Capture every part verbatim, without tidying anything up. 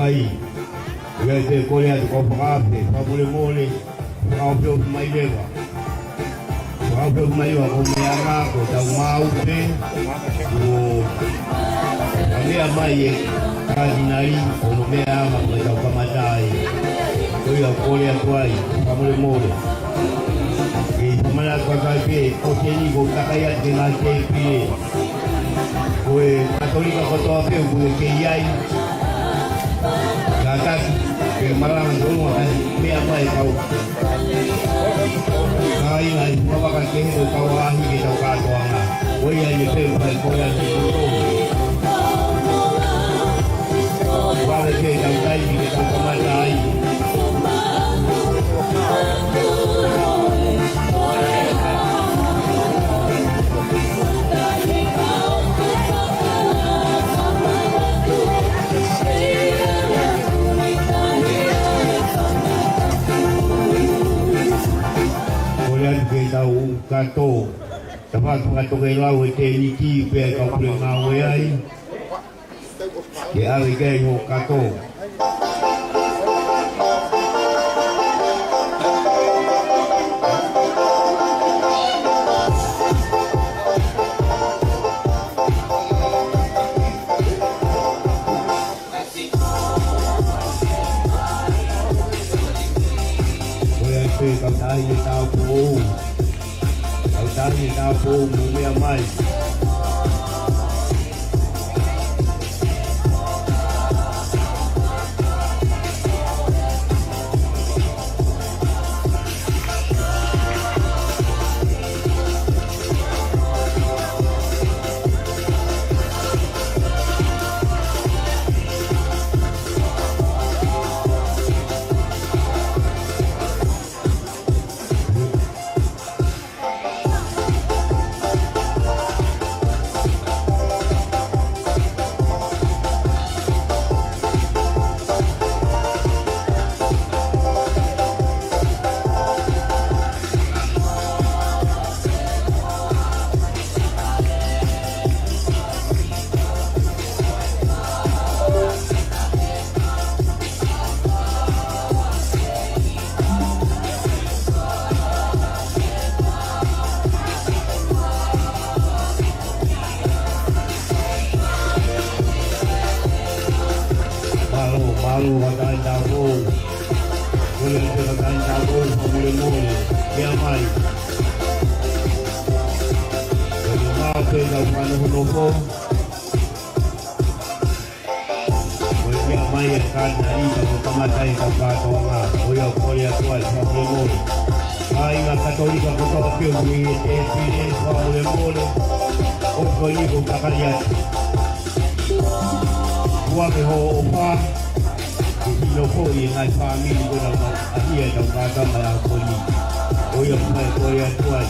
Ai, ia te kole atu kau fakaafe, fakamolemole, fakaofiofi mai leva. Fakaofiofi mai leva ko e meʻa ko ʻetau maʻu pē, ko e meʻa mai e Katinali, ko hono meʻa anga ko ʻetau kamata ai. Ko ia kole atu ai, fakamolemole. Ke fakamanatu atu ai pē, ko eni ko e kakai atu ke ngaahi tēpile. Ko e Katolika kotoa pē ʻoku kei ʻi ai. Kātaki, ke malanga tonu ai, meʻa mai kau. Kāinga ʻi he fuakava kehe ko e kau ʻaʻahi ke tau kātoanga. Ko ia ʻi he pē pai ko ia ni kuto. Vale ke tau taimi ke tau kamata ai. Kole atu ke tau kato. Tapa atu ka toke lau e tēniti pea ka pule ngāue ai. Ke ʻave ke ai ho kato. Ko ia pē kautahi e tāupoʻou. Kautahi e tāupoʻou mo meʻa mai. Mālō, mālō, kautahi tāupoʻou. Kole atu kautahi tāupoʻou, fakamolemole. Meʻa mai. Ko e meʻa pē tau fanofonofo. Ko e meʻa mai e Katinali, tau kamata ai kau kātoanga, ko ia kole atu ai, fakamolemole. Kāinga Katolika kotoa pē ʻoku ʻi he tēpile, fakamolemole. ʻOku ko eni ko e takali atu. Kuo ke hoʻo ʻofa, ke hino foʻi e ngaahi fāmili ko ena mau ʻaʻia ʻetau kātoanga ʻi he ʻaho ko eni. Ko ia mai kole atu ai.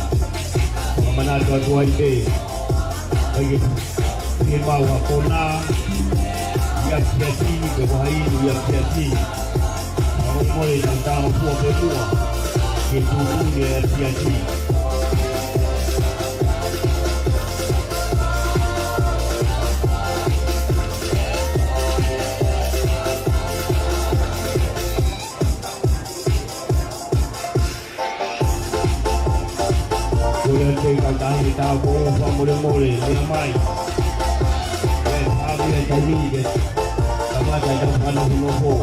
Fakamanatu atu ai pē. Kai ke ke mau ha kona, ia Piatini, ke vahainu ia Piatini. Fakamolemole tau tāmafua pē muʻa, ke tuʻutuʻuni ia Piatini. Kole atu kautahi tāupoʻou, fakamolemole, meʻa mai. ʻE, ʻave e taimi ke kamata ʻetau fanofonofo.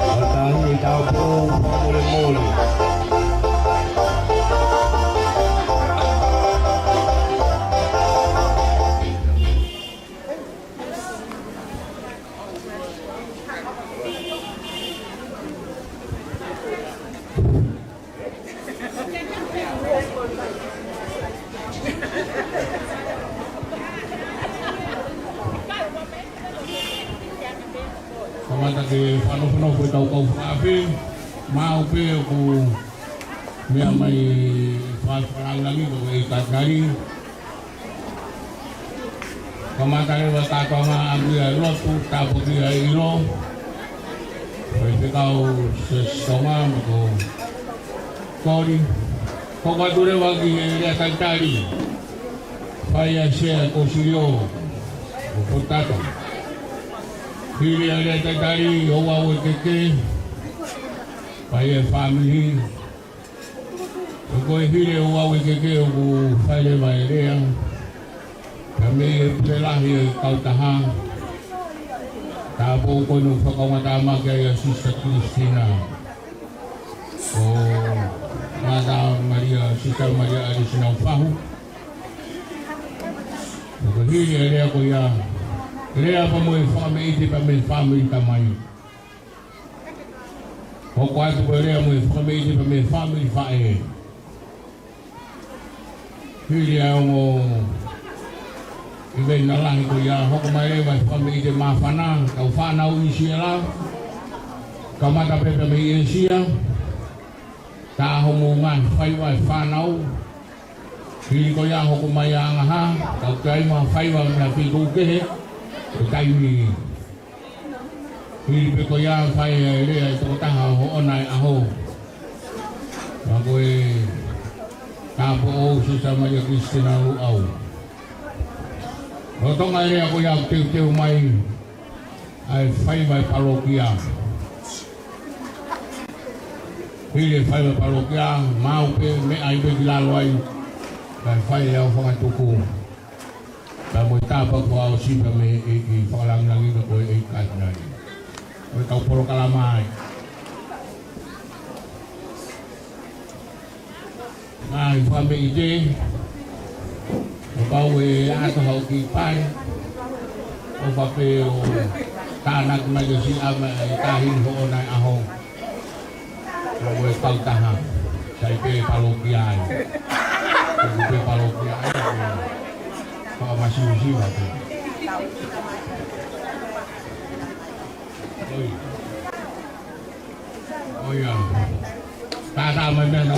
Kautahi tāupoʻou, fakamolemole. Kamata ke fanofonofo ʻetau kau fakaafe, maʻu pē ʻoku meʻa mai fakalangilangi ko e Katinali. Kamata leva kātoanga ʻa e lotu, tāpuaki ʻa e ʻilo. Faifekau Siosiua Tonga mo Tokoni. Hoko atu leva ki he lea talitali. Paia Sea Kosilio ʻo Potata. Hili ʻa e lea talitali ʻo Uauekeke. Paia fāmili. ʻOku ʻi he hili ʻo Uauekeke ʻoku fai leva e lea. Pea mei he pule lahi ʻo e kautaha. Tāpuaki ʻoku fakaongo atu mai ki ai ʻa Sisitā Kilistina. ʻO Mata Malia, Sisitā Malia ʻAlisina Fahu. ʻOku hili e lea ko ia. Lea pea mo e fakameʻite pea mo e fāmili tamai. Hoko atu ko e lea mo e fakameʻite pea mo e fāmili faʻē. Hili ʻa e ongo ʻiveni lahi ko ia, hoko mai leva e fakameʻite māfana, kau fānau ʻi Siela, kamata pē pea mei ʻĒsia, tā homo ngaahi faiva e fānau. Hili ko ia hoko mai ʻa Angaha, kau kai ma faiva mei he feituʻu kehe, ʻo taimi. Hili pē ko ia fai e lea e tokotaha ʻo hoʻona e ʻaho. Ma ko e tāpuaki ʻo Sisitā Malia Kilistina Luʻau. Lolotonga e lea ko ia teuteu mai ʻa e faiva e palokia. Hili e faiva e palokia, maʻu pē meʻa ʻi pē ki lalo ai, kae fai e au fakatuku. Pea mo e tāpuaki fakaʻosi pea mei he ʻEiki fakalāngilangi pea ko e ʻEiki Katinali. Ko e kau polokalama ai. Ngaahi fakameʻite, ʻo kau e ʻato hau ki pale, ʻo fape ʻo tānaki mai ʻo siʻi ama e tahi hoʻona e ʻaho. Ko e kautaha, sai pē palokia ai. Ko pē palokia ai, ko e fakamasiva pē. ʻOi. ʻOi, ʻa. Tātā mai meʻa na.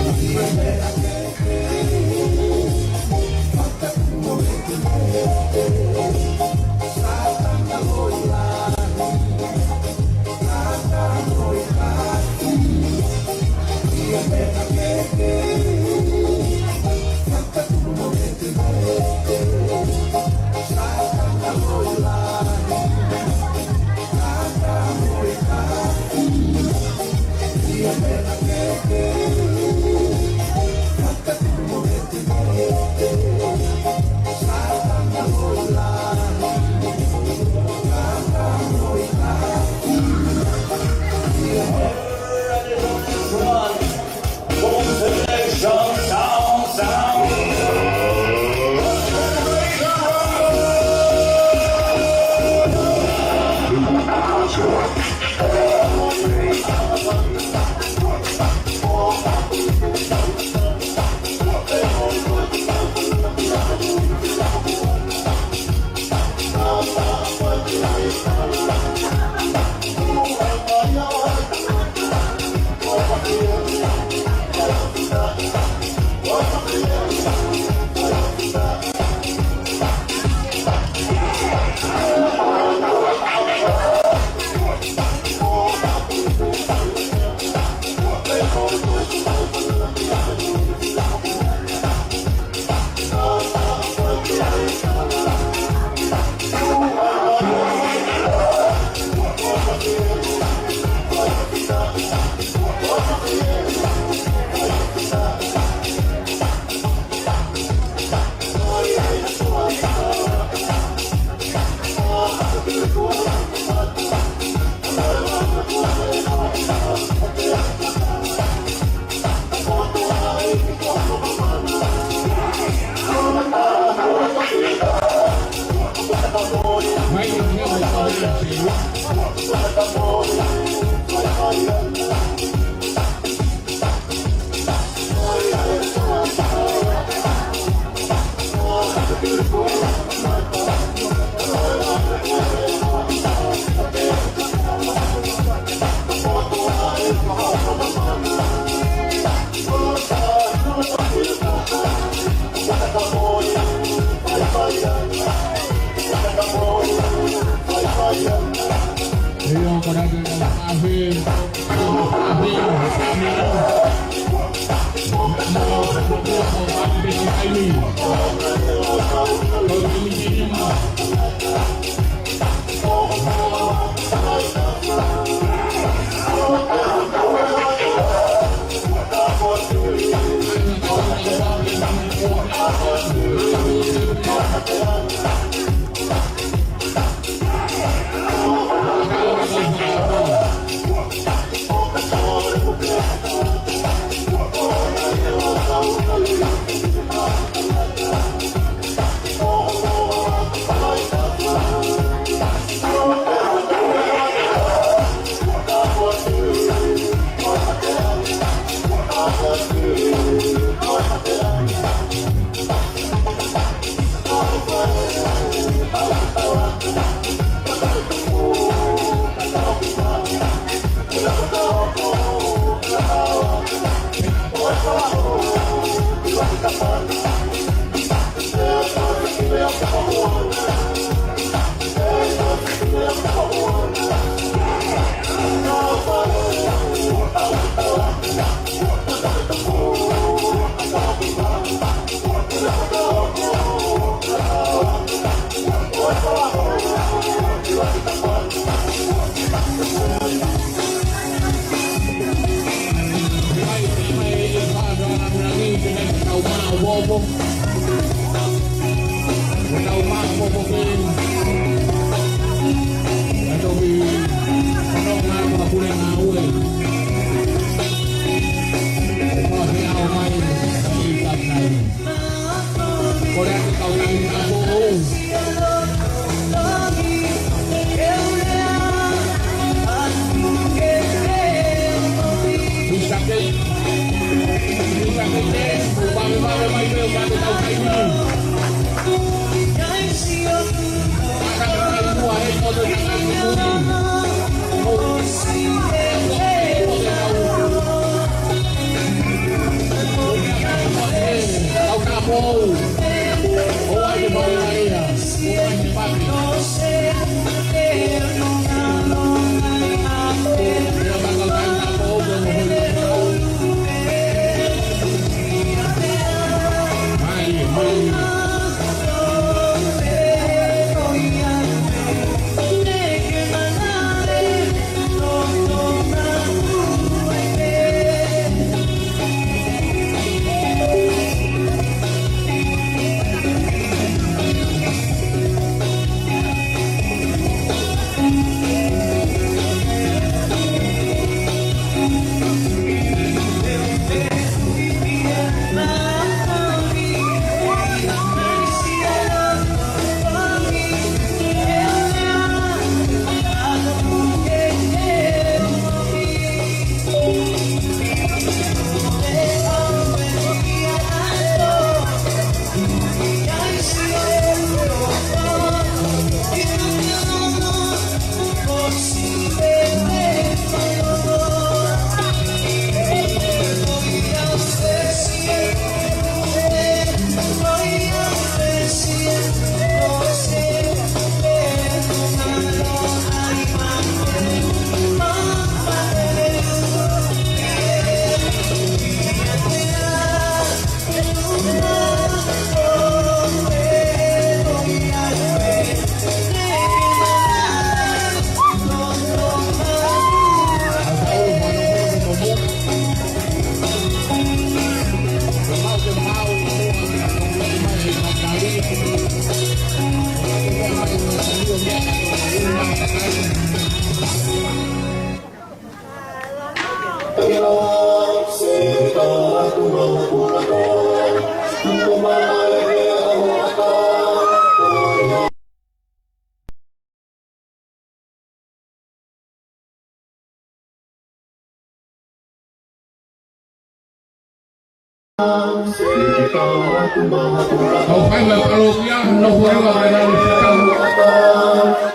Kau fai mai palokia, nofo leva mai lau fekau.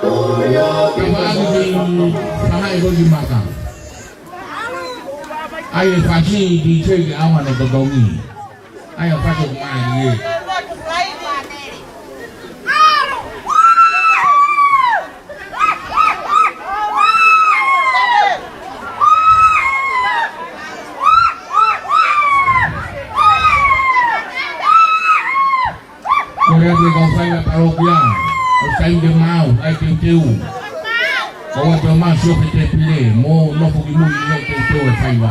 Kau ʻalu ki Sahaʻi Holimata. ʻAi e fasi ki Teke ʻAonga no totongi. ʻAi e fasi mai e. Pea ke kau faiva palokia, ʻo sai ke mau, ʻai teuteu. Kau atu ʻo maʻu siope tēpile, mo nofo ki mui ʻi he teuteu e faiva.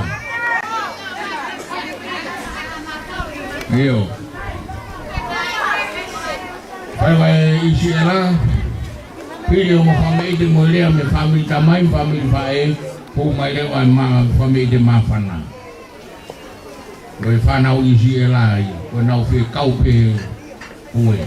ʻIo. Faiva ʻe ʻIsiela, pili ʻo mo fāmili mo lea mei he fāmili tamai, fāmili faʻē, ko mai leva ʻa e ma fāmili māfana. Ko e fānau ʻIsiela ia, ko ʻenau fekau pē ko ē.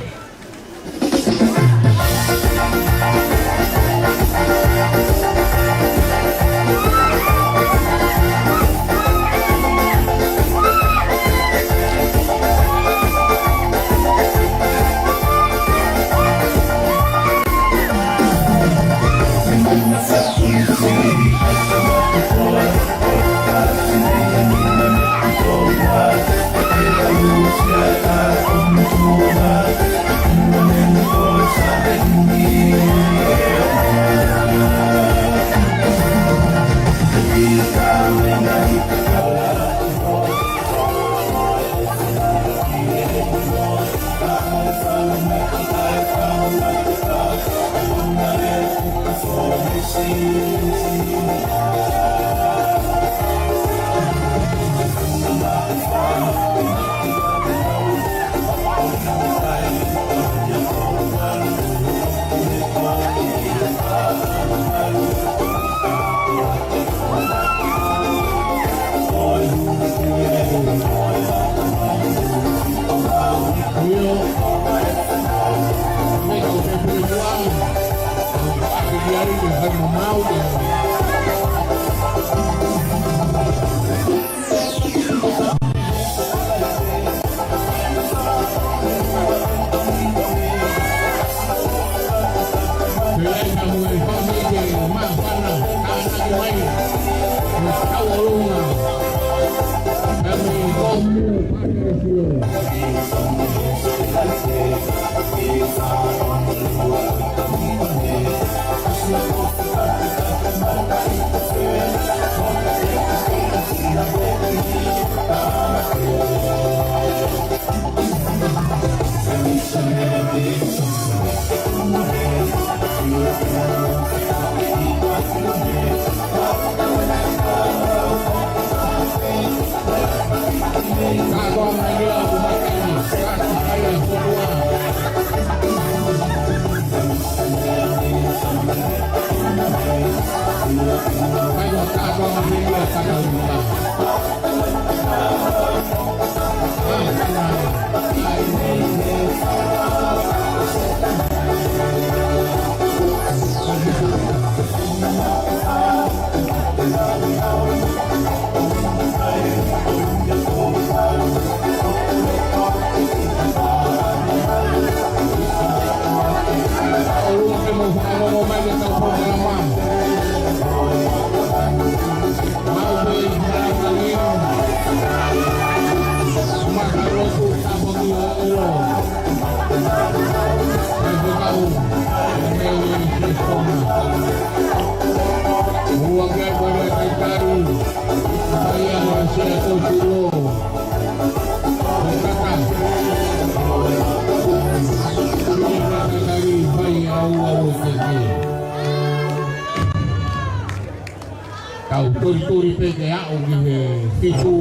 Tau tolitoli pē ke aʻu ki he fitu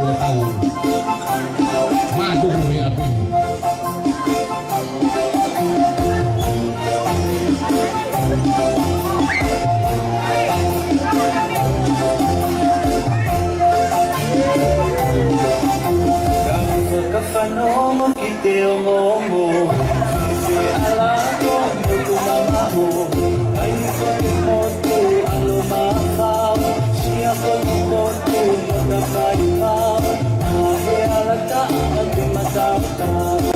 ʻo tau mātuku he ʻapi. Ka fakafanongo ki te ongoongo, ki te ʻalako motu mamaʻo, ʻai ko te motu ʻalo mafao, sia ko te motu mata kai mao, ʻa e ala taʻa te matautau.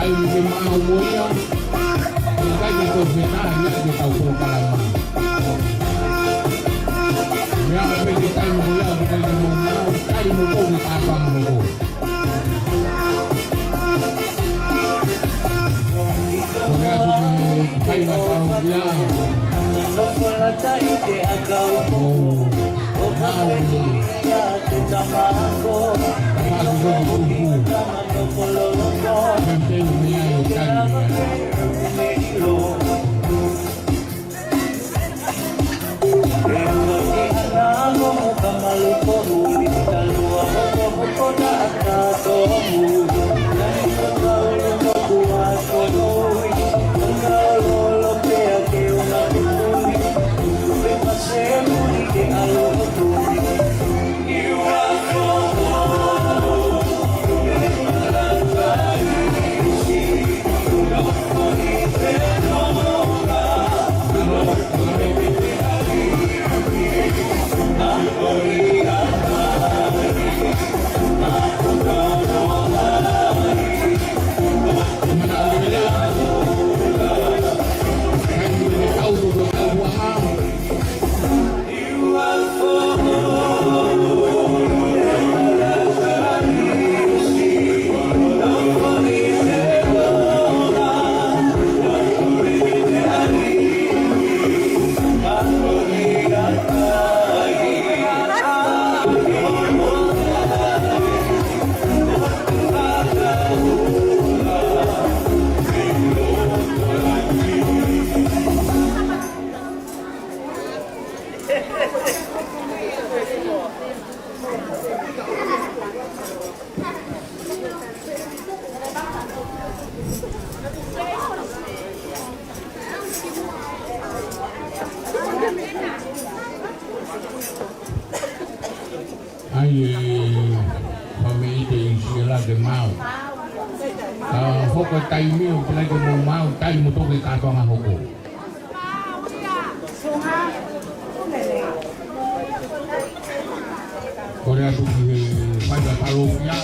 Ai, ke maʻu mo ia, ʻikai ke tau fetaʻi ia ke tau polokalama. Meʻa pē ke tau mo ia, ʻikai ke mau maʻu, kai mo tau ke kātoanga mo tau. Ko ia ko e kai na tau ia. Oh, maʻu ia. Maʻu ia. Ai, e, fāmili ʻi Nuʻu Sila ke maʻu. ʻA, hoko e taimi ʻoku ʻikai ke mou maʻu, kai mo tau ke kātoanga hoko. Kole atu ki he faiva palōfia.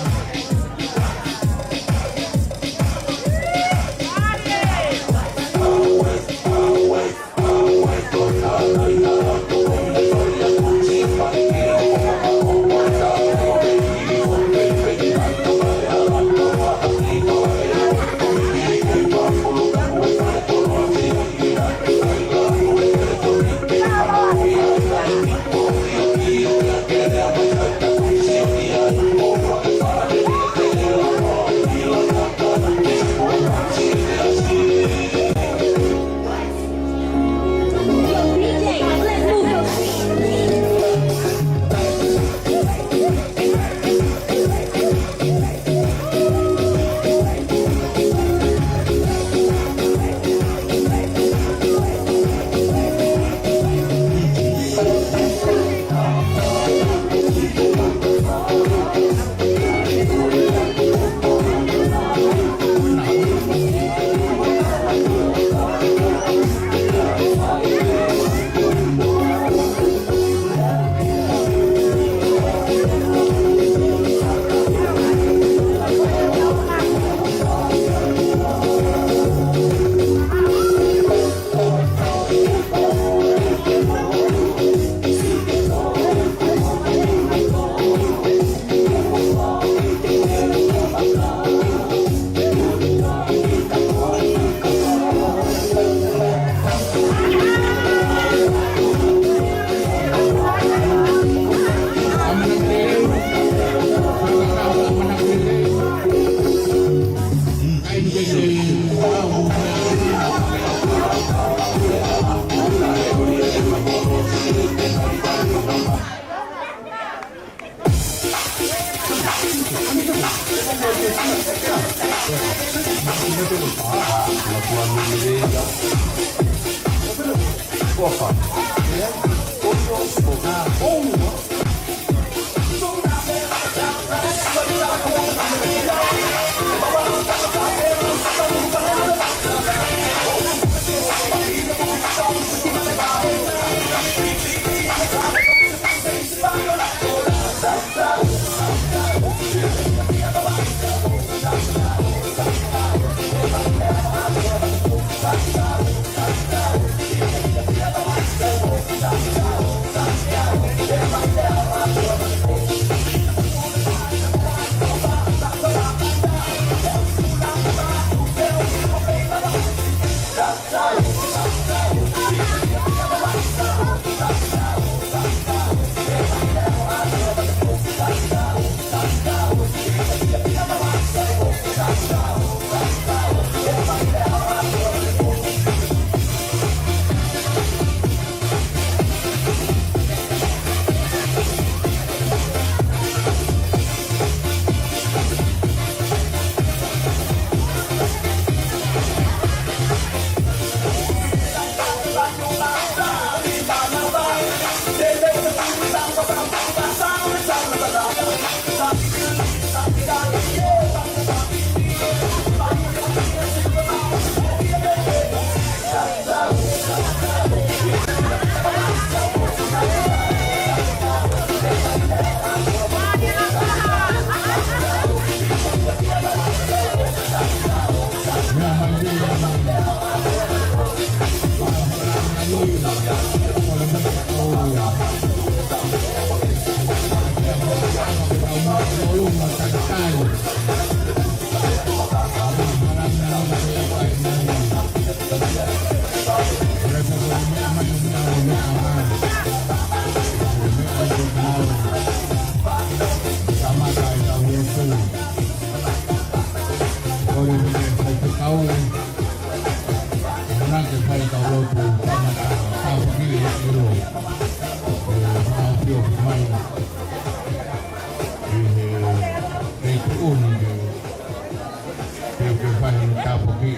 Tāpuaki.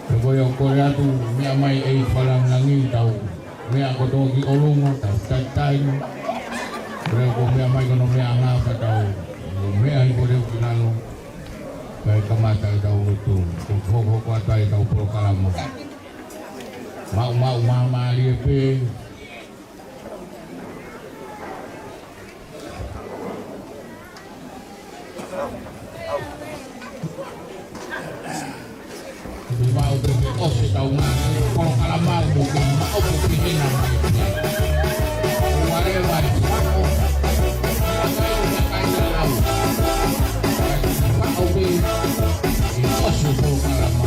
Pea ko ia ʻoku kole atu, meʻa mai ʻEiki Fakalāngilangi, tau meʻa kotoa ki ʻolunga, tau talitali. Pea ko e meʻa mai ko hono meʻa anga pea tau meʻa hifo leva ki lalo. Kae kamata ʻetau lotu, ko e hokohoko atu ai ʻetau polokalama. Maʻu, maʻu, māmālie pē. Maʻu pē ke ʻosi ʻetau ngaahi polokalama, mo ke maʻu pē ke hena mai. Wale, wale, maʻu. Maʻu pē ke ʻosi polokalama.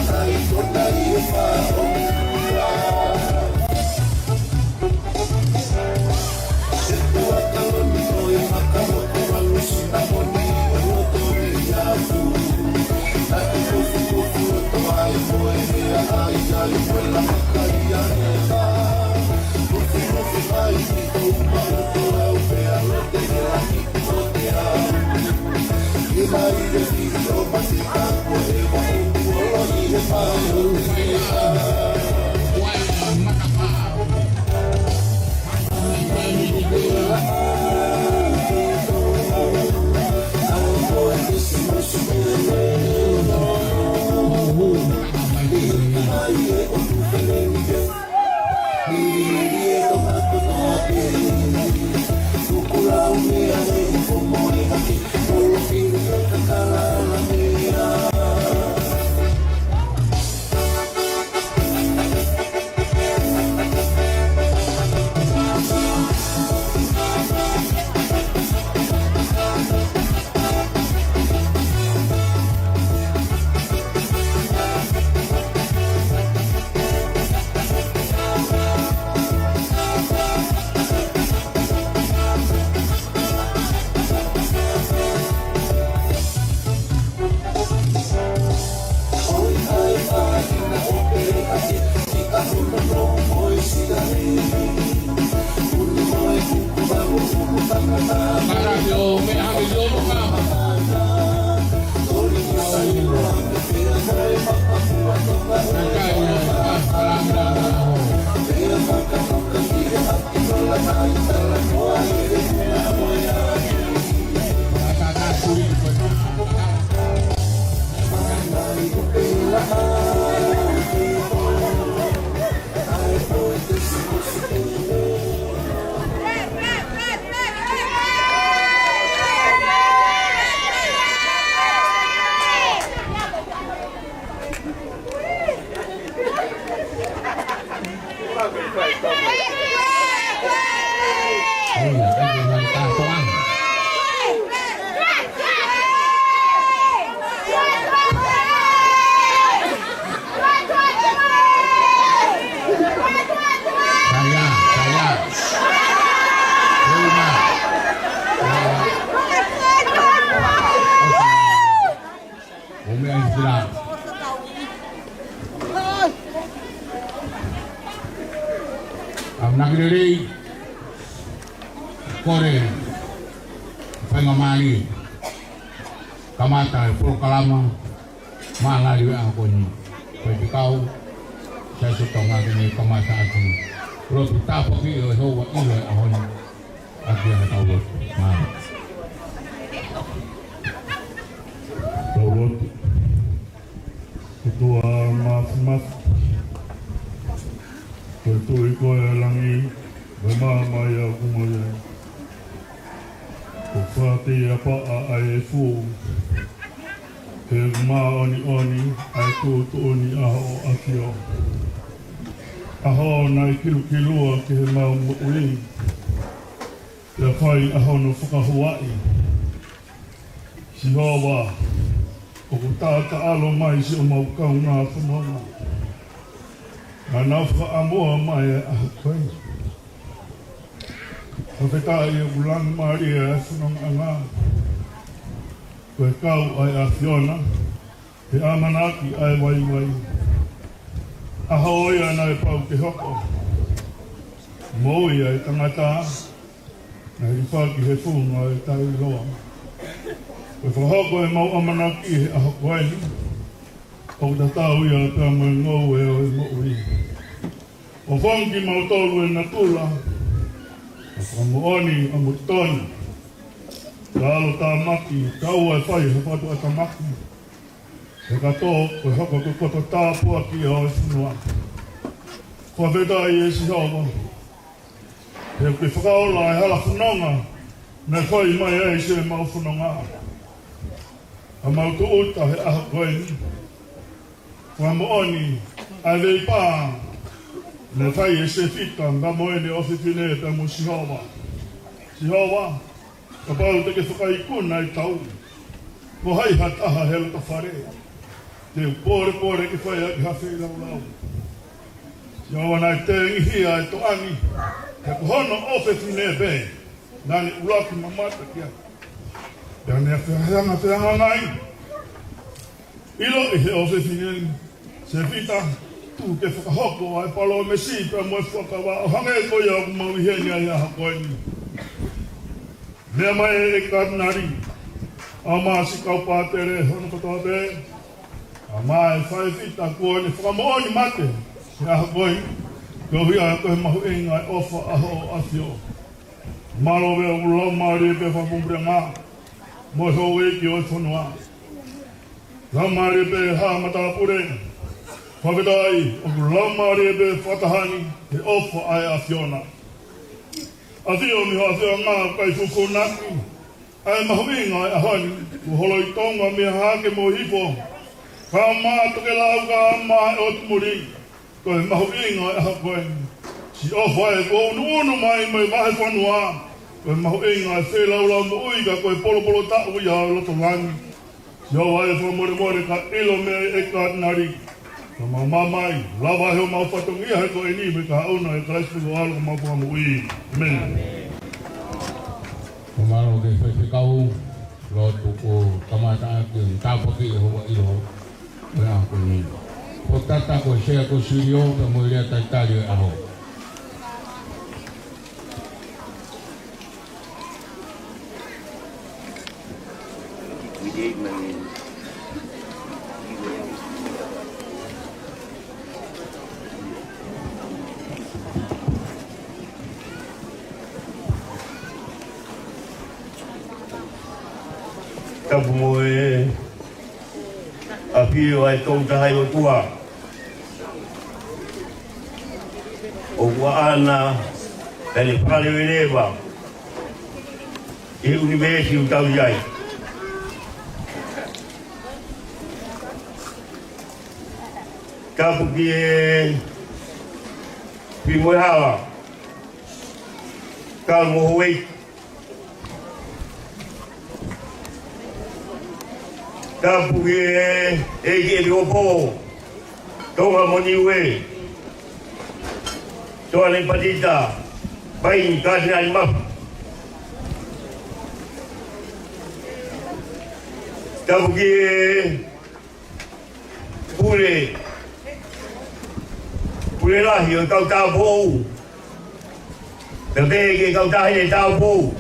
Saya, saya. Terima. Ome Aisila. ʻAmanaki lelei. Kole faingamālie. Kamata e polokalama. Mālali ʻa ko eni. Faifekau. Sai sotonga ke ne kamata atu. Lotu tāpuaki ʻo e hoa ʻilo e ʻaho ni. ʻAki ʻa e tau lotu. Mālō. Tau lotu. ʻOtua Māfimafi. Ko e Tuʻi koe ʻo e langi, mo e māmani ʻoku mau ʻi ai. ʻOku fakateʻia pē ʻa e fuʻu. He māʻoniʻoni ʻa e tuʻutuʻuni ʻa hoʻo ʻAfio. ʻAho naʻe kilukilua ki heʻemau moʻui, pea fai ʻa hono fakahuaʻi. Sihova, ʻoku taʻataʻalo mai siʻomau kaungā fononga. Naʻa nau fakaʻamoa mai e ʻaho ko eni. Fakafetaʻi ʻoku langi mālie e fonongaʻanga. Ko e kau ʻa e ʻAfiona, he ʻamanaki ʻa e vaivai. ʻAho ia naʻe pau ke hoko. Moʻui ʻa e tangata, naʻe hilifaki he funga ʻo e taʻeʻiloa. Ko e fakahoko ʻemau ʻamanaki he ʻaho ko eni, ʻoku tatau ia pea mo e ngoue ʻo e moʻui. ʻOku fonu kimautolu ʻe natula, ʻa e fakamoʻoni ʻa Molitoni, ka ʻalu tāmaki, ka ʻoua ʻe fai ha fakatuʻatāmaki. He kātoa, ko e hoko ko e koto tāpuaki ʻo e fonua. Fakafetaʻi ʻe Sihova, he ʻoku ke fakaola e hala fononga naʻe fai mai ai siʻemau fononga. ʻA mau tūʻuta he ʻaho ko eni. Fakamoʻoni ʻa e veipā naʻe fai ʻe Sefita, pea mo ʻene ʻofefine pea mo Sihova. Sihova, kapau te ke fakaikuna e tau, ko hai ha taha he loto fale te u polepole ke fai ʻaki ha feilaulau? Sihova, naʻe tengihia e toʻa ni, he ko hono ʻofefine pē naʻa ne ʻuluaki mamata ki ai. Pea naʻa ne fehangahangai. ʻIloʻi he ʻofefine ni, Sefita, tuku ke fakahoko ʻa e palōmesi pea mo e fuakava ʻo hangē ko ia ʻoku mau ʻi heni ai he ʻaho ko eni. Meʻa mai e Katinali, ʻa e siʻi kau pātele hono kotoa pē, ʻa e faifekau kuo ne fakamoʻoni mate he ʻaho ko eni, koeʻuhi ko e mahuʻinga e ʻofa ʻa hoʻo ʻAfio. Mālō pē ʻoku laumālie pē fakapuleʻanga mo e houʻeiki ʻo e fonua. Laumālie pē haʻa matāpule. Fakafetaʻi ʻoku laumālie pē fakataha ni he ʻofa ʻa e ʻAfiona. ʻAfio, mei hoʻo ʻAfio ʻa e ngaahi kai fufunaki, ʻa e mahuʻinga e ʻaho ni, kuo holoi Tonga mei Hahake mo Hihifo, kae ʻumaʻā Tokelau kae ʻumaʻā e ʻotu muli. Ko e mahuʻinga e ʻaho ko eni, siʻi ʻofa ē kuo unuunu mai mei he vahefonua. Ko e mahuʻinga e feilaulau moʻui ka ko e polopolo taʻu ia ʻo e loto langi. Sihova ē, fakamolemole ka ʻilo meʻa ʻa e Katinali. Ka mau mamahi, lava ʻe hoʻomau fatongia he ko eni, mo e kahaʻu ʻo Kalaisi ko homau Fakamoʻui. ʻĒmeni. Mālō ki he faifekau, lotu kuo kamata ʻaki e tāpuaki ʻe houʻeiki ʻo e ʻaho ko eni. Potata ko e sea ko Silio, pea mo e lea talitali ʻo e ʻaho. Tapu mo e ʻafio ʻa e Tokotaha ʻOtua. ʻOku ʻaʻana ʻene fakaleveleva ʻi he ʻunivēsi ʻoku tau ʻi ai. Tapu ki he Fili mo e Hala, kau mo houʻeiki. Tapu ki he ʻEiki ʻEpisekopō Tonga mo Niue, Soane Patita Paini, Katinali Mafi. Tapu ki he Pule, Pule Lahi ʻo e Kau Tāupoʻou. Tapu ki he Kau Taʻahine Tāupoʻou.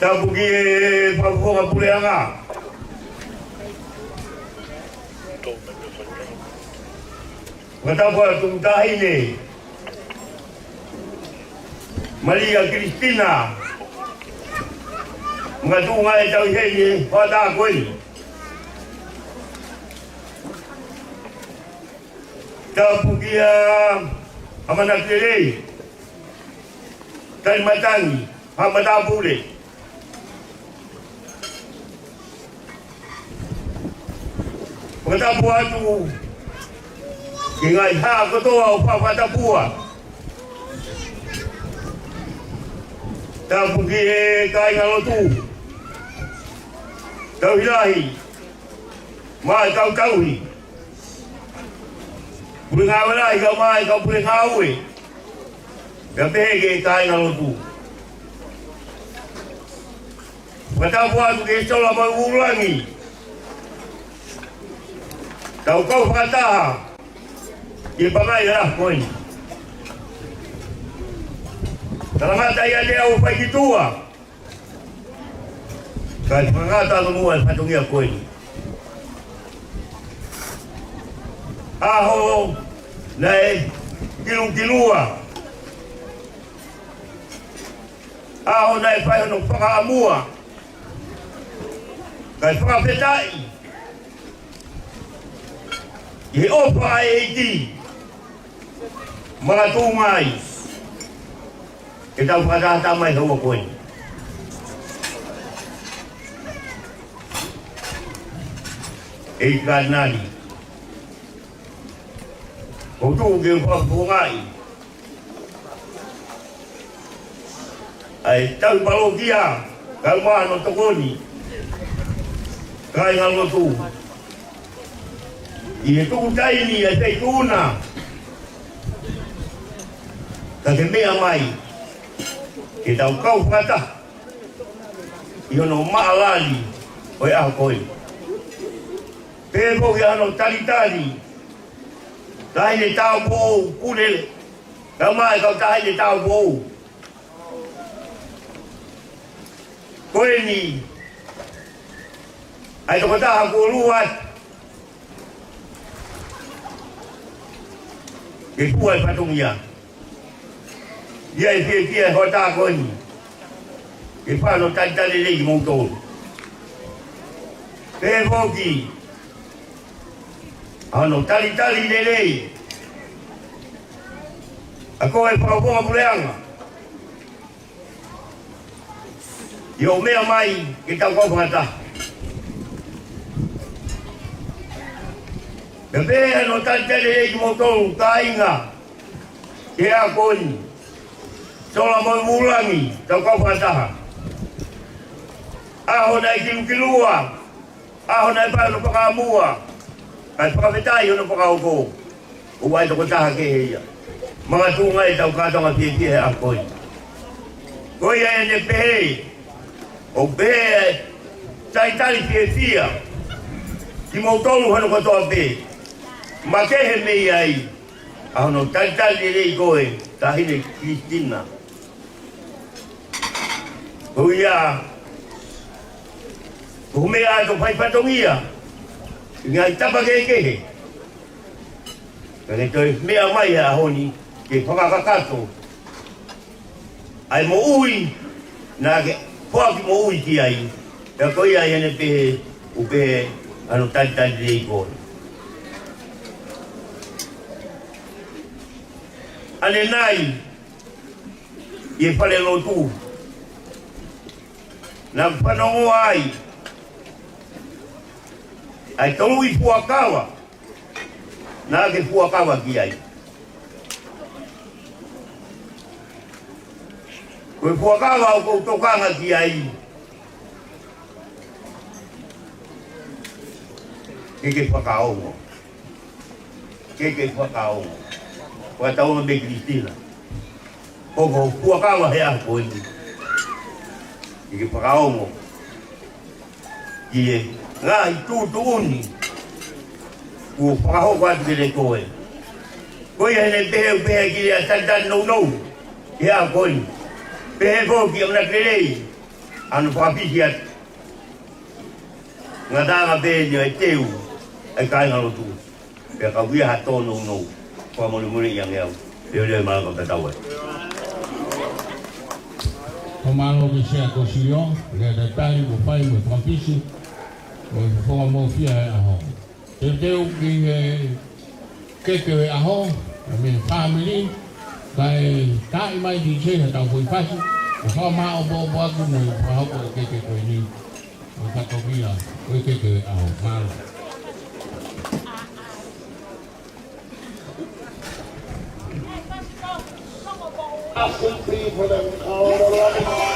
Tapu ki he Fakafofonga Puleʻanga. Fakatapu atu Taʻahine Malia Kilisitina, makatuʻunga ʻetau ʻi heni he hoʻatā ko eni. Tapu kia ʻAmanaki Lelei, Talimatangi, haʻa matāpule. Ko Fakatapu atu ki he ngaahi hā kotoa ʻoku fakatapua. Tapu ki he kāingalotu, tauhi lahi, maʻa e kau tauhi, pule ngāue lahi, kae ʻumaʻā e kau pule ngāue, pea pehē ki he kāingalotu. Fakatapu atu ki he sola mo e vūlangi, tau kau fakataha ki he pangai ʻa e ʻaho ko eni. Talangata ia te au fai ki tuʻa, kae fakangata ʻa e muʻa e fatongia ko eni. ʻAho naʻe kilukilua, ʻaho naʻe fai hono fakaʻamua, kae fakafetaʻi ʻi he ʻofa ʻa e ʻEiki. Makatuʻunga ai ke tau fakataha mai he houa ko eni. ʻEiki Katinali, ʻoku ou tuku ke u fakafofongaʻi ʻa e tauhi palokia, kae ʻumaʻā hono tokoni, kāingalotu, ʻi he tuku taimi ʻa e feituʻu na, ka ke meʻa mai ke tau kau fakataha ʻi hono maʻalali ʻo e ʻaho ko eni. Pehē foki ʻa hono talitali, Taʻahine Tāupoʻou Pule, kae ʻumaʻā e kau Taʻahine Tāupoʻou. Ko eni ʻa e tokotaha kuo lua atu ke fua e fatongia. ʻI ai e fiefia he hoʻatā ko eni ke fai hono talitali lelei kimoutolu. Pehē foki ʻa hono talitali lelei ʻa koe Fakafofonga Puleʻanga, ʻi hoʻo meʻa mai ke tau kau fakataha. Pea pehē hono talitali lelei kimoutolu kāinga he ʻaho ko eni, sola mo e vūlangi, tau kau fakataha. ʻAho naʻe kilukilua, ʻaho naʻe fai hono fakaʻamua, kae fakafetaʻi hono fakahoko. ʻOku ʻi ai e tokotaha kehe ia. Makatuʻunga ai ʻetau kātoanga fiefia he ʻaho ko eni. Ko ia ʻene pehē, ʻoku pehē ʻa e talitali fiefia kimoutolu hono kotoa pē. Makehe mei ai ʻa hono talitali lelei koe Taʻahine Kilisitina. Ko ia, ko e meʻa ʻa e fai fatongia ʻi he ngaahi tapa kehekehe, ka ke toe meʻa mai he ʻaho ni ke fakakakato ʻa e moʻui naʻa ke foaki moʻui ki ai. Pea ko ia ʻene pehē, ʻoku pehē ʻa hono talitali lelei koe. ʻAnenai ʻi he falelotu, naʻa ku fanongo ai ʻa e toluʻi fuakava naʻa ke fuakava ki ai. Ko e fuakava ʻoku ou tokanga ki ai, ke ke fakaongo. Ke ke fakaongo. Fakatauange mo Kilisitina, ko hoʻo fuakava he ʻaho ko eni, ke ke fakaongo ki he ngaahi tuʻutuʻuni kuo fakahoko atu kiate koe. Ko ia ʻene pehē, ʻoku pehē ki he talitali nounou he ʻaho ko eni. Pehē foki ʻamanaki lelei ʻa hono fakafisi atu. Ngataʻanga pē eni ʻa e teu ʻa e kāingalotu, pea ka ʻi ai ha tōnounou, fakamolemole ange au. Leʻo, leʻo, mālō ka tatau ai. Ko mālō ki he Sea Kōsilio, lea talitali kuo fai mo e fakafisi, mo e fofonga moʻui ʻa e ʻaho. Teuteu ki he keke ʻo e ʻaho, ʻa e fāmili, kae taaʻi mai ki he Sea ha tau foʻi fasi, ʻo fakamāʻopoʻopo atu mo e fakahoko e keke ko eni, mo e fatongia ʻo e keke ʻo e ʻaho. Mālō. Asking people them call the light.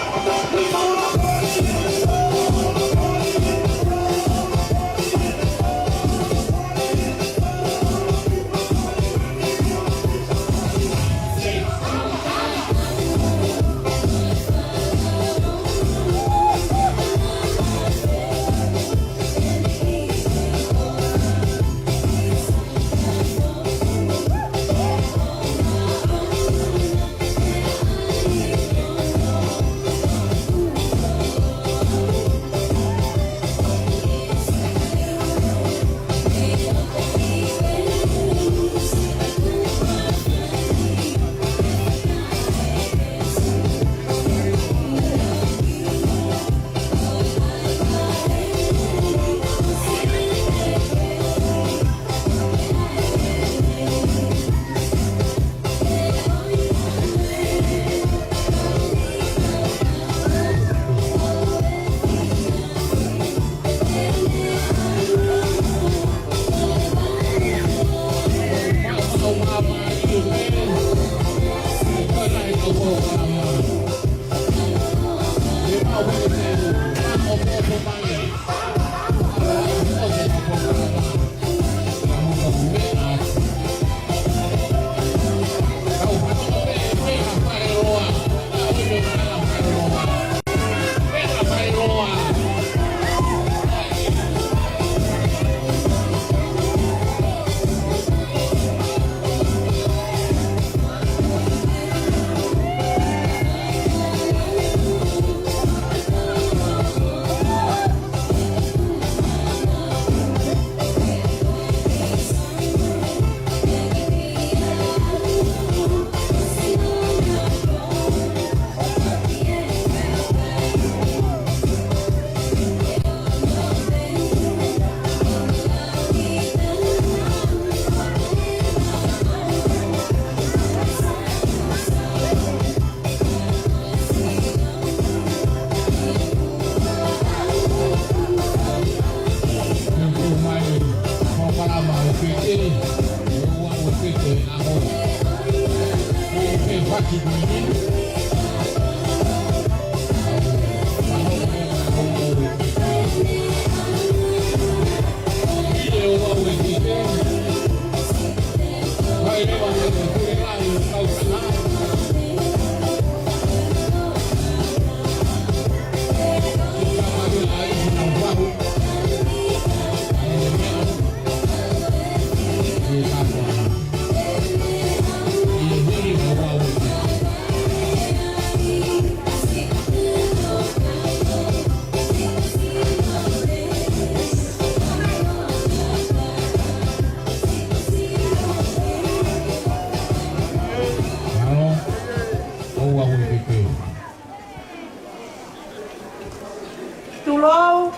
Tulou,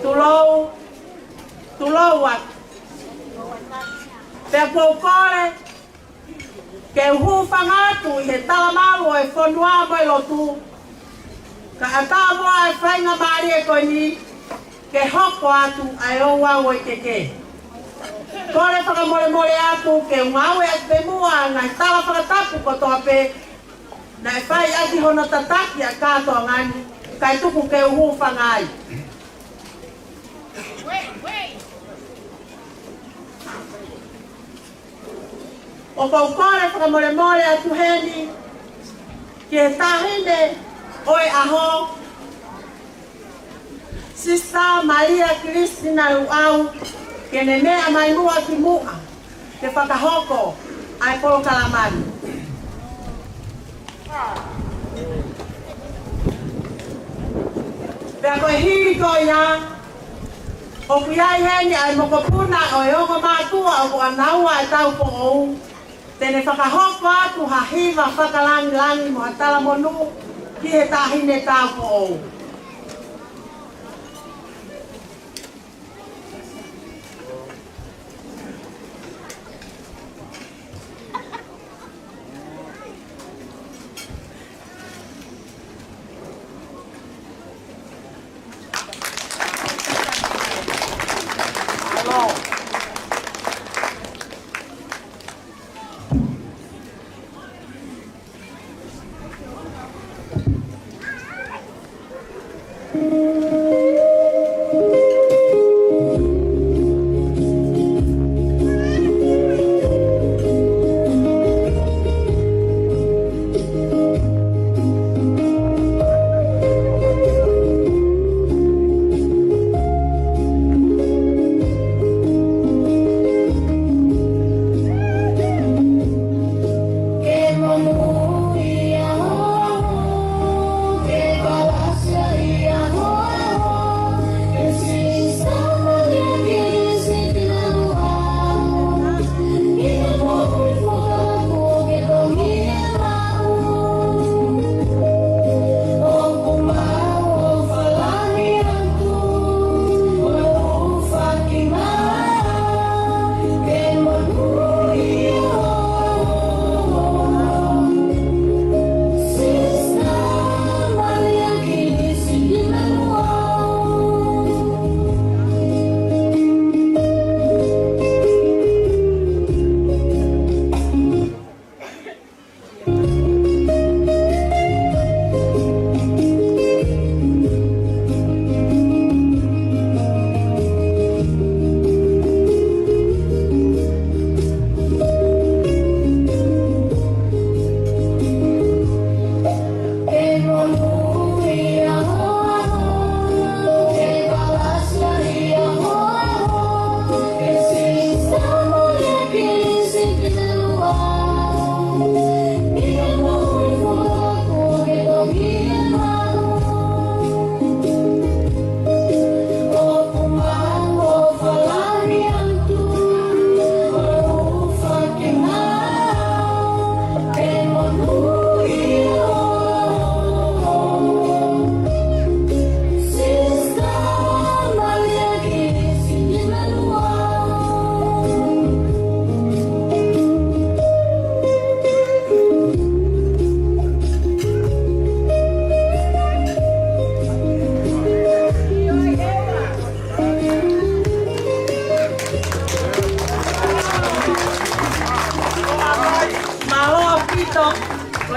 tulou, tulou atu. Pea ʻoku ou kole ke u hūfanga atu ʻi he talamalu ʻo e fonua mo e lotu, kae ʻatā muʻa e faingamālie ko eni ke hoko atu ʻa e ouau ʻo e keke. Kole fakamolemole atu ke u ngāueʻaki pē muʻa ʻa e ngaahi tala fakatapu kotoa pē naʻe fai ʻaki hono tataki ʻa e kātoanga ni, kae tuku ke u hūfanga ai. ʻOku ou kole fakamolemole atu heni ki he taʻahine ʻo e ʻaho, Sister Malia Christina Luʻau, ke ne meʻa mai muʻa ki muʻa ke fakahoko ʻa e polokalama ni. Pea ko e hili ko ia, ʻoku ʻi ai heni ʻa e mokopuna ʻo e ongo mātuʻa ʻoku ʻanaua ʻa e taupoʻou, te ne fakahoko atu ha hiva fakalangilangi mo ha talamonū ki he taʻahine taupoʻou.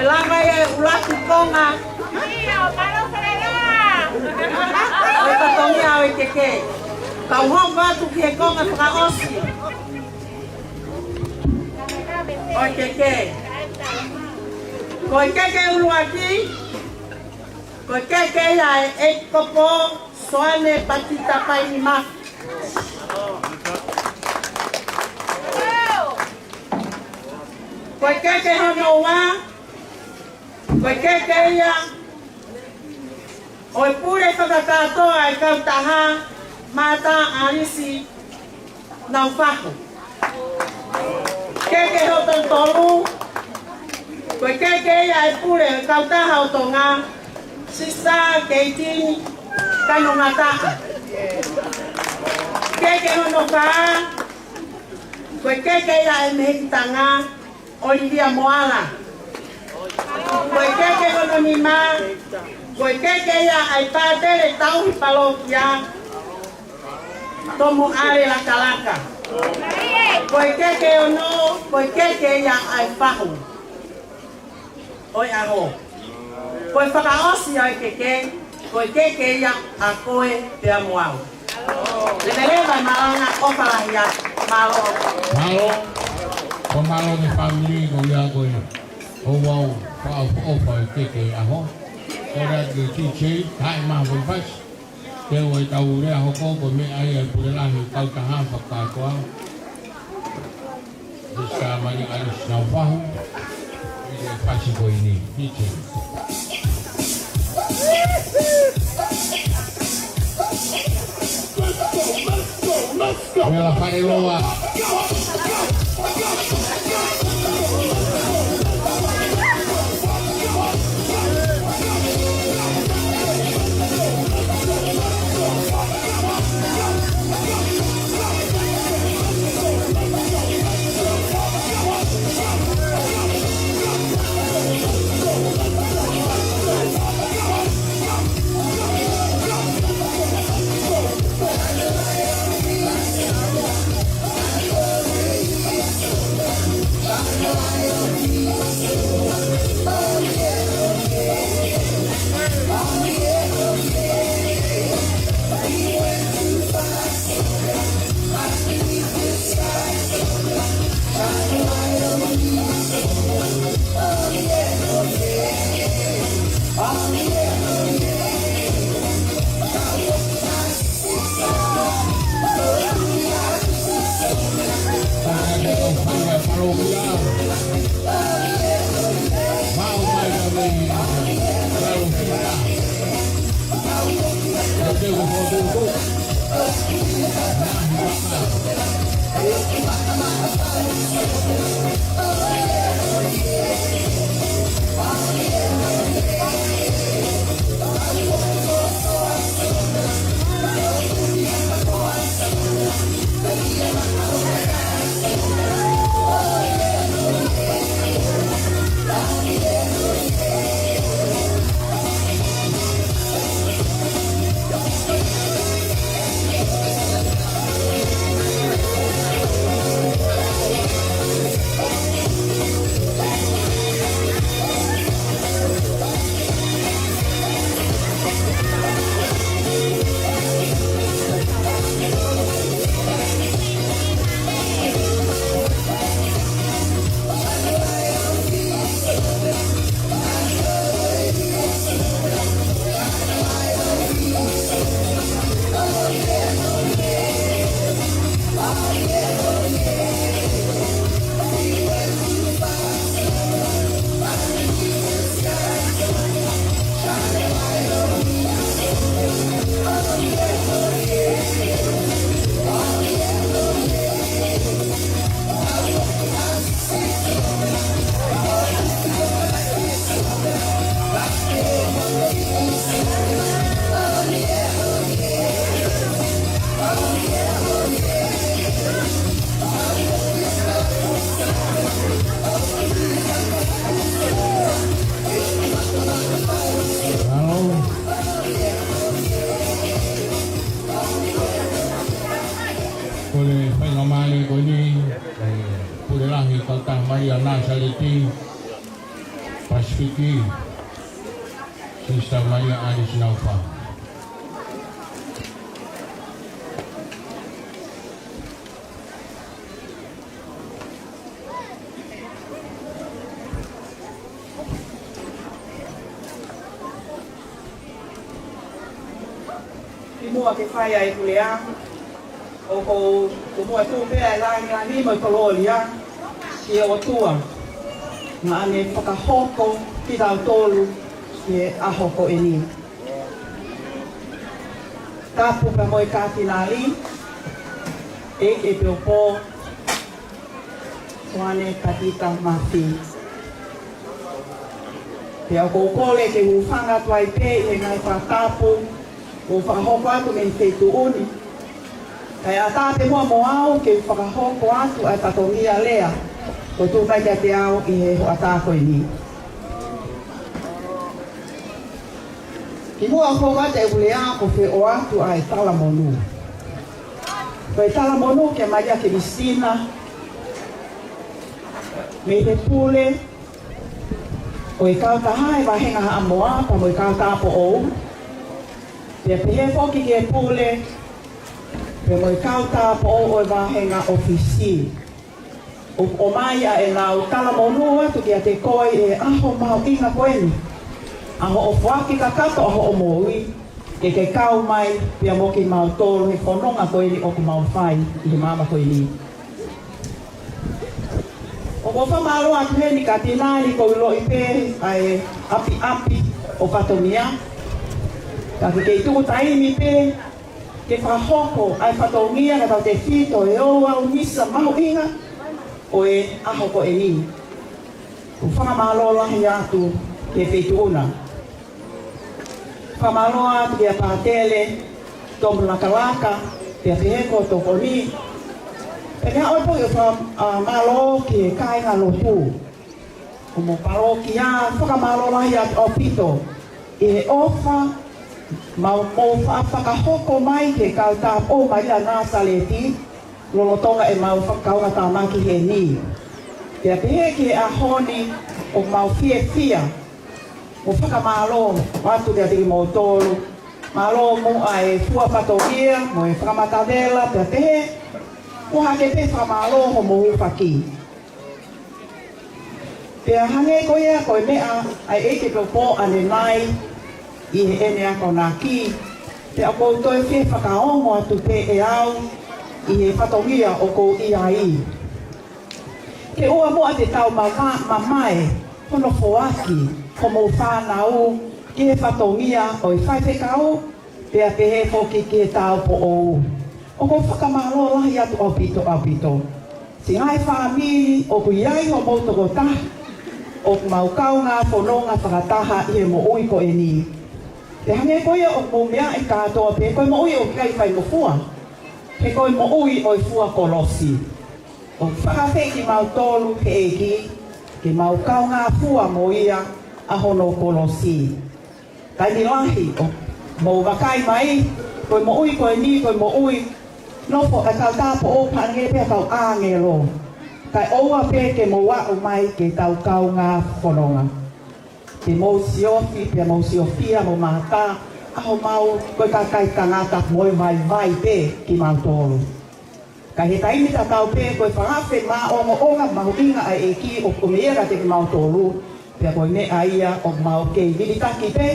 Lava ia e ʻuluaki konga ʻo e fatongia ʻo e keke. Kau hoko atu ki he konga fakaʻosi ʻo e keke. Ko e keke ʻuluaki, ko e keke ia ʻa e ʻEpikopō Soane Patita Paini Mafi. Ko e keke hono ua, ko e keke ia ʻo e pule fakakātoa ʻa e kautaha, Mata Alisi Naufahu. Keke hono tolu, ko e keke ia ʻa e pule ʻo e kautaha ʻo Tonga, Sisa Keitini Kanongataʻa. Keke hono fā, ko e keke ia ʻa e mehekitanga, ʻOlivia Moala. Ko e keke hono nima, ko e keke ia ʻa e pātele tauhi palōkia, Tomuʻale Lakalaka. Ko e keke ono, ko e keke ia ʻa e fahu ʻo e ʻaho. Ko e fakaʻosi ʻo e keke, ko e keke ia ʻa koe pea mo au. Leveleva e malanga, ʻofa lahi atu. Mālō. Mālō. Ko mālō ki he fāmili ko ia ko e ouau fakaʻofoʻofa e keke ʻaho. Ko e ʻa e D J, hai maha fai fasi. Ke ʻoua ʻe tau lea hoko ko e meʻa ia ʻa e pule lahi kautaha fakakātoa. Sisa Malia Alisi Naufahu, ʻi he fasi ko eni, D J. Vela Faleloa. Ko e faingamālie ko eni, ʻa e pule lahi kautaha Malia Nasaleti, Pasifiki, Sister Malia Alice Naufa. Kimuʻa ke fai ʻa e pule, ʻoku ou, ʻoku ou tuʻu pē ʻa e lāngilangi mo e kolōlia ki he ʻOtua naʻa ne fakahoko kitautolu ki he ʻaho ko eni. Tapu pea mo e Katinali, ʻEiki ʻEpikopō Soane Takita Mafi. Pea ʻoku ou kole ke u hūfanga atu ai pē ʻi he ngaahi fakatapu kuo fakahoko atu mei he feituʻu ni. Kae ʻatā pē muʻa mo au ke u fakahoko atu ʻa e fatongia lea kuo tuʻu mai kiate au ʻi he hoʻatā ko eni. Kimuʻa ʻoku ou ʻoatu ʻeku lea, ʻoku ou fie ʻoatu ʻa e talamonū. Ko e talamonū kia Malia Kilisina, mei he pule ʻo e kautaha ʻa e vāhenga Haʻamoa pea mo e kautaha Poʻou, pea pehē foki ki he pule pea mo e kautaha Poʻou ʻo e vāhenga ʻōfisi. ʻOku ʻomai ʻa ʻenau talamonū atu kiate koe ʻi he ʻaho mahuʻinga ko eni, ʻa hoʻo foaki kakato ʻa hoʻo moʻui ke ke kau mai pea mo kimautolu he fononga ko eni ʻoku mau fai ʻi he māmani ko eni. ʻOku ou fakamālō atu heni Katinali, ʻoku ou ʻiloʻi pē ʻa e ʻapiʻapi ʻo e fatongia, ka ke kei tuku taimi pē ke fakahoko ʻa e fatongia kae tautefito ʻi he ouau misa mahuʻinga ʻo e ʻaho ko eni. ʻOku ou fakamālō lahi atu ki he feituʻu na. Fakamālō atu kia Pātele Tomu Lakalaka, pea pehē ki he tokoni. Pea ke haʻu pē ke faka-, ʻa, mālō ki he kāingalotu ʻo homou palokia, fakamālō lahi atu ʻaupito ʻi he ʻofa, mau, mou fa-, fakahoko mai ki he kautaha Poʻou Malia Nāsaleti, lolotonga ʻemau fakakaungatāmaki heni. Pea pehē ki he ʻaho ni, ʻoku mau fiefia mo fakamālō atu kiate kimoutolu. Mālō muʻa e fua fatongia mo e fakamatavela, pea pehē muʻa hake pē fakamālō homou hūfaki. Pea hangē ko ia ko e meʻa ʻa e ʻEiki Pōpō ʻanenai ʻi heʻene akonaki, pea ʻoku ou toe fie fakaongo atu pē ʻe au ʻi he fatongia ʻoku ou ʻi ai. Ke ʻoua muʻa te tau mava-, mamae hono foaki homou fānau ki he fatongia ʻo e faifekau, pea pehē foki ki he tāupoʻou. ʻOku ou fakamālō lahi atu ʻaupito, ʻaupito. Siʻi ngaahi fāmili ʻoku ʻi ai homou tokotaha ʻoku mau kaungā fononga fakataha ʻi he moʻui ko eni. Pea hangē ko ia ʻoku mou meaʻi kātoa pē, ko e moʻui ʻoku ʻikai faingofua, he ko e moʻui ʻo e fua kolosi. ʻOku fakaafeʻi kimautolu he ʻEiki ke mau kaungā fua mo ia ʻa hono kolosi. Taimi lahi ʻoku mou vakai mai, ko e moʻui ko eni, ko e moʻui nofo ʻa e kautaha Poʻou hangē pē ha kau ʻāngelo. Kae ʻoua pē ke mou aʻu mai ke tau kaungā fononga. Ke mou siofi, pea mou siofia mo mātā ʻa homau ko e kakai tangata mo e vaivai pē kimautolu. Ka ʻi he taimi tatau pē, ko e fakaafe maʻongoʻonga mahuʻinga ʻa e ʻEiki ʻoku ʻomi ia kiate kimautolu, pea ko e meʻa ia ʻoku mau kei vilitaki pē,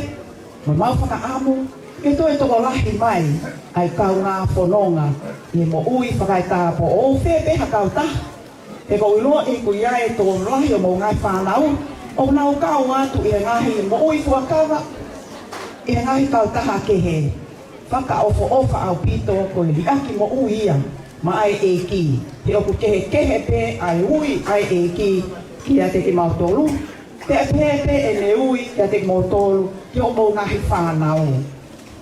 mo mau fakaʻamu ke toe tokolahi mai ʻa e kaungā fononga ʻi he moʻui fakaetāupoʻou, fē pē ha kautaha. He ʻoku ou ʻiloʻi ʻoku ʻi ai e tokolahi ʻo homou ngaahi fānau ʻoku nau kau atu ʻi he ngaahi moʻui fuakava ʻi he ngaahi kautaha kehe. Fakaʻofoʻofa ʻaupito ko e liʻaki moʻui ia maʻa e ʻEiki. He ʻoku kehekehe pē ʻa e ui ʻa e ʻEiki kiate kimautolu, pea pehē pē ʻene ui kiate kimoutolu, ki hoʻomou ngaahi fānau.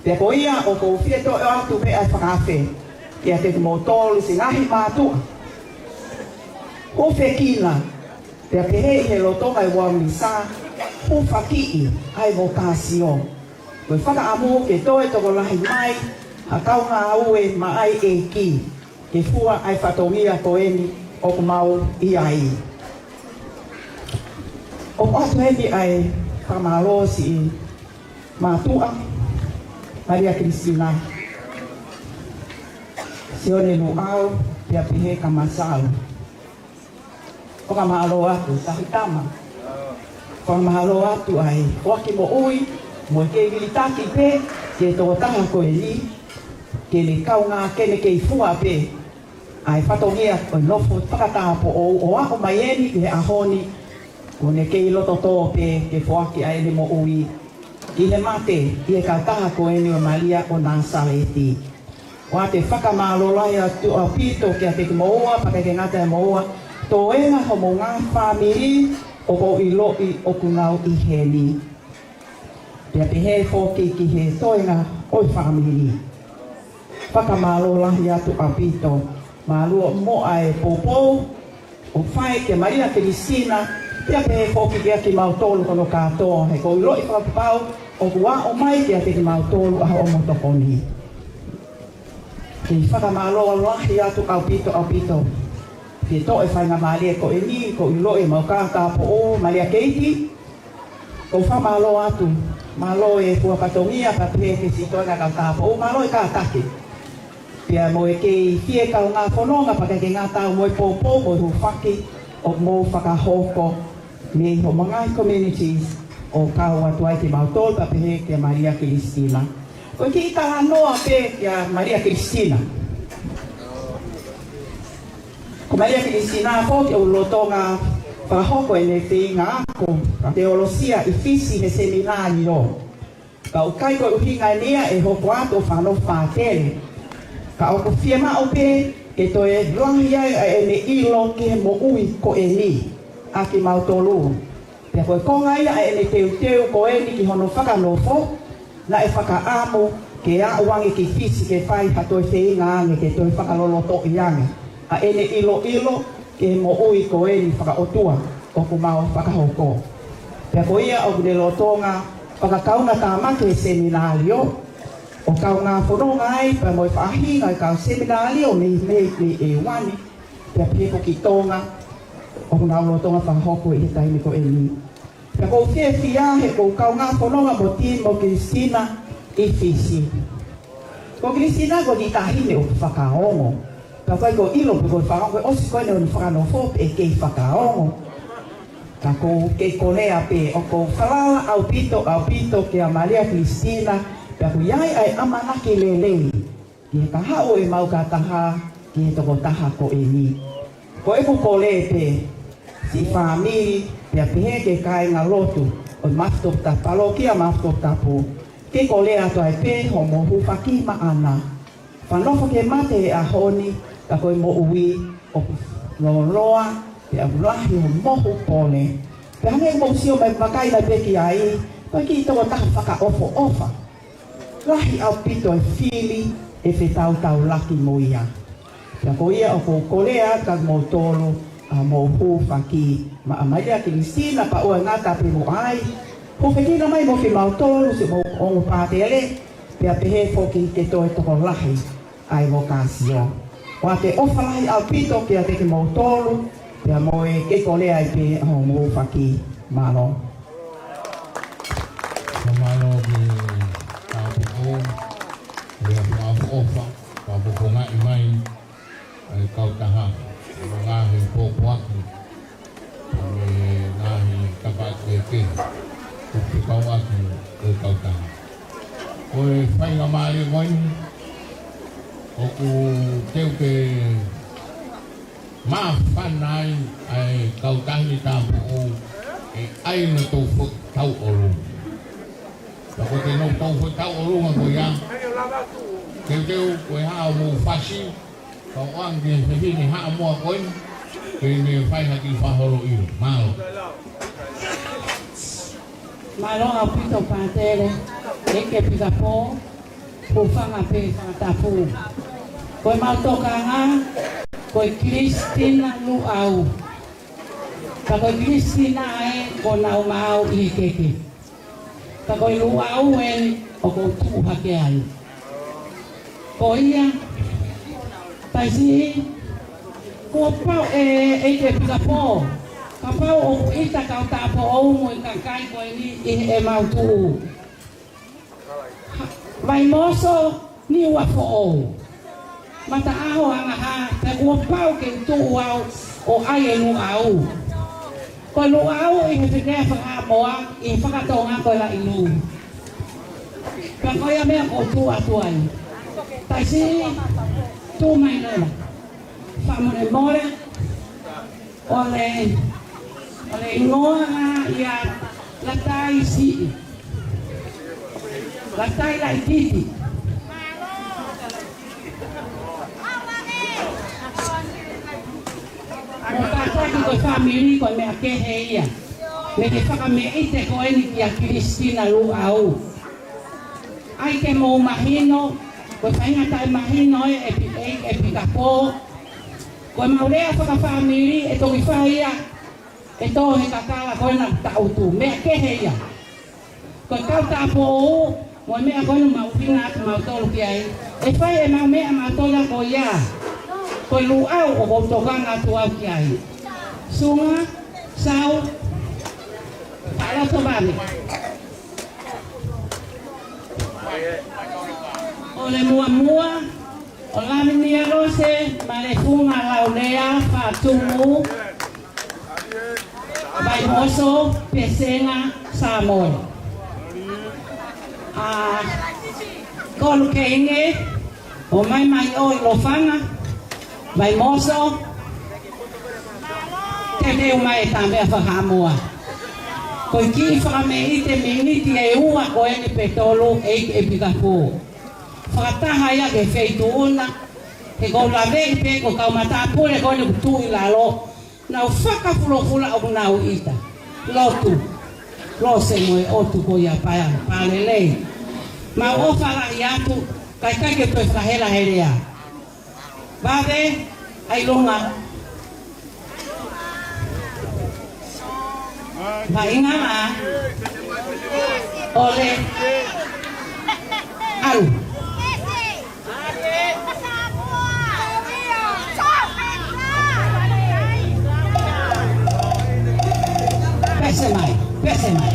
Pea ko ia ʻoku ou fie toe ʻoatu pē ʻa e fakaafe kiate kimoutolu siʻi ngaahi mātuʻa. Hūfekina, pea pehē ʻi he lolotonga e ouau misa, hūfakiʻi ʻa e vokāsio. Ko e fakaʻamu ke toe tokolahi mai ha kau ngāue maʻa e ʻEiki ke fua ʻa e fatongia ko eni ʻoku mau ʻi ai. ʻOatu heni ʻa e fakamālō siʻi mātuʻa, Malia Kilisina, Sione Luʻau, pea pehē kia Masalu. Fakamālō atu, Tahitama. Fakamālō atu ʻa e foaki moʻui, mo e kei vilitaki pē ki he tokotaha ko eni, ke ne kaungā ke ne kei fua pē ʻa e fatongia ʻo e nofo fakatāupoʻou ʻo aʻu mai eni ki he ʻaho ni, kuo ne kei lototō pē ke foaki ʻa ʻene moʻui ki he mate ʻi he kautaha ko eni ʻo Malia ʻo Nāsaleti. ʻOatu e fakamālō lahi atu ʻaupito kiate kimoua, pea ʻikai ke ngata ai moua, toenga hoʻomou ngaahi fāmili ʻoku ou ʻiloʻi ʻoku nau ʻi heni. Pea pehē foki ki he toenga ʻo e fāmili. Fakamālō lahi atu ʻaupito. Mālō muʻa e poupou ʻoku fai kia Malia Kilisina, pea pehē foki kia kimautolu hono kātoa, he ʻoku ou ʻiloʻi fakapapau ʻoku aʻu mai kiate kimautolu ʻa hoʻomou tokoni. Kei fakamālō lahi atu ʻaupito, ʻaupito. Ke toʻo e faingamālie ko eni, ʻoku ou ʻiloʻi ʻemau kātoa poupou, Malia Keiti, ʻoku ou fakamālō atu. Mālō e fua fatongia, pea pehē ki he siʻi toenga kātoa poupou, mālō e kātaki. Pea mo e kei fie kaungā fononga, pea ʻikai ke ngata ai mo e poupou, mo e hūfaki ʻoku mou fakahoko mei hoʻomou ngaahi communities ʻo kau atu ai kimautolu, pea pehē kia Malia Kilisina. Ko e kiʻi talanoa pē kia Malia Kilisina. Ko Malia Kilisina foki ʻoku lolotonga fakahoko ʻene feinga ako fakateolosia ʻi Fisi he seminalio. Ka ʻoku ʻikai ko e ʻuhinga eni ia ʻe hoko atu ʻo fakanofo fakatele. Ka ʻoku fiemaʻu pē ke toe lahi ai ʻa ʻene ʻilo ki he moʻui ko eni ʻa kimautolu. Pea ko e konga ia ʻa ʻene teuteu ko eni ki hono fakanofo, naʻe fakaʻamu ke aʻu ange ki Fisi ke fai ha toe feinga ange ke toe fakalolotoʻi ange ʻa ʻene ʻiloʻilo ki he moʻui ko eni fakaʻotua ʻoku mau fakahoko. Pea ko ia ʻoku ne lolotonga fakakaungātāmaki he seminalio, ʻo kaungā fononga ai pea mo e faʻahinga ʻo e kau seminalio mei, mei, mei ʻEuani, pea pehē foki ki Tonga, ʻoku nau lolotonga fakahoko ʻi he taimi ko eni. Pea ʻoku ou fiefia he ʻoku ou kaungā fononga mo Tim mo Kilisina ʻi Fisi. Ko Kilisina ko e kiʻi taʻahine ʻoku fakaongo. Pea ʻoku ʻikai ke u ʻilo pe ko e fakaongo, ʻosi ko eni hono fakanofo pe ʻe kei fakaongo. Ka ʻoku ou kei kolea pē, ʻoku ou falala ʻaupito, ʻaupito kia Malia Kilisina, pea ʻoku ʻi ai ʻa e ʻamanaki lelei ki he kahaʻu ʻemau kātaha ki he tokotaha ko eni. Ko ʻeku kole pē, siʻi fāmili, pea pehē ki he kāingalotu ʻo e Maʻafu Toputapu, Palokia Maʻafu Toputapu, ke kolea atu ai pē hoʻomou hūfaki maʻana. Fakanofo ki he mate he ʻaho ni, ka ko e moʻui ʻoku lōloa, pea ʻoku lahi hoʻomou pole. Pea hangē ko ʻeku sio mai, vakai mai pē ki ai, ko e kiʻi tokotaha fakaʻofoʻofa. Lahi ʻaupito e fili ʻe fetautaulaki mo ia. Pea ko ia ʻoku ou kolea atu kia moutolu ʻa hoʻomou hūfaki maʻa Malia Kilisina, pea ʻoua ʻe ngata pē mo ia, hūfekina mai mo kimautolu siʻomou ongo pātele, pea pehē foki ki he toe tokolahi ʻa e vokāsio. ʻOatu e ʻofa lahi ʻaupito kiate kimoutolu, pea mo e kei kolea ai pē ʻa hoʻomou hūfaki. Mālō. Fakamālō ki he tāpuaki, ʻa e ʻofa, ʻofa, fakafofongaʻi mai ʻa e kautaha, ʻa e ngaahi pōpoaki, ʻa e ngaahi tafaʻaki kehekehe ʻoku fekauʻaki ʻe he kautaha. Ko e faingamālie ko eni, ʻoku teu ke māfana ai ʻa e kautaha ni tāpuʻu, ʻe ʻai nautolu foʻi tauʻolunga. Ka ko ʻenau tau foʻi tauʻolunga ko ia, teuteu ko e haʻu mo fasi, ka ʻoange ki he fefine Haʻamoa ko eni, ke ne fai ha kiʻi fakaholo ʻilo. Mālō. Mālō ʻaupito pātele, ʻEiki Pikapō, hūfanga pē fakatapu. Ko ʻemau tokanga, ko e Kilisina Luʻau. Ka ko e Kilisina ē, ʻoku nau maau ʻi he keke. Ka ko e Luʻau ē, ʻoku ou tuʻu hake ai. Ko ia, Taisi, kuo pau ē, ʻEiki Pikapō, Kapau ʻoku ʻita Kautaʻapoʻou mo e kakai ko eni ʻi heʻemau tuʻu. Vaimoso, Niuafoʻou, Mataʻaho, Angahā, pea kuo pau ke u tuʻu au ʻo ʻai e Luʻau. Ko e Luʻau ʻi he fineʻeiki fakaʻamoa, ʻi he fakatonga ko e Laʻilū. Pea ko ia meʻa ʻoku ou tuʻu atu ai. Taisiʻi, tuʻu mai leva. Fakamolemole, ʻo le, ʻo le hingoa ia Lataisiʻi. Latai Laʻititi. Ko e kātaki ko e fāmili ko e meʻa kehe ia. Mei he fakameʻite ko eni kia Kilistina Luʻau. ʻAi ke mou mahino, ko e faʻahinga taʻemahino ē, ʻe pi-, ʻe, ʻEpikapō. Ko ʻemau lea fakafāmili ʻe toki fai ia ʻe tō he kakala ko ena taʻutu. Meʻa kehe ia. Ko e Kautaʻapoʻou, mo e meʻa ko ena mau fina atu mautolu ki ai. ʻE fai ʻemau meʻa mautolu ia ko ia. Ko e Luʻau ʻoku ou tokanga atu au ki ai. Suʻunga, Sau, faʻa loto vave. ʻO le muʻamuʻa, ʻo Lavenia Lose, Malefunga Laulea, Fatumu, Vaimoso, Pesenga, Samoa. ʻA, Kolu Keinge, ʻo mai mai ʻo ʻi Lofanga, Vaimoso, teuteu mai e tā meʻa fakaʻamoa. Ko e kiʻi fakameʻite miniti ʻe ua ko eni pe tolu ʻEiki ʻEpikapō. Fakataha ia ke feituʻuna, he ʻoku ou laveʻi pē ko e kau matāpule ko eni ʻoku tuʻu ʻi lalo. Nau fakafulofula ʻoku nau ʻita. Lotu. Lose mo e ʻotu ko ia paea, pea lelei. Mau ʻofa lahi atu, kae ʻikai ke toe fakahelahelea. Vave, ʻailonga. Vaʻinga, ʻa, ʻo le, ʻalu. Pese mai, pese mai.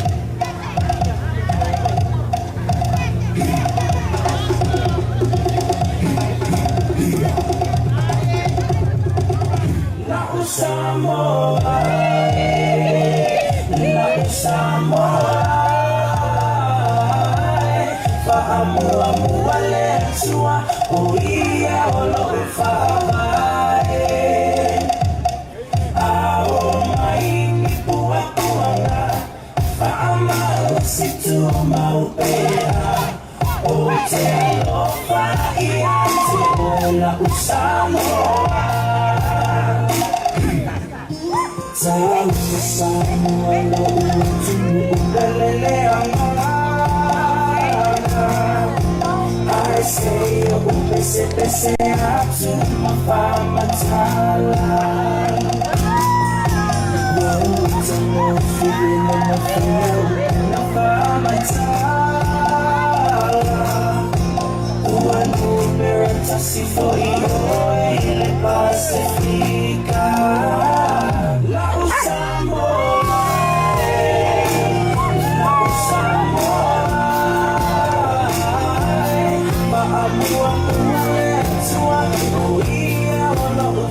Laʻu Samoa ē, Laʻu Samoa ē, fakamuʻamuʻa le Atua, ʻo ia ʻo loʻu fakavaʻe. ʻA ō mai ni puapuanga, fakamālō siʻi tuʻu maʻu pē ā, ʻoku te ʻaloʻofa ʻiate au Laʻu Samoa. Tau Samoa loʻu tunuʻu lelei angahala. I say ʻoku pesepese atu ma fakamatala. Ua uta mo fili mo fili na fakamatala. Ua nūpera tasi foʻi ʻo e ʻi le Pasifika. Laʻu Samoa ē, Laʻu Samoa ē, fakamuʻamuʻa le Atua, ʻo ia ʻo loʻu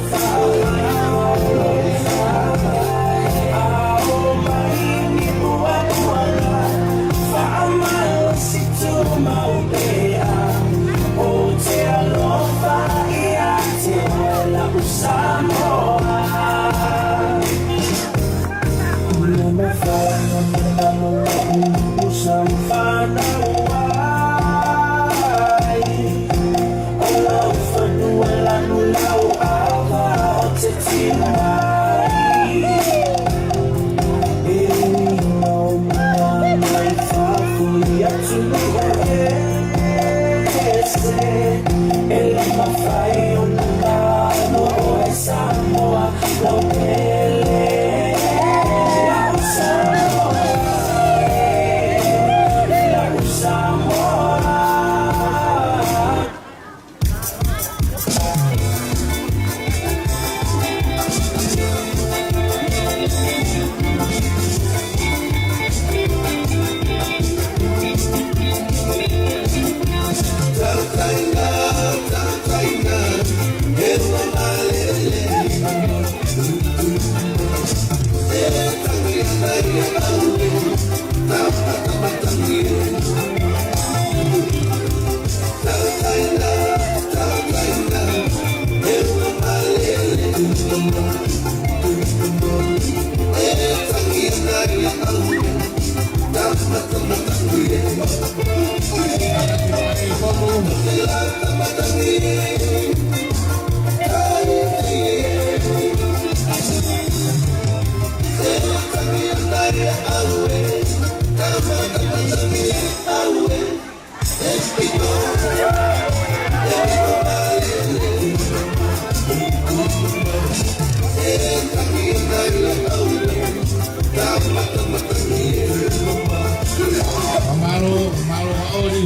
Mālō, mālō ʻaupito.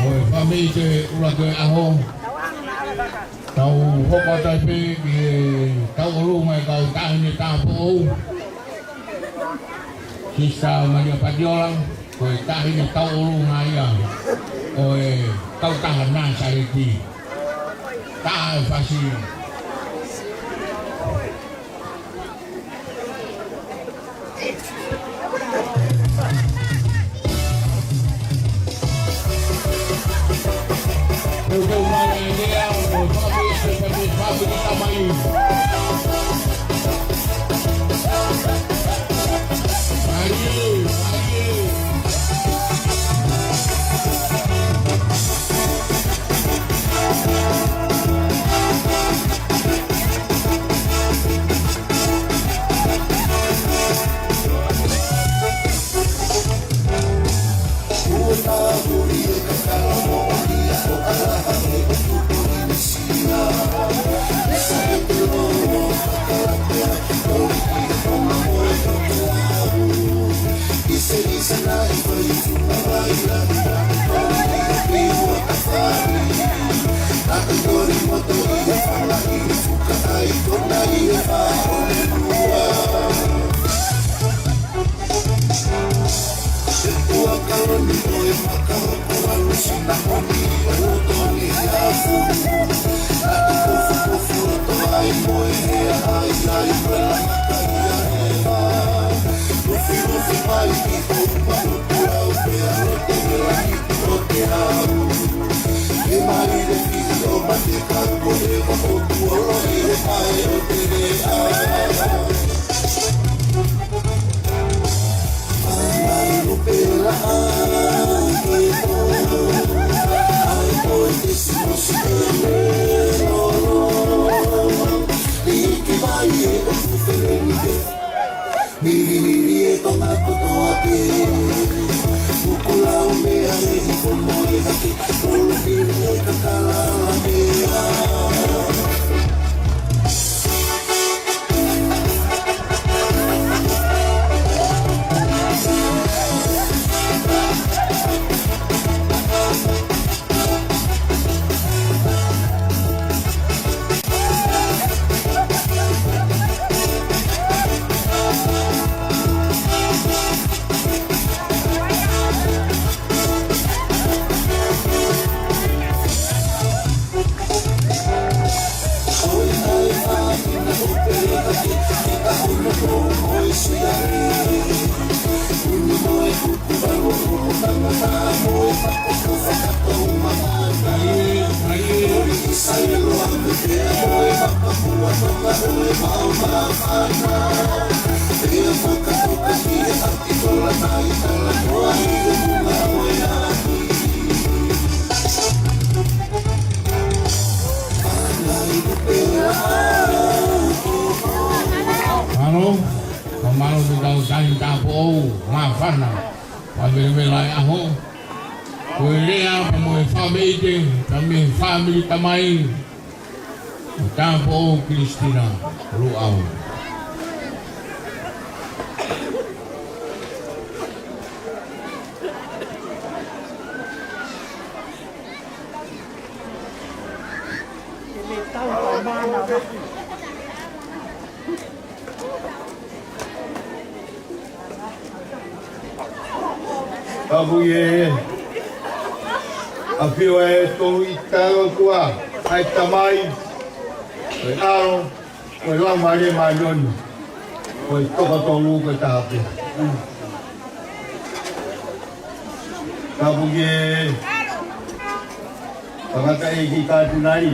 Ko e fāmili ʻuluaki ʻo e ʻaho. Tau hoko atu pē ki he tauʻolunga ʻo e kau taʻahine tāupoʻou. Sisa Malia Patiola, ko e taʻahine tauʻolunga ia ʻo e kautaha Nāsaleti. Taʻahine fāmili. Mālō, mālō ki he kau taʻahine tāupoʻou, māfana, fakamelemela e ʻaho. Ko e lea pea mo e fakamoʻoni, pea mei he fāmili tamai, ʻo Tāupoʻou Kilisitina Luʻau. Ka ʻoku ʻi he ʻafio ʻa e Tolu ʻi he ʻOtua, ʻa e Tamai, ʻa e ʻAlo, ʻa e Laumālie Māʻoniʻoni, ʻa e toko tolu ko e taha pē. Ka ʻoku ʻi he tangataʻeiki Katinali.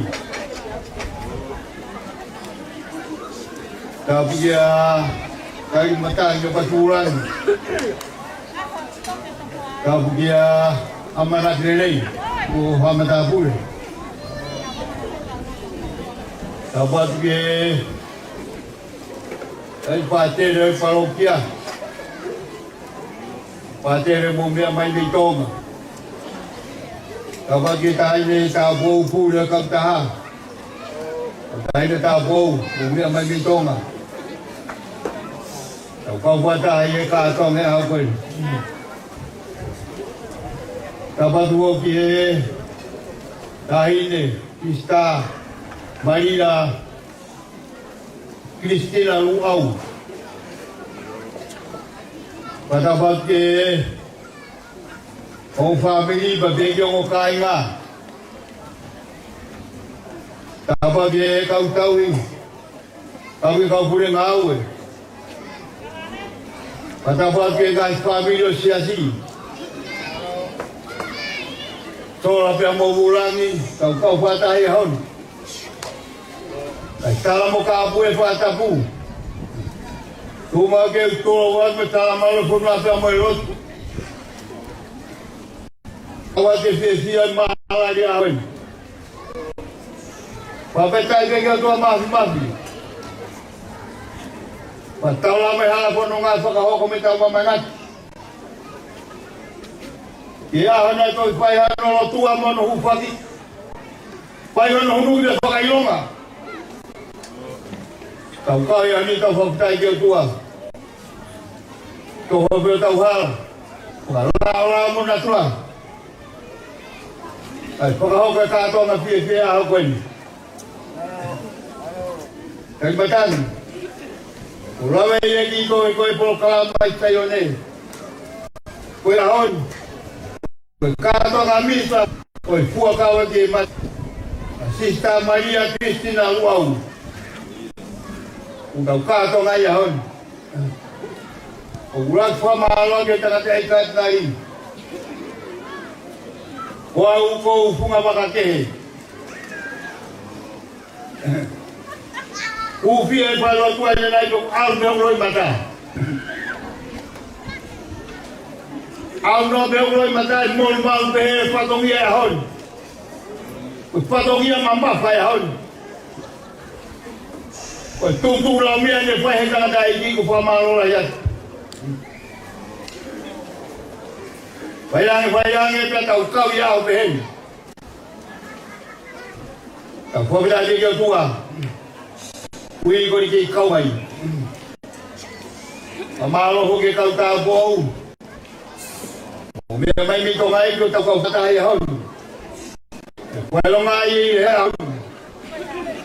Ka ʻoku ʻi he kau matangi ʻo Patulani. Ka ʻoku ʻi he ʻamanaki lelei ʻo Haʻa Matāpule. Ka ʻoku ʻi he kau pātele ʻo e palokia. Pātele mou meʻa mai mei Tonga. Tapu ki he Taʻahine Tāupoʻou, pule kautaha. Taʻahine Tāupoʻou, mou meʻa mai mei Tonga. Tau kau fakataha he kātoanga ʻaho ko eni. Tapu atu foki ki he Taʻahine Sister Malia Christina Luʻau. Fakatapu ki he ongo fāmili pea pehē ki he ongo kāinga. Tapu ki he kau tauhi, kau ki he kau pule ngāue. Fakatapu ki he ngaahi fāmili ʻo e siasi. Sola pea mo Vulangi, kau kau fakataha he ʻaho ni. Kae tala mo ka pue fakatapu. Tuʻu mai ke u tolo atu mo tala mālō fonua pea mo e lotu. ʻOua te fiefia ʻi mālali ʻaho ni. Fakafetaʻi ki he ʻOtua Māfimafi. Fakataula mai hala fononga fakahoko mei he tau mamanaki. Ki he ʻaho naʻe toki fai hano lotua mo hono hūfaki. Fai hono hunu ia fakaʻilonga. Tau kau ia ni tau fakafetaʻi ki he ʻOtua. Tō hope ʻo tau hala. Fakalaolao mo natula. ʻAi, fakahoko e kātoanga fiefia ʻaho ko eni. Kae matangi. ʻO lave ia ki ko e, ko e polokalama ʻi Saione. Ko e ʻaho ni. Ko e kātoanga misa, ko e fuakava ki he mate ʻa Sister Malia Christina Luʻau. ʻOku tau kātoanga ʻi he ʻaho ni. ʻOku ou fakamālō ki he tangataʻeiki Katinali. Ko au ko Funga Vakakehe. Kuo u fie fai lotu ai ʻanenai ko au mei hoku loʻimata. Au noa mei hoku loʻimata ʻi he moʻoni mau pehē fatongia ʻaho ni. Ko e fatongia mamafa ʻaho ni. Ko e tuʻutuʻuni laumia ne fai he tangataʻeiki ʻoku fakamālō lahi atu. Fai ange, fai ange, pea tau kau ia ʻo pehē ni. Tau fakafetaʻi ki he ʻOtua. Ui ko ni ke kau mai. Fakamālō foki ki he kau tāupoʻou. ʻO meʻa mai mei Tonga ʻEiki ʻo tau kau fakataha he ʻaho ni. Ko e longa ʻi he ʻaho ni.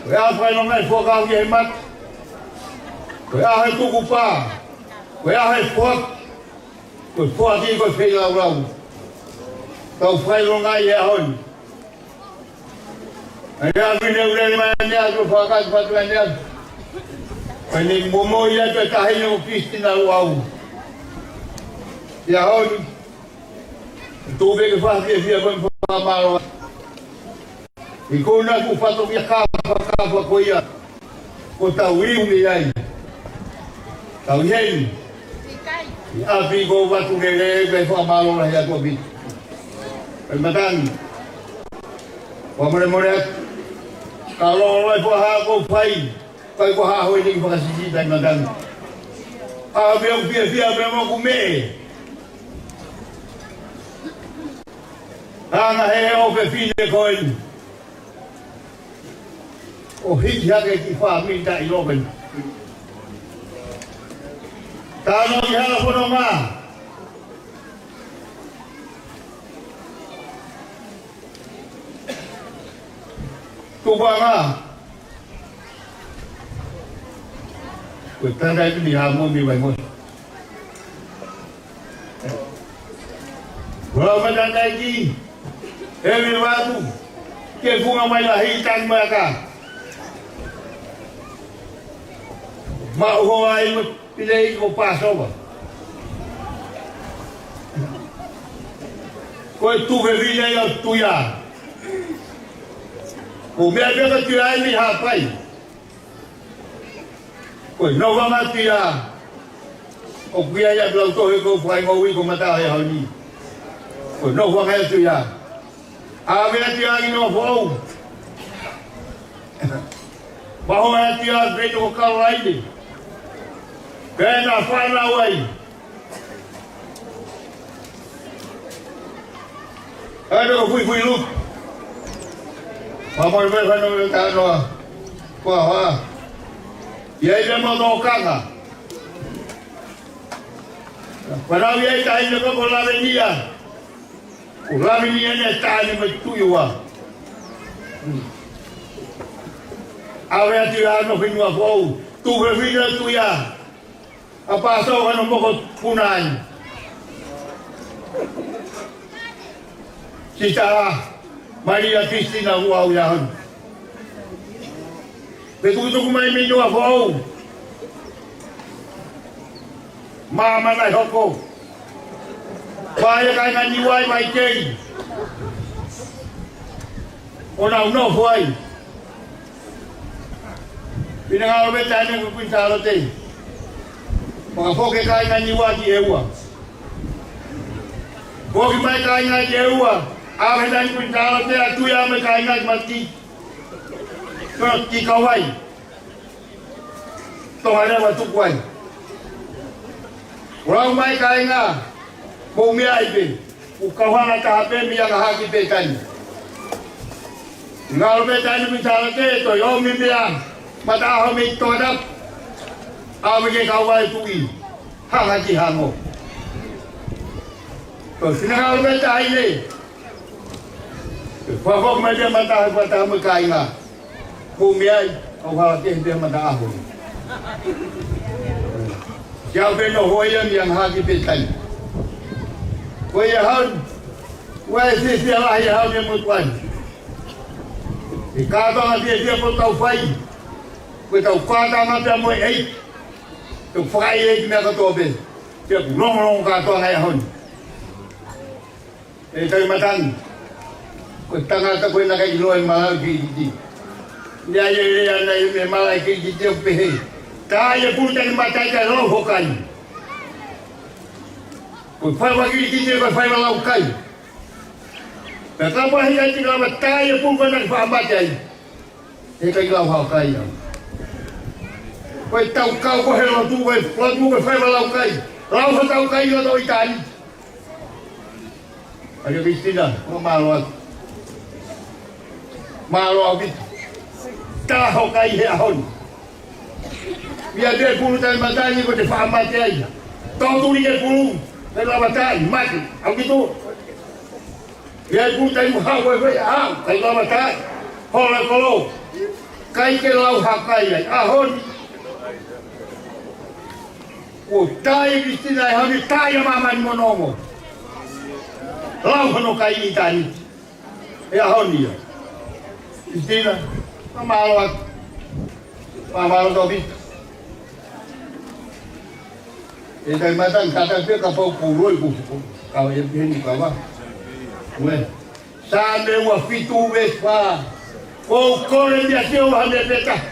Ko e ʻaho e longa ʻi he fuakava ki he mate. Ko e ʻaho e tukupā. Ko e ʻaho e foaki. Ko e foaki ko e feilaulau. Tau fakalonga ʻi he ʻaho ni. ʻAi ʻa mine ule mai ʻanenai ʻo fakakakato atu ʻanenai. Ko eni momoi atu e Taʻahine ko Christina Luʻau. ʻI he ʻaho ni. Tuku pē ke fakafiefia ko e fakamālō. ʻI he kona ʻoku fatongia kafakafa ko ia. Ko tau iu mei ai. Tau ʻi heni. ʻI ʻapi ko Vatunele, kae fakamālō lahi atu ʻaupito. Kae matangi. Fakamolemole atu. Ka lolo e fakahā ko fai. Kae ko ha hoi ni fakasisi kae matangi. ʻA mea ʻoku fiefia mea mo ʻoku meʻe. Anga he ʻofefine ko eni. ʻO hiki hake ki fāmili taʻi lopen. Tano ki hala fononga. Tupuʻanga. Ko e tangataʻeiki ni ha mo mi vai mo. Ua ma tangataʻeiki. He mi vatu. Ke funga mai lahi tani mai aka. Ma uho ai mo. Pile ʻi ko Passover. Ko e tuʻu he vile ia ʻo Tuia. Ko e meʻa pē ka Tuia ʻi Haʻapai. Ko e nofoʻanga Tuia. ʻOku ʻi ai ʻa e lau tohi ko Fai Ngoui ko Mata he ʻaho ni. Ko e nofoʻanga ia Tuia. ʻA mea Tuia ʻi Nofo. Maho ʻa Tuia pē ko Kalaine. Pea na fānau ai. Ano ko Fuifuiluku. Mamo le fano le tanoa. Ko hoa. ʻI ai le mo tokanga. Fana ʻi ai taʻahine ko ko Lavenia. Ko Lavenia ne taʻahine mo Tuʻi Ua. ʻAve atu ʻi hano fenua foʻou. Tuʻu fefine Tuʻi Ua. ʻA Pasō hano mokopuna ai. Sisitā Malia Kristina Uau ia hon. Fetukutuku mai mei Nua Foʻou. Māmani ʻi hoko. Fai e kāinga Niua ʻi Vaitei. ʻO nau nofo ai. Finangalo me taʻahine ko Kuini Sālote. Fakafoki e kāinga Niua ki ʻEua. Foki mai kāinga ki ʻEua. ʻAve taʻahine Kuini Sālote ʻa Tuʻi Ua mo e kāinga ki Mati. Ko ki Kauai. Tonga leva tuku ai. Lau mai kāinga. Mou meʻa ai pē. ʻOku kau hangē taha pē mei anga haki pē taimi. Ngalo pē taimi mei tala te toi ʻomi pea mataʻaho mei Tongatapu. ʻAve ke kau ai Tuʻi. Hanga ki hango. Ko e finangalo pē taʻahine. Ke fakafoki mai pē mataʻaho, mataʻaho mo e kāinga. Ko meʻa ai, ʻoku hala kehe pē mataʻaho. Ke ʻave pē ʻo hoi ia mei anga haki pē taimi. Ko ia hau, ʻoku ʻi ai e fiefia lahi ʻa hau mei mo tuʻani. ʻI he kātoanga fiefia ko tau fai, ko tau kātoanga pea mo e ʻEiki. Tau fakaʻeiki meʻa kotoa pē. Pea ʻoku longolongo kātoanga ʻi he ʻaho ni. ʻE Talimatangi. Ko e tangata ko ē naʻe ʻiloa ʻi Malaʻekikiti. Naʻe ʻi ai e lea naʻe ʻi ai mei Malaʻekikiti ʻo pehē. Tā e pulu taʻe mata ai kae lau ho kai. Ko e faiva kilikiti ko e faiva lau kai. Pea kapau ʻe ʻi ai e tiki lava tā e pulu ko ē naʻe faʻa mate ai. ʻE ʻikai lau hao kai au. Ko e tau kau ko he lotu, ko e lotu ko e faiva lau kai. Lau hao tau kai ʻo tau ʻitāniti. ʻAle Kristina, ko mālō atu. Mālō ʻaupito. Tā hao kai he ʻaho ni. ʻI ai pē pulu Talimatangi ko te faʻa mate ai. Tau tuli ke pulu. Pea lava tai, mate. ʻAupito. ʻI ai pulu taimi hao ko e fai, ʻikai lava tai. Hola kolo. ʻIkai ke lau hao kai ai. ʻAho ni. ʻO tā e Kristina e hao ni tā e māmani mo nongo. Lau hano kai ʻitāniti. ʻI he ʻaho ni ia. Kristina. Mālō atu. Mālō atu ʻaupito. ʻE Talimatangi kātaki pē kapau ko e loi ko e fuko. Kau e peheni kava. Ue. Saame ua fitu veesi fā. Ko e kole mei a Sihova ha meʻa pē taha.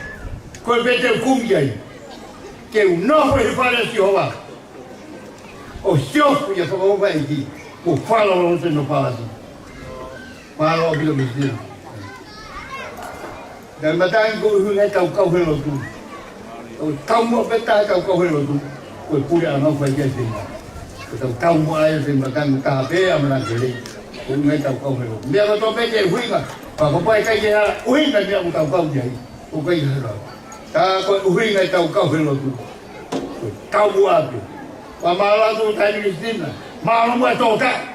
Ko e pē te u kumi ai. Ke u nofo ʻi he fale ʻo Sihova. ʻO siofi ʻa e fakaʻofa ʻEiki. Ko e fala loloto ʻene palasi. Mālō ʻaupito Kristina. Talimatangi ko e ʻuhinga ʻetau kau he lotu. ʻOku tau mo pē taha ʻetau kau he lotu. Ko e pule ʻa ngau fai kia Sihova. Ko ʻetau tau mo ai Talimatangi taha pē ʻamanaki lelei. Ko e ʻuhinga ʻetau kau he lotu. Meʻa kotoa pē ke ʻuhinga. Pea kapau ʻe ʻikai ke ʻuhinga meʻa ʻoku tau kau ki ai. ʻOku ʻikai ke hala. Tā ko e ʻuhinga ʻetau kau he lotu. Ko e tau mo ʻapi. Pea mālō atu taimi Kristina. Mālō mo e tō taʻe.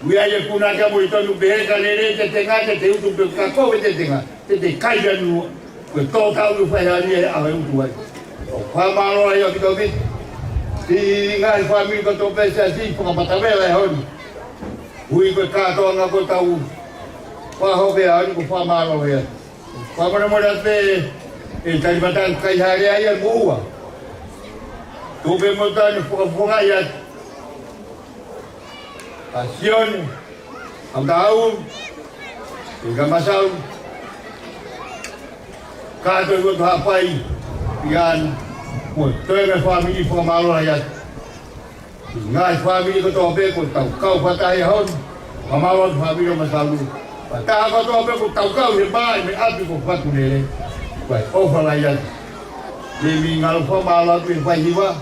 ʻI ai e puna kia mo i tonu pehē ka lele te tenga te te utu pe ka kowe te tenga te te kai anu. Ko e tō taʻu ʻoku fai ʻa e ʻaho e utu ai. ʻOku fakamālō ai ʻaupito ʻaupito. Siʻi ngaahi fāmili kotoa pē Siasi fakamatavela e ʻaho ni. Ui ko e kātoanga ko tau. Fakahope ʻaho ni ʻoku fakamālō ai. Fakamolemole atu pē ʻe Talimatangi kai hale ai ʻa e moʻua. Tuku pē mo tanu fakafofonga ia. ʻA Sione, ʻa Tau, ʻe ka Masau. Kātoa ʻi ʻOtu Haʻapai, ʻi ana, mo toe mei fāmili fakamālō ai atu. Ngaahi fāmili kotoa pē ko tau kau fakataha he ʻaho ni. Fakamālō atu fāmili ʻo Masalu. Fakataha kotoa pē ko tau kau he maʻi mei ʻapi ko Fakulele. Ko e ʻofa lahi atu. Mei mei ngalo fakamālō atu he fai hiva.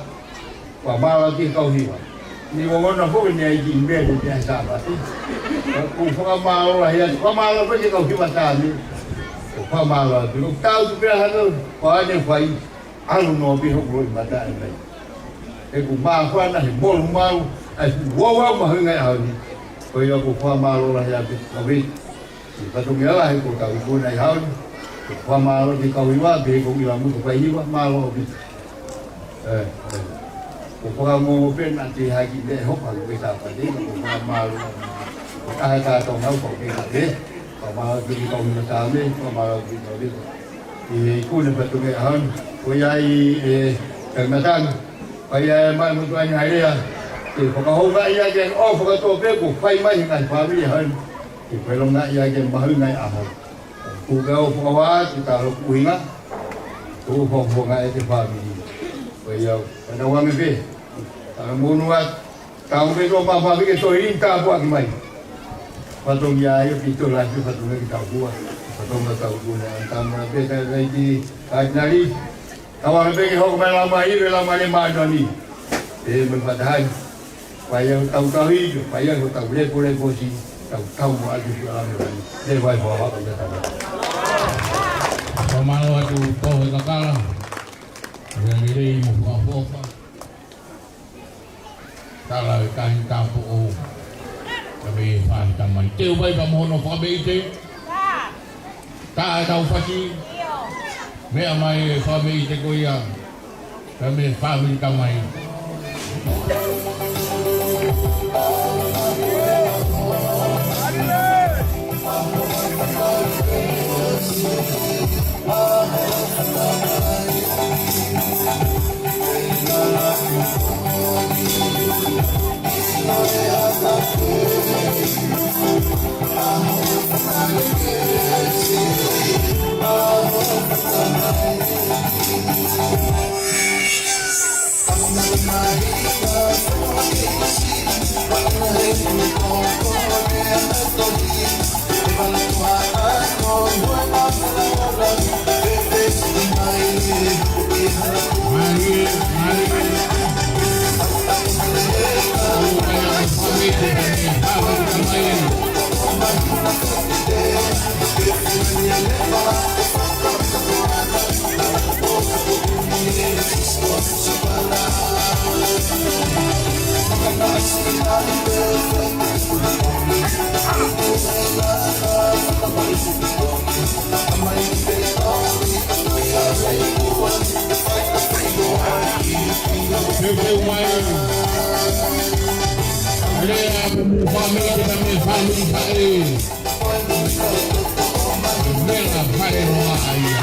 Fakamālō atu he kau hiva. Ni ongona foki ni ai ki mele te ai Sāpate. Ko fakamālō lahi atu, fakamālō pē ki he kau hiva Saame. Ko fakamālō atu. Ko tau tu pē hano, ko ane fai, ʻalu noa pē hoku loʻimata ʻe mai. ʻE ku māfana he molumalu, ʻa e fuʻu ouau mahuʻinga ʻi he ʻaho ni. Ko ia ko fakamālō lahi atu, ka vei. Ko e fatongia lahi ko ʻetau ikuna ʻi he ʻaho ni. Ko fakamālō ki he kau hiva, pehē ko Ila Mutu fai hiva, mālō ʻaupito. ʻE, ʻe. Ko fakamōmō pē naʻa te haki te hopa ko e Sāpate, ko fakamālō. Ko e taha e kātoanga ʻoku ke ka pē. Fakamālō ki he kau hiva Saame, fakamālō ki he kau hiva. ʻI he ikuna fatongia ʻaho ni. Ko ia ai e, e matanga. Ko ia e mai mutu ai ngaahi lea. Ke fakahoungaʻi ʻaki ʻo fakatō pē ko e fai mai he ngaahi fāmili ʻaho ni. Ke felongaʻi ʻaki e mahuʻinga ʻo e ʻaho. Kuo ke ʻo fakavā atu talo kuinga. Ko e fakahoungaʻi e fāmili. Ko ia, ka tau ange pē. Tala monu atu. Tau pē tō mapā pē ke tō i tāpuaki mai. Fatongia ai ʻo ki tō lahi fatongia ki tau kua. Fatongia tau kua ne antamona pē tai rai ki Katinali. Tau ange pē ke hoko mai lau mai ive lau mai le mānoni. Pē mai Fatahani. Fai au tau tau i, fai au tau lepo lepo si, tau tau mo atu ki ala me rai. Le vai hoa hoa ka tau. Fakamālō atu Pohe Kakala. Ia lelei mo fakafofa. Tala e kahi tapu o. Ka me fai tamai. Te u vai pa mono fakameʻite. Tā e tau fasi. Meʻa mai e fakameʻite ko ia. Ka me fai tamai. Peupeu mai. Lea mo e fāmili, ka me fāmili ka e. Mela fale roa ia.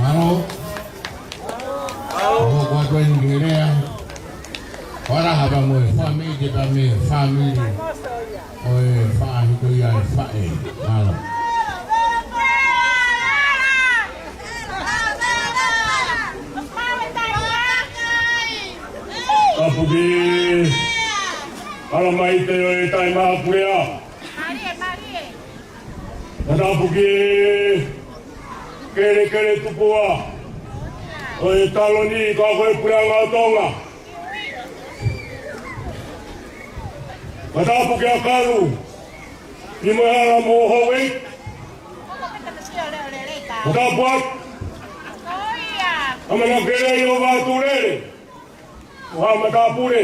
Mālō. ʻO ko atu eni ki he lea. Fakaʻapaʻapa mo e fāmili, pea mo e fāmili ʻo e faʻahito ia e faʻē. Mālō. Puke, ala mai te o e tai makulea. Matapuke, kelekele tupua. ʻO e taloni ka ko e puleʻanga ʻo Tonga. Matapuke ʻa Kalu, ni mo e ala mo houʻeiki. Matapuke, ʻa Mana Kelei ʻo Vātulele. Ua matapule.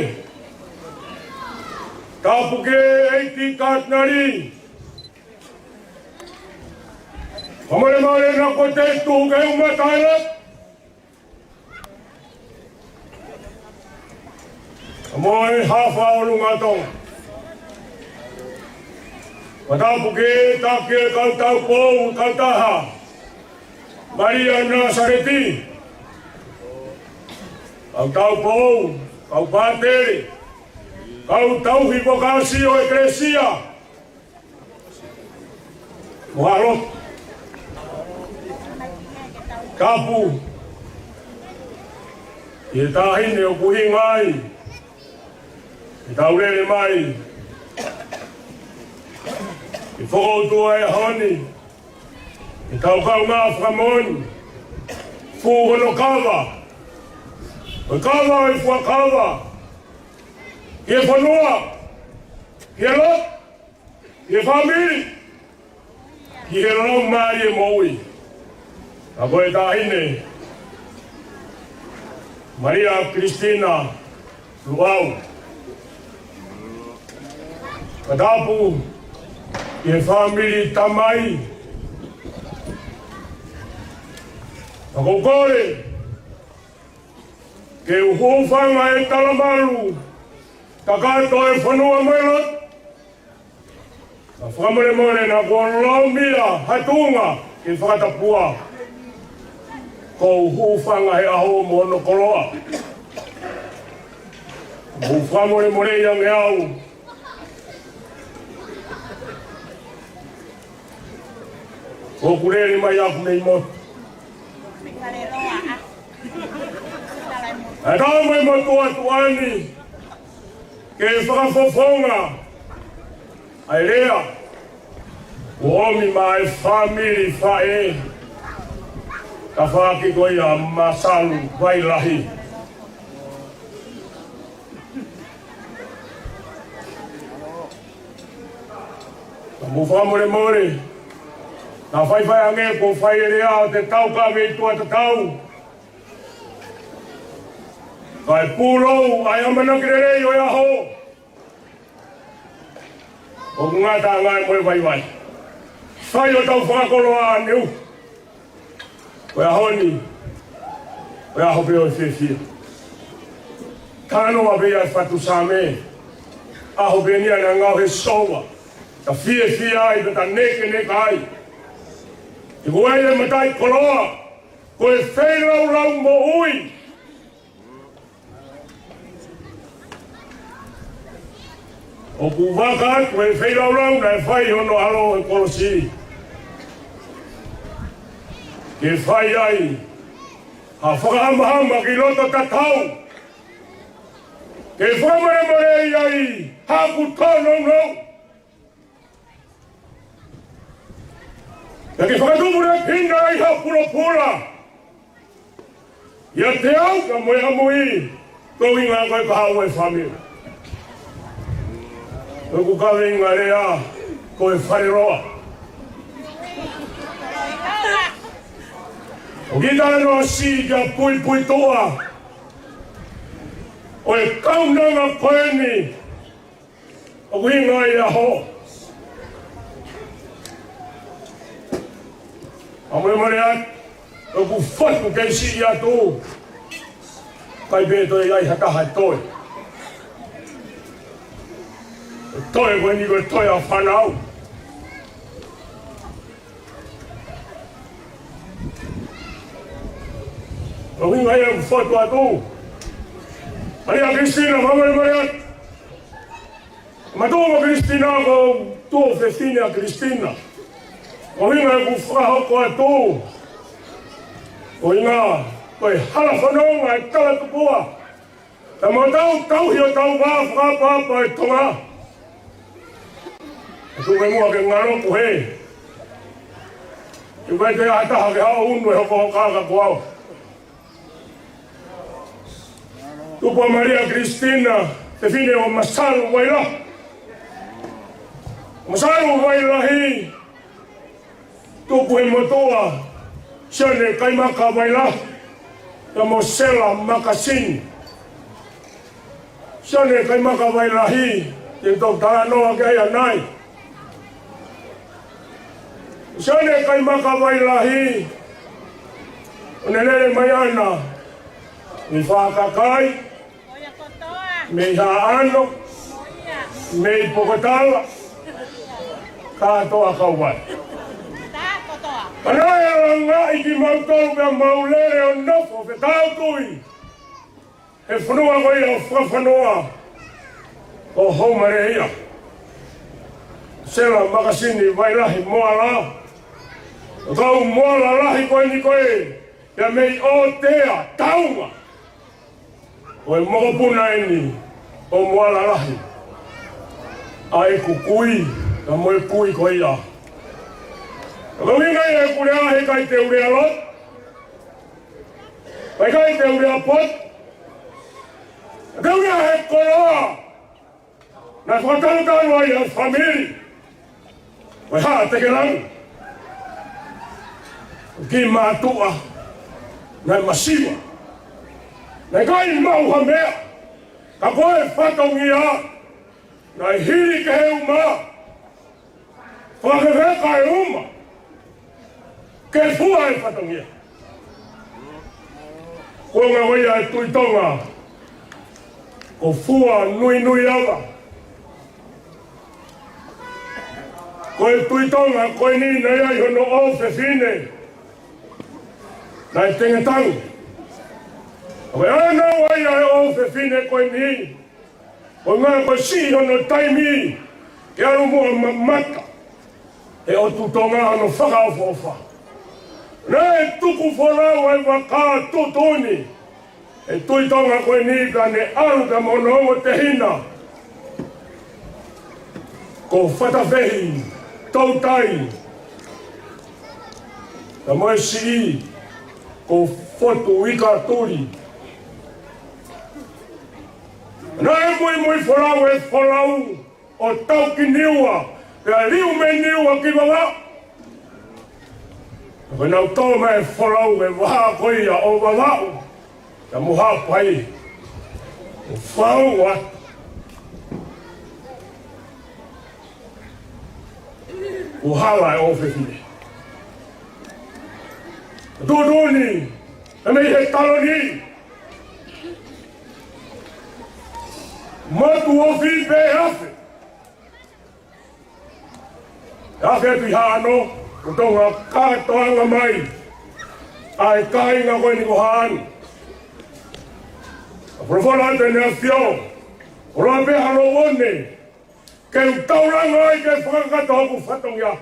Tapuke ʻEiki Katinali. Fakamolemole naʻa ko te tuku ke u mataila. Mo e hafa ʻo Lungatonga. Matapuke taki e kau taupou, kautaha. Malia Nasaleti. Kau taupou, kau pātele, kau tauhi vokāsio ʻekelesia. Mo halo. Tapu. ʻI he taʻahine ʻoku ʻuhinga ai ʻetau lele mai ʻi he fokoutua ʻo e ʻaho ni, ʻetau kaungā fakamoʻoni, fuʻu hono kava, ʻo e kava ʻo e fuakava, ʻi he fonua, ʻi he lotu, ʻi he fāmili, ʻi he laumālie moʻui. Ka ko e taʻahine, Malia Kilistina Luau. Matapu ʻi he fāmili tamai. Ka ʻoku ou kole ke u hūfanga he talamalu kakato ʻo e fonua mo e lotu. Ka fakamolemole naʻa kuo lōmia ha tuʻunga ke fakatapua. ʻOku ou hūfanga he ʻaho mo hono koloa. Mou fakamolemoleʻi ange au. ʻOku lele mai ʻaku nei motu. ʻE tau mai motu atu ani ke fakafofonga ʻa e lea ʻoku ʻomi maʻa e fāmili faʻē, tafaʻaki ko ia Masalu Vailahi. Ka mou fakamolemole, naʻa faifai ange kuo fai e lea ʻo te tau ka mei tuʻa tatau. Kae pulou ʻa e ʻamanaki lelei ʻo e ʻaho. ʻOku ngata ange mo e vaivai. Fai ʻo tau fakakoloa ʻaneu. Ko e ʻaho ni, ko e ʻaho pē ʻo e fiefia. Talanoa pē ia ʻa e fatu Saame. ʻAho pē eni ʻa e ngāue he soa. Ta fiefia ai, ta nekeneka ai. Te ko ai e mataʻikoloa. Ko e feilaulau moʻui. ʻOku vaka atu e feilaulau naʻe fai hono ʻAlo ʻi he kolosi. Ke fai ai ha fakahamahama ki loto tatau. Ke fakamolemoleʻi ai haku tōnounou. Naʻa ke fakatupu naʻe pina ai ha pulopula. ʻIate au ka mo e ʻamui, ko e ʻuhinga ko e kahaʻu e fāmili. Ko ʻeku kaveinga lea, ko e faleloa. ʻOku ʻi ai e talanoa siʻi kia Puipuituʻa. ʻO e kaunanga ko eni. ʻOku ʻuhinga ia ʻaho. Fakamolemole atu, ʻoku fotu kei siʻi atu. ʻIkai pē toe ʻi ai ha taha ʻe toe. Toe ko eni ko e toe ʻa fānau. ʻOku ʻuhinga ia ʻoku fotu atu. Malia Kilistina, fakamolemole atu. Mātuʻa mo Kilistina ko e tuofefine ʻa Kilistina. ʻOku ʻuhinga ʻeku fakahoko atu. ʻOku ʻuhinga ko e hala fononga e tala tupua. Pea mo tau tauhi ʻo tau vā fakaʻapaʻapa e Tonga. ʻE tuku muʻa ke ngalo kuo hē. Tuku ʻikai te ʻi ai ha taha ke haʻu ʻo unu e hokohoko ka ko au. Tupu ʻa Malia Kilisitina, fefine ʻo Masalu Vailahi. Masalu Vailahi, tupu he motuʻa, Sione Kaimaka Vailahi, pea mo Sela Makasini. Sione Kaimaka Vailahi, te u talanoa ki ai ʻanai. Sione Kaimaka Vailahi, ʻo ne lele mai ʻana mei Fakakai, mei Haʻano, mei Pokotala, kātoa kau ai. Pea naʻe alangaʻi kimautolu pea mau lele ʻo nofo fetautui he fonua ko ia ʻo fakafonua ʻo Houmareia. Sela Makasini Vailahi Moala, ʻo kau Moala lahi ko eni ko ē, pea mei ʻOtea, Taunga. Ko e mokopuna eni ʻo Moala Lahi, ʻa ʻeku kui, ka mo e kui ko ia. Ka ko e ʻuhinga ia ʻeku lea he ʻikai te u lea lotu, ʻikai te u lea potu, te u lea he koloa naʻe fakatalutalu ai ʻa e fāmili ʻo e Haʻa Tekelangi. Ki mātuʻa naʻe masiva, naʻe ʻikai maʻu ha meʻa, ka ko e fatongia naʻe hili ki he uma, fakafefeka e uma ke fua e fatongia. Ko e ʻuhinga ia e Tuʻi Tonga, ko Fuanuinuiava. Ko e Tuʻi Tonga ko eni naʻe ʻi ai hono ʻofefine naʻe tengetangi. Ko e ʻuhinga ia e ʻofefine ko eni, ko e ʻuhinga ko e siʻi hono taimi ke ʻalu muʻa ʻo mamata he ʻotu Tonga hono fakaʻofoʻofa. Naʻe tuku folau e vaka tuʻutuʻuni e Tuʻi Tonga ko eni, pea ne ʻalu pea mo hono ongo tehina, ko Fatafehi Toutai, pea mo e siʻi ko Fotu Ikatuli. Naʻe muimui folau e folau ʻo tauki Niua, pea liu mei Niua ki Vavaʻu. Pea nau tō mai e folau e vahaʻa ko ia ʻo Vavaʻu, pea mo Haʻapai, ʻo fau atu. Kuo hala e ʻofefine. Tuʻutuʻuni, ʻe mei he taloni, motu ofi pē afe. Afe atu ʻi Haʻano, ko Tonga, kātoanga mai ʻa e kāinga ko eni ko Haʻano. ʻA folofola atu ʻEne ʻAfio, ʻoua pē ha loʻu one ke u taulanga ai ke fakakakato hoku fatongia.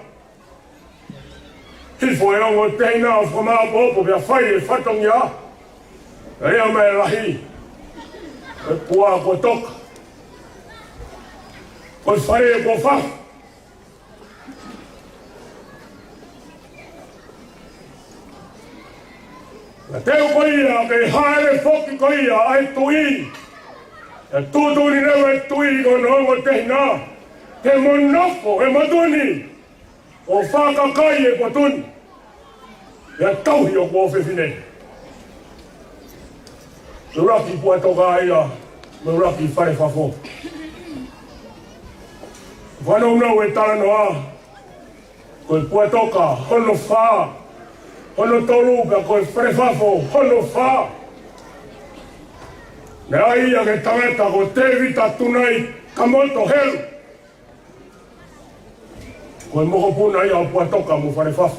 Hifo e ongo tehina ʻo fakamāʻopoʻopo pea fai e fatongia. Lea mai e lahi, ko e puaka kuo toka, ko e fale kuo fahu. Naʻe teu ko ia ke hāʻele foki ko ia ʻa e tuʻi, ʻe tuʻutuʻuni leva e tuʻi ki hono ongo tehina, ke mo nofo he motu ni ʻo fakakai e potu ni, ʻa e tauhi hoku ʻofefine. Mo e ʻuluaki Puatoka ia, mo e ʻuluaki Falefafo. Fanongonongo e talanoa, ko e Puatoka hono fā, hono tolu, pea ko e Falefafo hono fā. Naʻe ʻi ai ʻa e tangata ko Tēvita Tunai Kamoto Helu. Ko e mokopuna ia ʻo Puatoka mo Falefafo.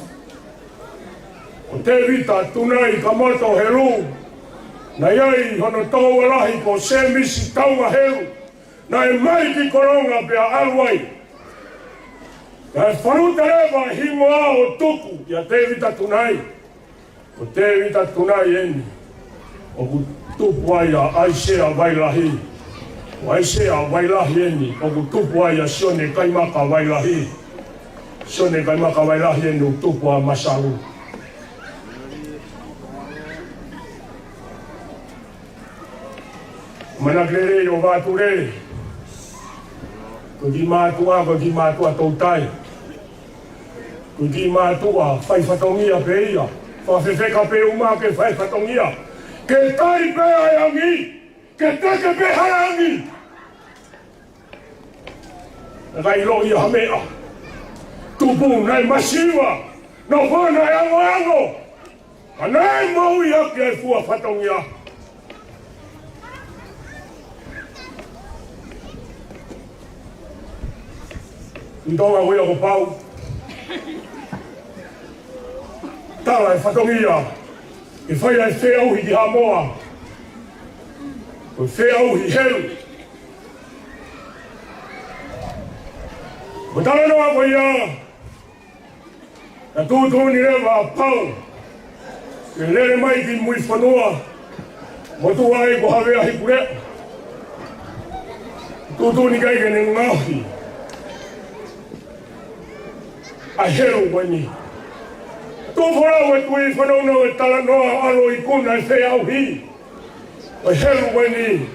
Ko Tēvita Tunai Kamoto Helu, naʻe ʻi ai hono tokoua lahi ko Sēmisi Taunga Helu, naʻe mai ki Kolonga pea ʻalu ai. Naʻe faluta leva e hingoa ʻo tuku ʻia Tēvita Tunai. Ko Tēvita Tunai eni ʻoku tupu ai ʻa ʻAisea Vailahi. ʻO ʻAisea Vailahi eni ʻoku tupu ai ʻa Sione Kaimaka Vailahi. Sione Kaimaka Vailahi eni ʻoku tupu ʻa Masalu. Manakilele ʻo Vātulele. Ko e kiʻi mātuʻa, ko e kiʻi mātuʻa toutai. Ko e kiʻi mātuʻa fai fatongia pē ia. Fakafefeka pē uma ke fai fatongia. Ke tai pē ʻa e angi. Ke teke pē ʻa e angi. Naʻe ʻikai ʻilo ia ha meʻa. Tupu naʻe masiva. Nofo naʻe angoango. Ka naʻe moʻui ʻaki ʻa e fua fatongia. ʻI Tonga ko ia kuo pau. Tala e fatongia. Ke fai ai e feʻauhi ki Haʻamoa. Ko e feʻauhi helu. Ko e talanoa ko ia. Naʻe tuʻutuʻuni leva ʻa Pau ke lele mai ki Muifonua, motuʻa ai ko Havea Hikuleʻo. Tuʻutuʻuni ki ai ke ne ngaohi ʻa e helu ko eni. Tuʻu folau e tui, fanongo e talanoa, ʻalu ʻo ikuna e feʻauhi ʻo e helu ko eni.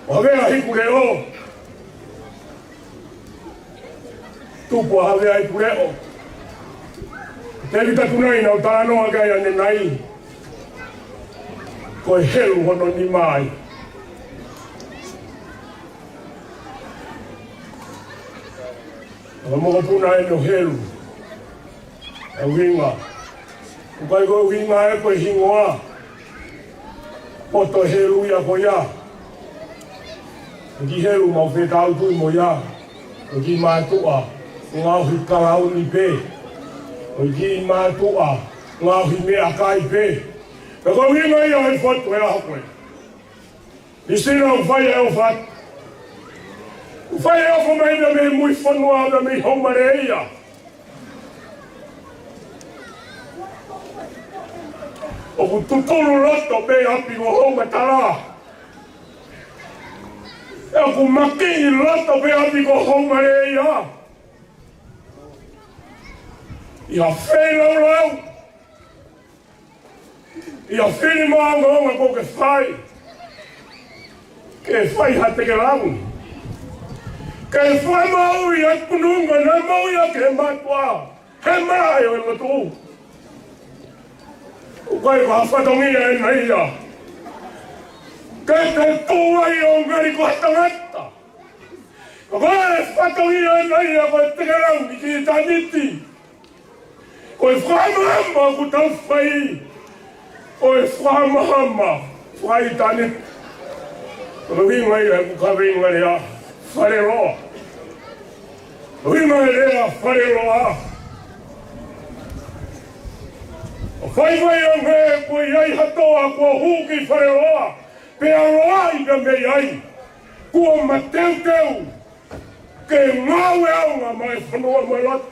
Havea Hikuleʻo. Tupu ʻa Havea Hikuleʻo. Tēvita Tunai naʻa ku talanoa ki ai ʻanenai. Ko e helu hono nima ai. Ko e mokopuna eni ʻo helu. ʻA e ʻuhinga. ʻOku ʻikai ko e ʻuhinga ia ko e hingoa. Poto helu ia ko ia. Ko e kiʻi helu mau fetautui mo ia. Ko e kiʻi mātuʻa ngaohi kalauni pē. Ko e kiʻi mātuʻa ngaohi meʻakai pē. Pea ko e ʻuhinga ia ʻo e fotu he ʻaho ko ē. Ni sina ʻoku fai e ʻofa. ʻOku fai e ʻofa mai mei Muifonua, mei Houmareia. ʻOku tutulu loto pē ʻapi ko Houmatala. ʻOku makiʻi loto pē ʻapi ko Houmareia. ʻI ha feilaulau. ʻI ha fili maʻongoʻonga ʻoku ke fai. Ke fai ha teke launi. Ke fai maʻu ʻi ha pununga naʻe maʻu ia ke mātuʻa. He mā ʻe ʻo e lotu. ʻOku ʻikai ko ha fatongia ʻena ia. Ke te tuʻu ai ʻo ngali ko ha tangata. Ka ko e fatongia ʻena ia ko e teke launi ki ʻitāniti. Ko e fakamaama ʻoku tau fai. Ko e fakamaama fakaʻitāniti. Ko e ʻuhinga ia ʻeku kaveinga lea Faleloa. Ko e ʻuhinga e lea Faleloa. ʻO faifai ange kuo ʻi ai ha toa kuo hū ki Faleloa. Pea loaʻi pea mei ai. Kuo mateuteu. Ke ngāue ʻaonga maʻa e fonua mo e lotu.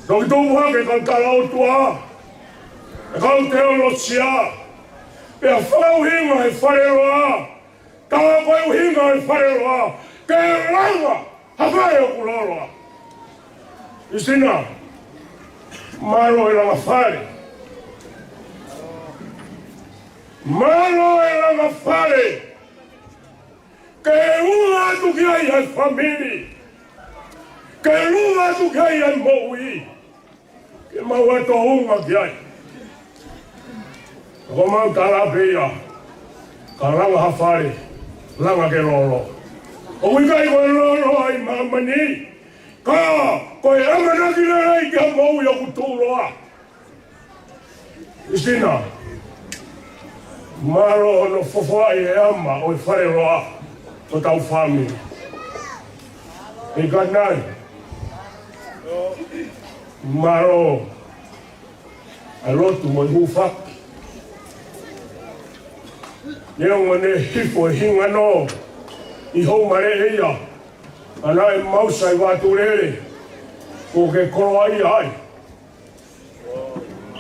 Toki tupu hake kau tala ʻOtua, e kau teolosia, pea fakaʻuhinga e Faleloa, tā ko e ʻuhinga e Faleloa, ke langa ha fale ʻoku lōloa. Isina, mālō e langa fale. Mālō e langa fale. Ke unga atu ki ai e fāmili. Ke unga atu ki ai e moʻui. Ke mau ʻato unga ki ai. Ko mau tala pē ia. Ka langa ha fale. Langa ke lōloa. ʻOku ʻikai ko e lōloa ʻi māmani. Ka ko e ʻamanaki lelei ki ha moʻui ʻoku tuʻuloa. Isina, mālō hono fofoaʻi e ama ʻo e Faleloa, ko hotau fāmili. ʻE kanai, mālō ʻa e lotu mo e hūfaki. Neongo ne hifo e hinganō ʻi Houmareia, ʻa naʻe mau sai Vātulele, kuo ke koloaʻia ai.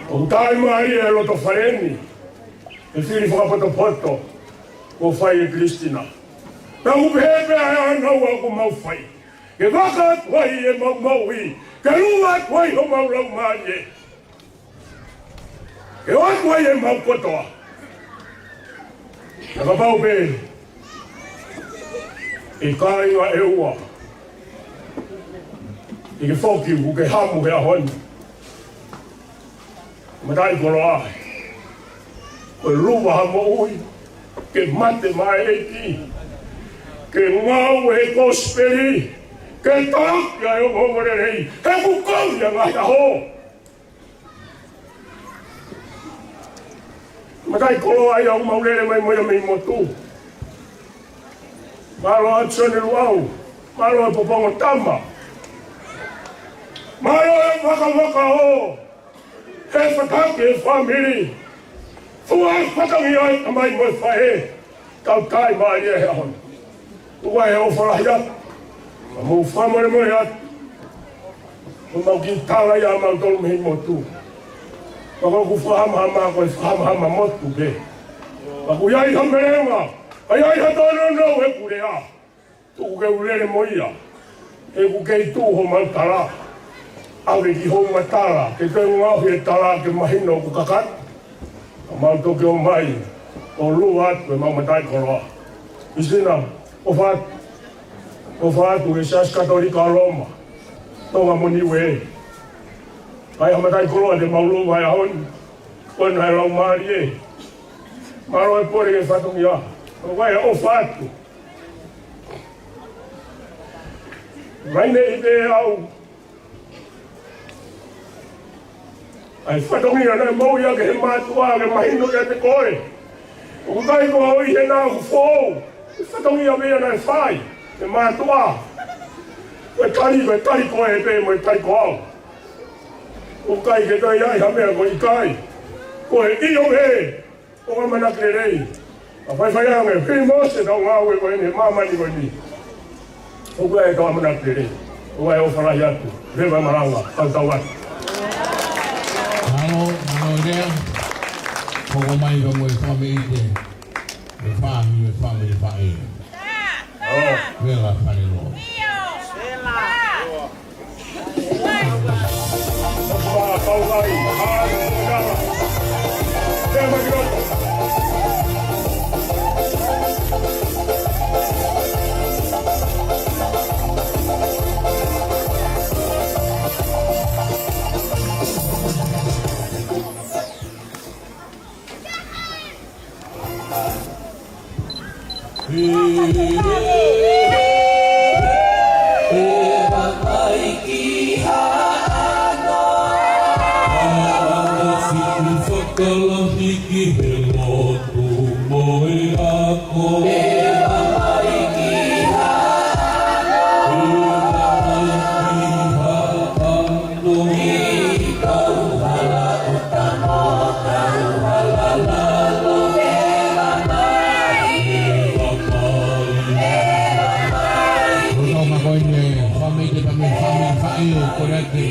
ʻOku tāimālie e loto fale ni, e fili fakapotopoto kuo fai ʻe Christina. Pea ʻoku pehē pē ʻa e ʻānaua ʻoku mau fai. Ke vaka atu ai ʻemau moʻui, ke luva atu ai homau laumālie. Ke ʻoatu ai ʻemau kotoa. Naʻa kapau pē ʻe kāinga ʻEua, ʻi ke foki ʻoku ke hamu he ʻaho ni. Mataʻikoloa, ko e luva ha moʻui, ke mate maʻa e ʻEiki, ke ngāue he kosipeli, ke taki ʻa e ongoongolelei, he ʻoku kovi ʻa e ngaahi ʻaho. Mataʻikoloa ia ʻoku mau lele mai mo ia mei motu. Mālō ʻa Sione Luau, mālō e Popongo Tama. Mālō e vakavaka ʻo e fataki e fāmili. Fua e fatongia ʻa e tamai mo e faʻē. Tau tāimālie he ʻaho ni. ʻOku ʻi ai e ʻofa lahi atu. Ka mou fakamolemole atu. Ko mau kiʻi tala ia ʻa mautolu mei motu. Ka ko ʻeku fakahamahama ko e fakahamahama motu pē. Ka ʻoku ʻi ai ha melenga, ka ʻi ai ha tōnounou he kulea. Tuku ke u lele mo ia. He ʻoku kei tuʻu homau tala. ʻAve ki hoʻo matala, ke toe ngaohi e tala ke mahino ʻoku kakato. Ka mau toki ō mai, ʻo luva atu ʻemau mataʻikoloa. Christina, ʻofa atu. ʻOfa atu ki he Siasi Katolika ʻo Loma, Tonga mo Niue. Ka ʻi ai ha mataʻikoloa te mau luva he ʻaho ni, ko ena e laumālie. Mālō e pole ki he fatongia. ʻOku ʻi ai e ʻofa atu. Mai nei pē au. ʻA e fatongia naʻe maʻu ia ke he mātuʻa ke mahino kiate koe. ʻOku ʻikai ko au ʻi he naʻa ku foʻou. ʻA e fatongia meʻa naʻe fai he mātuʻa. Ko e tali, ko e tali ko ē pē mo e tali ko au. ʻOku ʻikai ke toe ʻi ai ha meʻa ko e ʻikai. Ko e ʻio pē. ʻOku ʻamanaki lelei. ʻA faifai ange, fili mo se tau ngāue ko eni, māmani ko eni. ʻOku ʻi ai e tau ʻamanaki lelei. ʻOku ʻi ai e ʻofa lahi atu. Leva malanga, kau tau atu. Mālō, mālō lea. Hoko mai ka mo e fāmili te. E fāmili, e fāmili faʻē. Mālō. Vela fale loa. Ko e tau makoe ni e fāmili te pame fāmili faʻē ko e te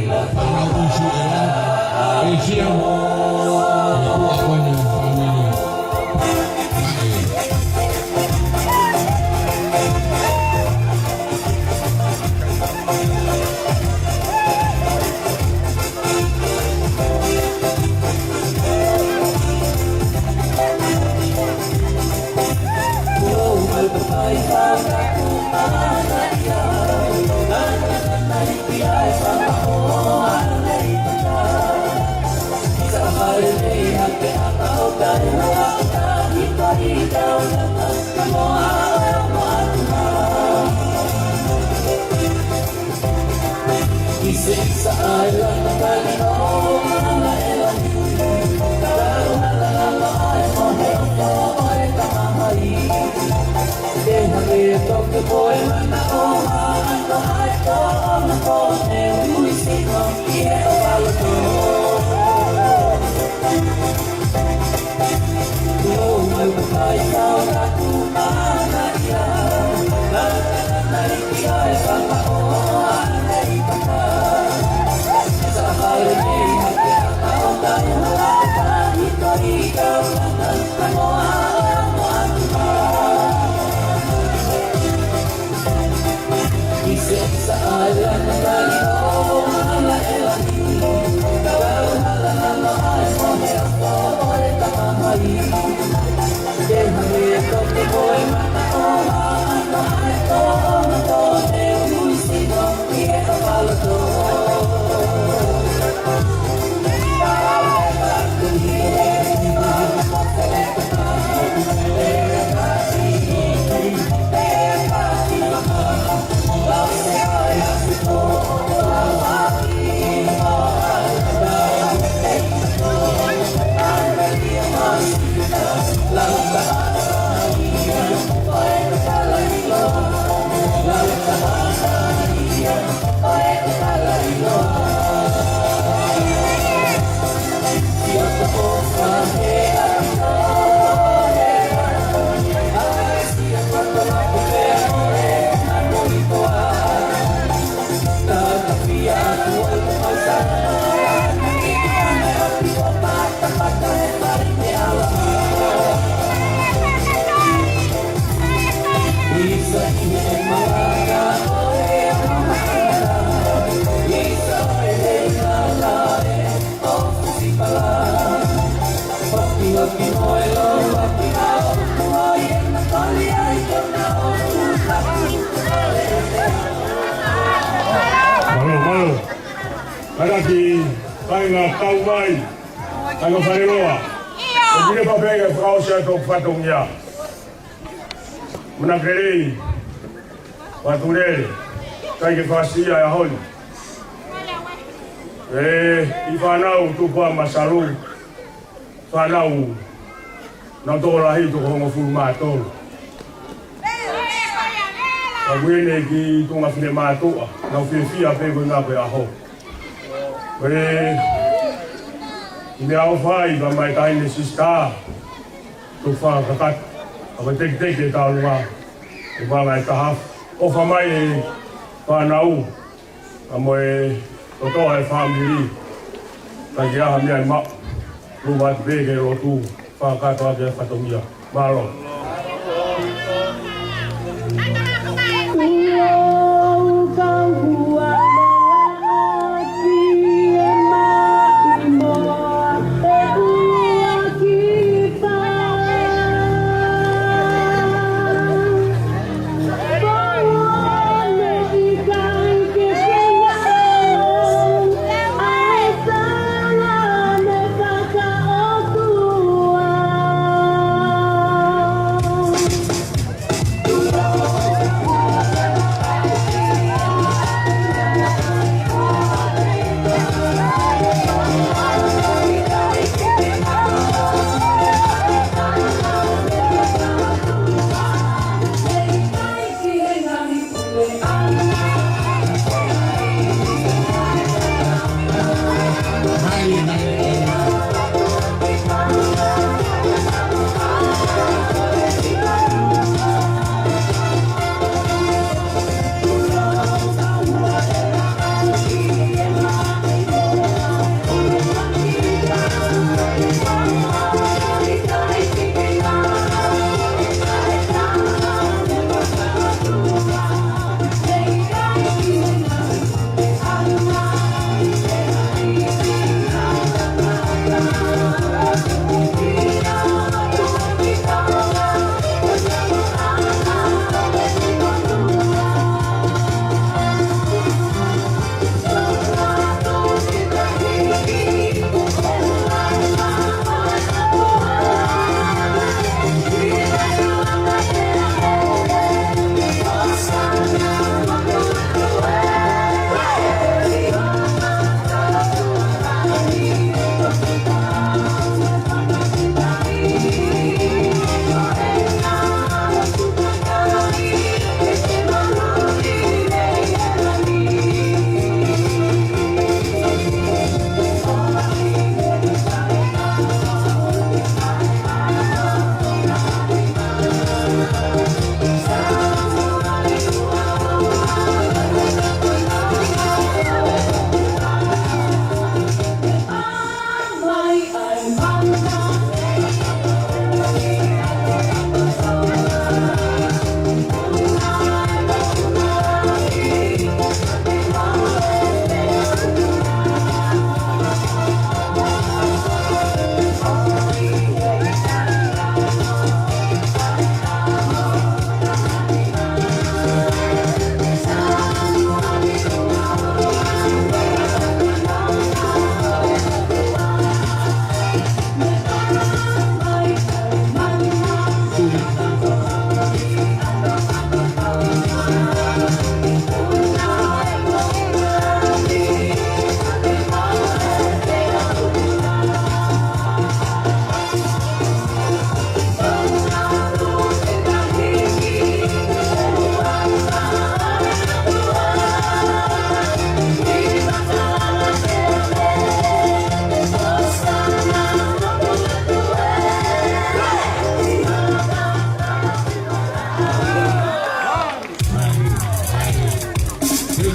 tau fānau usu e la. E sia. Ko e tau makoe ni e fāmili faʻē. Mālō, mālō. Kāinga, kāinga kau mai. Kāinga Faleloa. ʻOku ou pehē ke fakaʻosi atu hoku fatongia. Muna kelei, Fakalele, ʻikai ke fakasia e ʻaho ni. ʻE, ʻi fānau, tuku ā Masalu, fānau, nau tokolahi, toko hongofulu mā tolu. Ka ʻoku ʻi heni ki Tuʻunga Finemātuʻa, nau fiefia pē ko e ngaahi ʻaho. Ko e, ʻi meʻaʻofa ʻi ka mai tahi ne sisitā, tuku fakakakato, ʻa ko e teketeke e taulua, e vanga e taha, ʻofa mai e fānau, ʻa mo e kotoa e fāmili, ka ke aha mea e maʻu, luma atu pē ke lotu, fakakakato ake e fatongia. Mālō.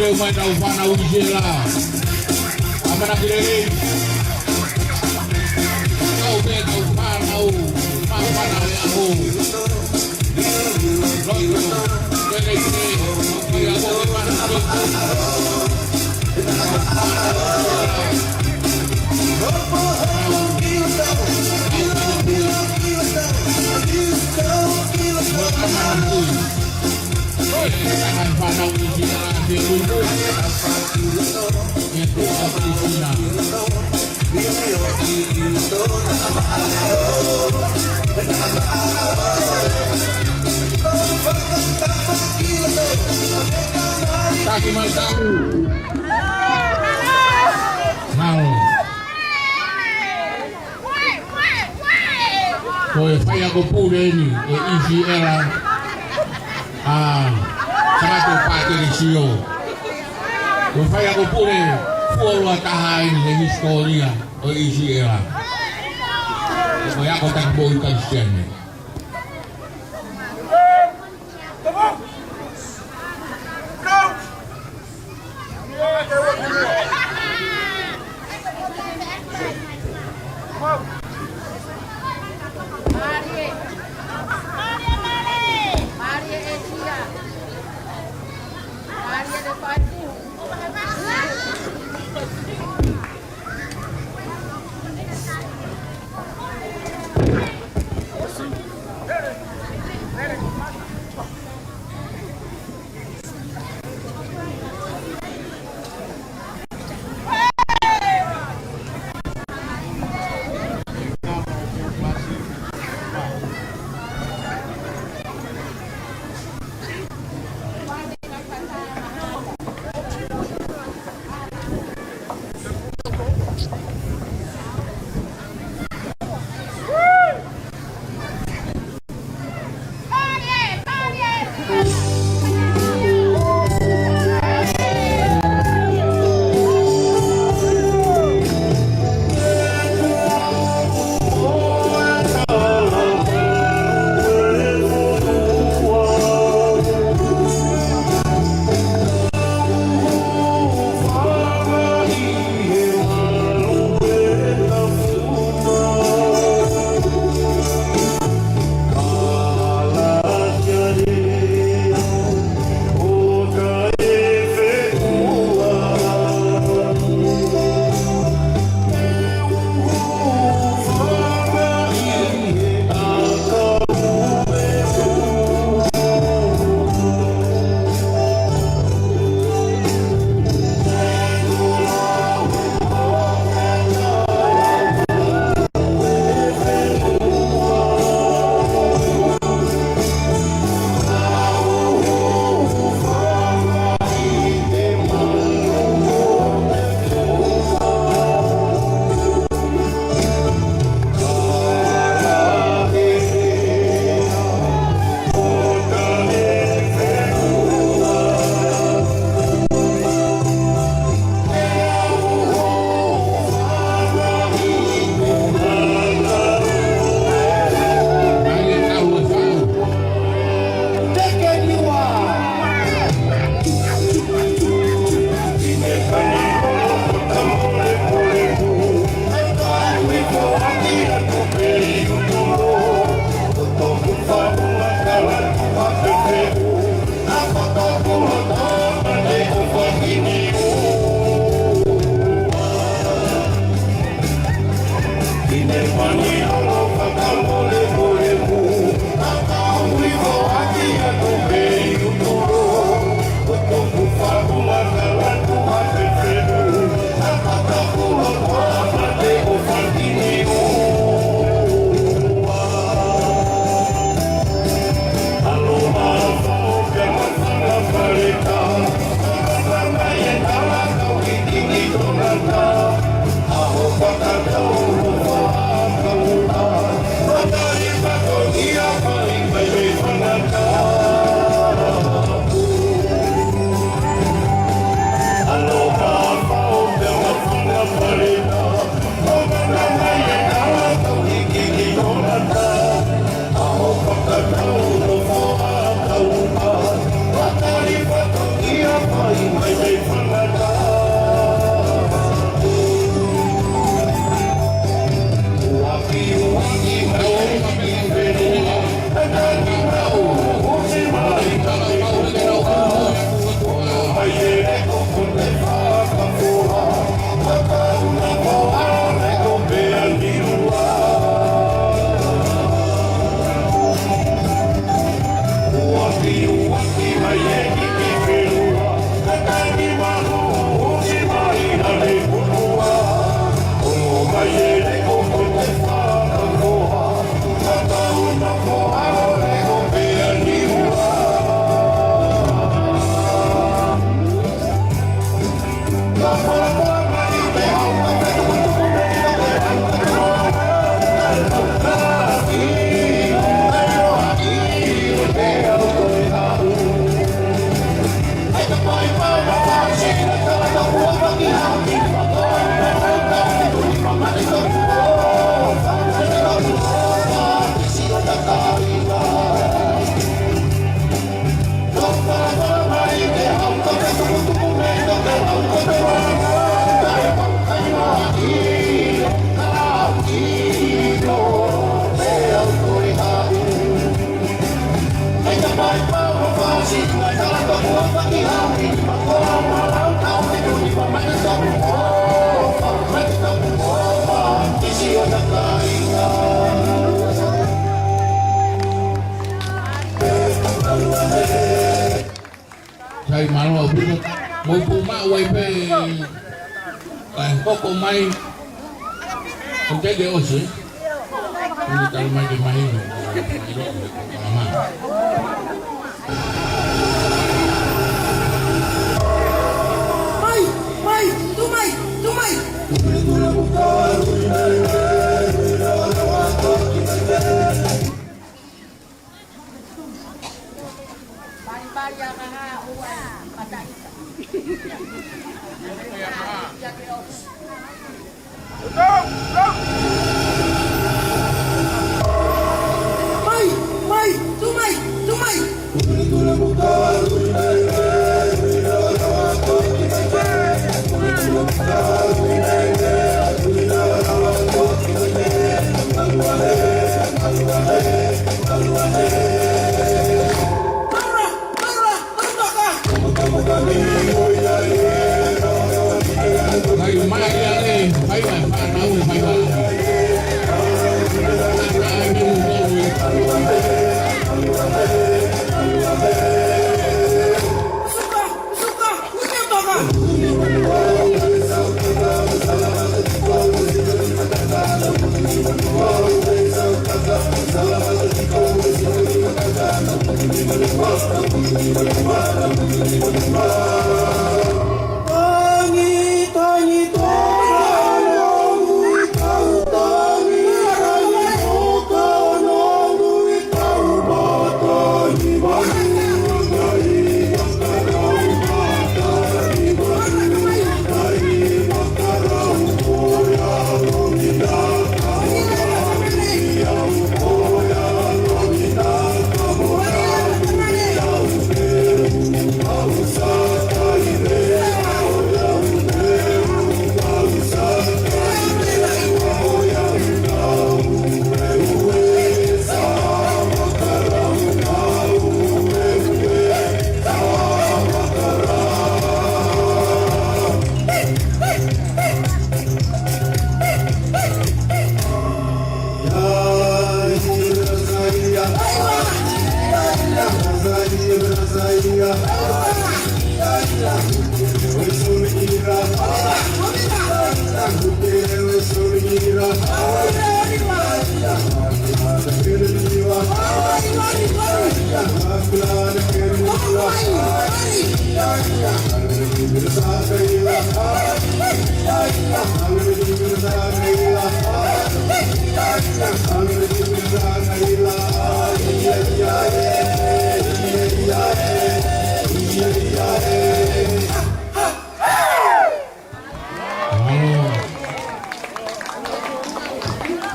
Teu mai tau fānau ʻi Sela. ʻAmanaki lelei. Kau pē tau fānau, mau fānau e ʻaho. Loto. Taki mai taku. Halo. Ko e faiako pule eni ʻe Isiela ʻa Sakato Pakelesio. Ko e faiako pule fuoloa taha eni he hisitōlia ʻo Isiela. Ko e ako taki moʻui Kalisitiane. Sai mālō ʻaupito. Mou tuʻu maʻu ai pē kae hoko mai. ʻOku teʻeki ke ʻosi. ʻOku tau mai ke mahino. Mai, mai, tuʻu mai, tuʻu mai. Mai, mai, tuʻu mai, tuʻu mai.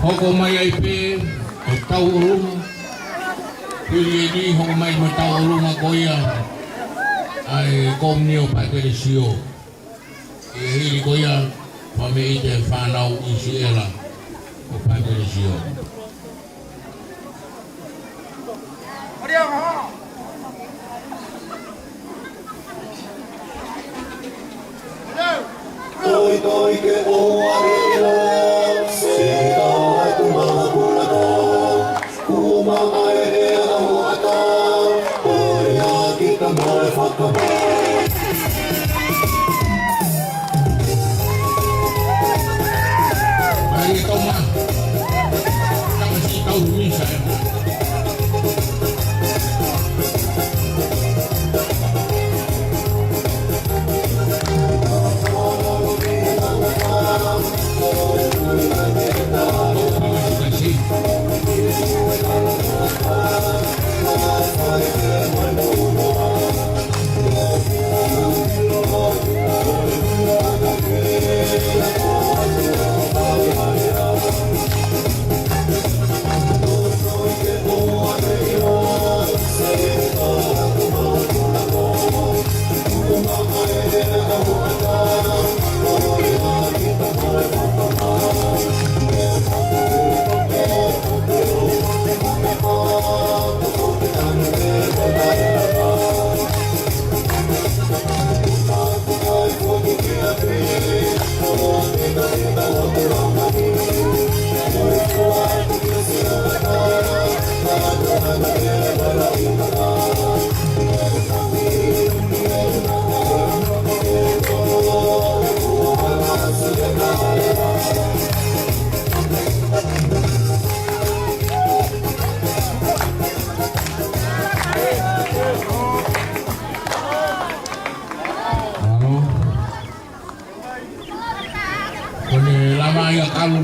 Hoko mai ai pē ʻo tau ʻolunga. Pili eni hoko mai mo tau ʻolunga ko ia ʻa e Komiuniti ʻo Pātelesio. ʻI he hili ko ia, fāmili ʻi he fānau ʻi Siela ʻo Pātelesio. Toi, toi ke ʻoua ʻe ʻilo, sitau atu mama pulako, kuma ai e ʻaho ata, ʻoi a kita mole fakapā. Ai, toma. Tama si tau misa, eh. ʻAlu.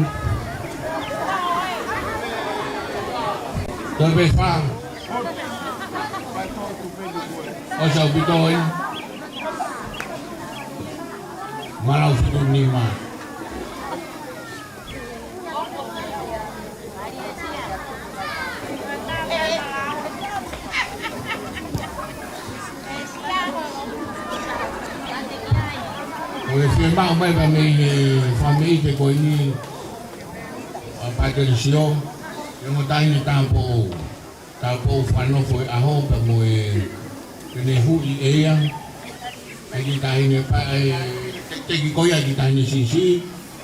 Toe pē fā. ʻOsi ʻaupito ē. Malau fitu nima. Ko e fiemaʻu mai pē mei he fāmili ko eni ʻa Patelisio, ʻa e ongo taʻahine tāupoʻou. Tāupoʻou fakanofo he ʻaho pea mo e, ke ne huʻi ʻe ia ʻa e kiʻi taʻahine pa-, ʻa e tekiteki ko ia ʻa e kiʻi taʻahine siʻisiʻi,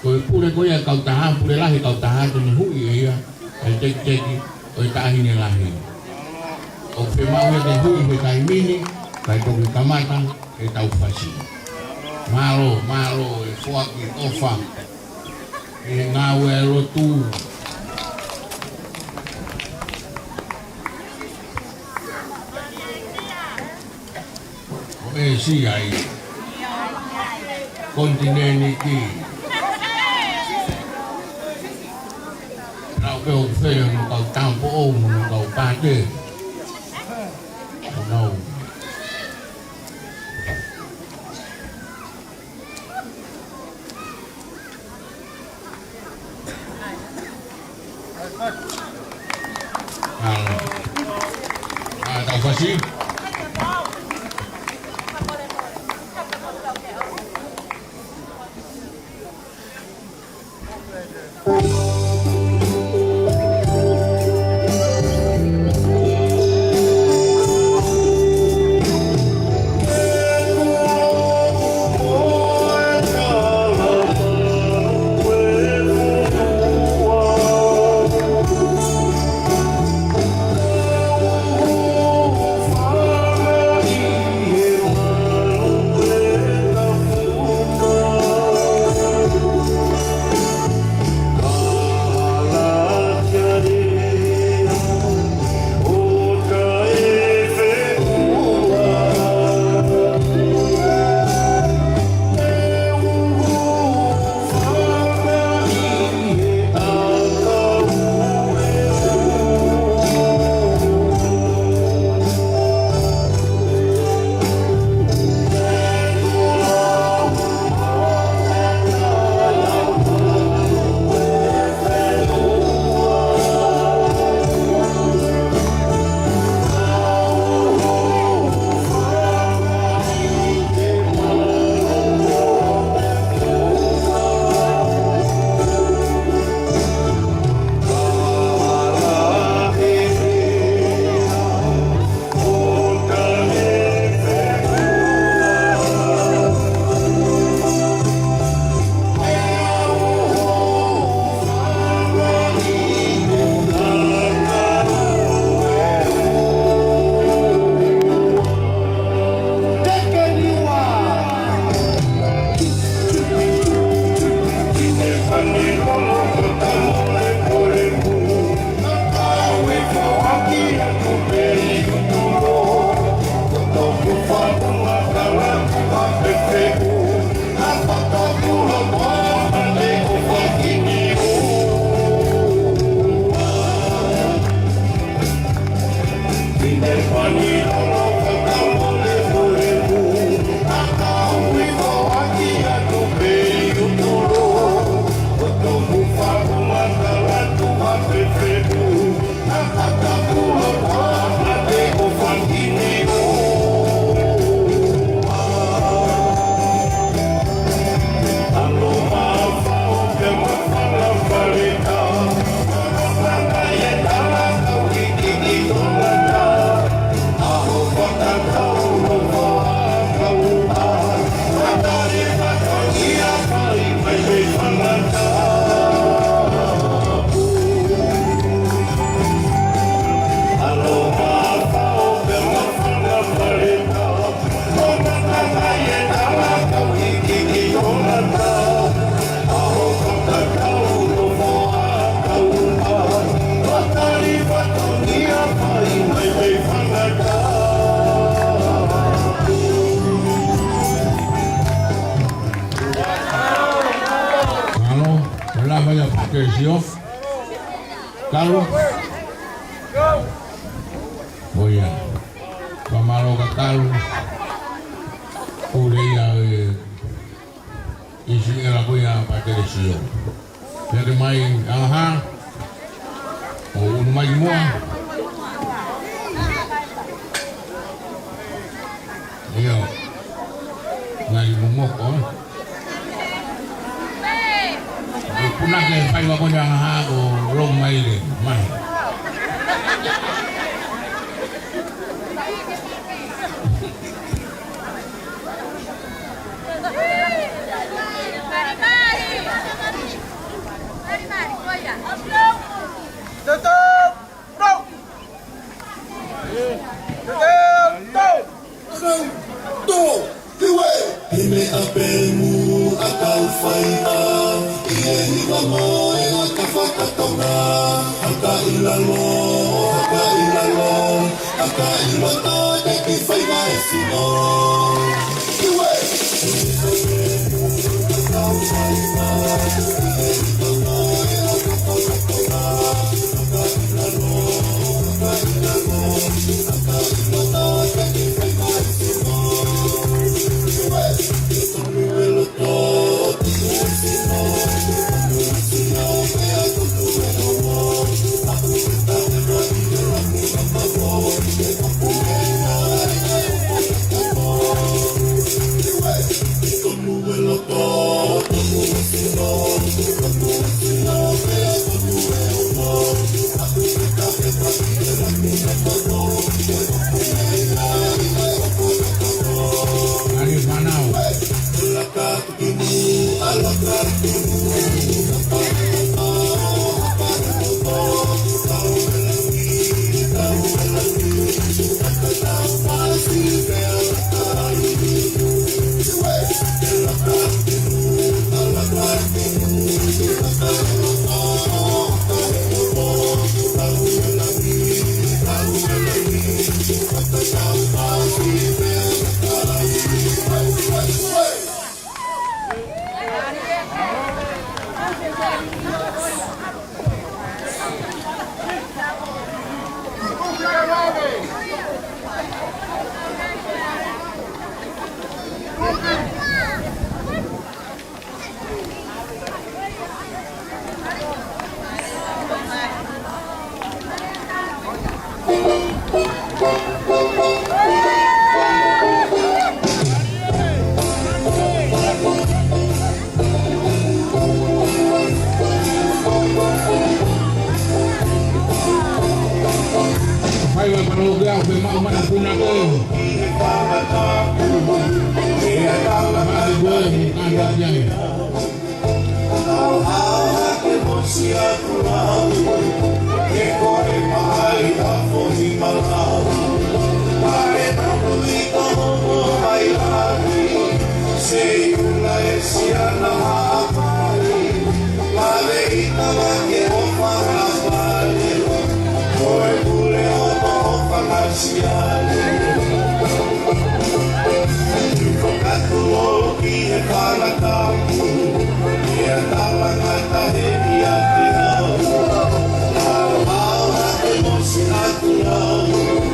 ko e pule ko ia ʻa e kautaha, pule lahi ʻa e kautaha, ke ne huʻi ʻe ia ʻa e tekiteki ʻo e taʻahine lahi. ʻOku fiemaʻu ia ke huʻi he taimi ni, kae toki kamata ʻetau fasi. Mālō, mālō e foaki ʻofa ʻi he ngāue ʻa e lotu ʻo ʻĒsia ʻi he konitinēniti. Naʻa ʻoku pehē ʻoku fele hono kau tāupoʻou mo hono kau pātē. Nau. ʻA, ʻa, tau fasi. Kalu. ʻO ia. Fakamālō kia Kalu. Pule ia e ʻIsiʻela ko ia Patilesio. Pea ke mai Angahā. ʻO unu mai ki muʻa. ʻIo. Ngali momoko, ē. ʻE punake faiva ko eni Angahā ʻo lō mai le mai. He meʻa pē muʻa kau faiva, ʻi he hiva mo e ʻaka fakatonga, ʻaka ʻi lalo, ʻaka ʻi lalo, ʻaka ʻi loto, te ke faiva e sino. Faiva, mālō ke ʻave maʻu mai e punake. Mālō e punake. Tau hao hake mo Siaku lau, ke ko e maʻali ʻa Fohi Malau. Pale nanu i ka homo mai lani, sei ula e siana haʻapai. Pale i ka vake ʻo Fakapale, ko e pule ʻo Fanga Siale. Fakatuʻu ki he Fangatapu, ia talangata he ia te au. Au, au, ha te mosi atu au.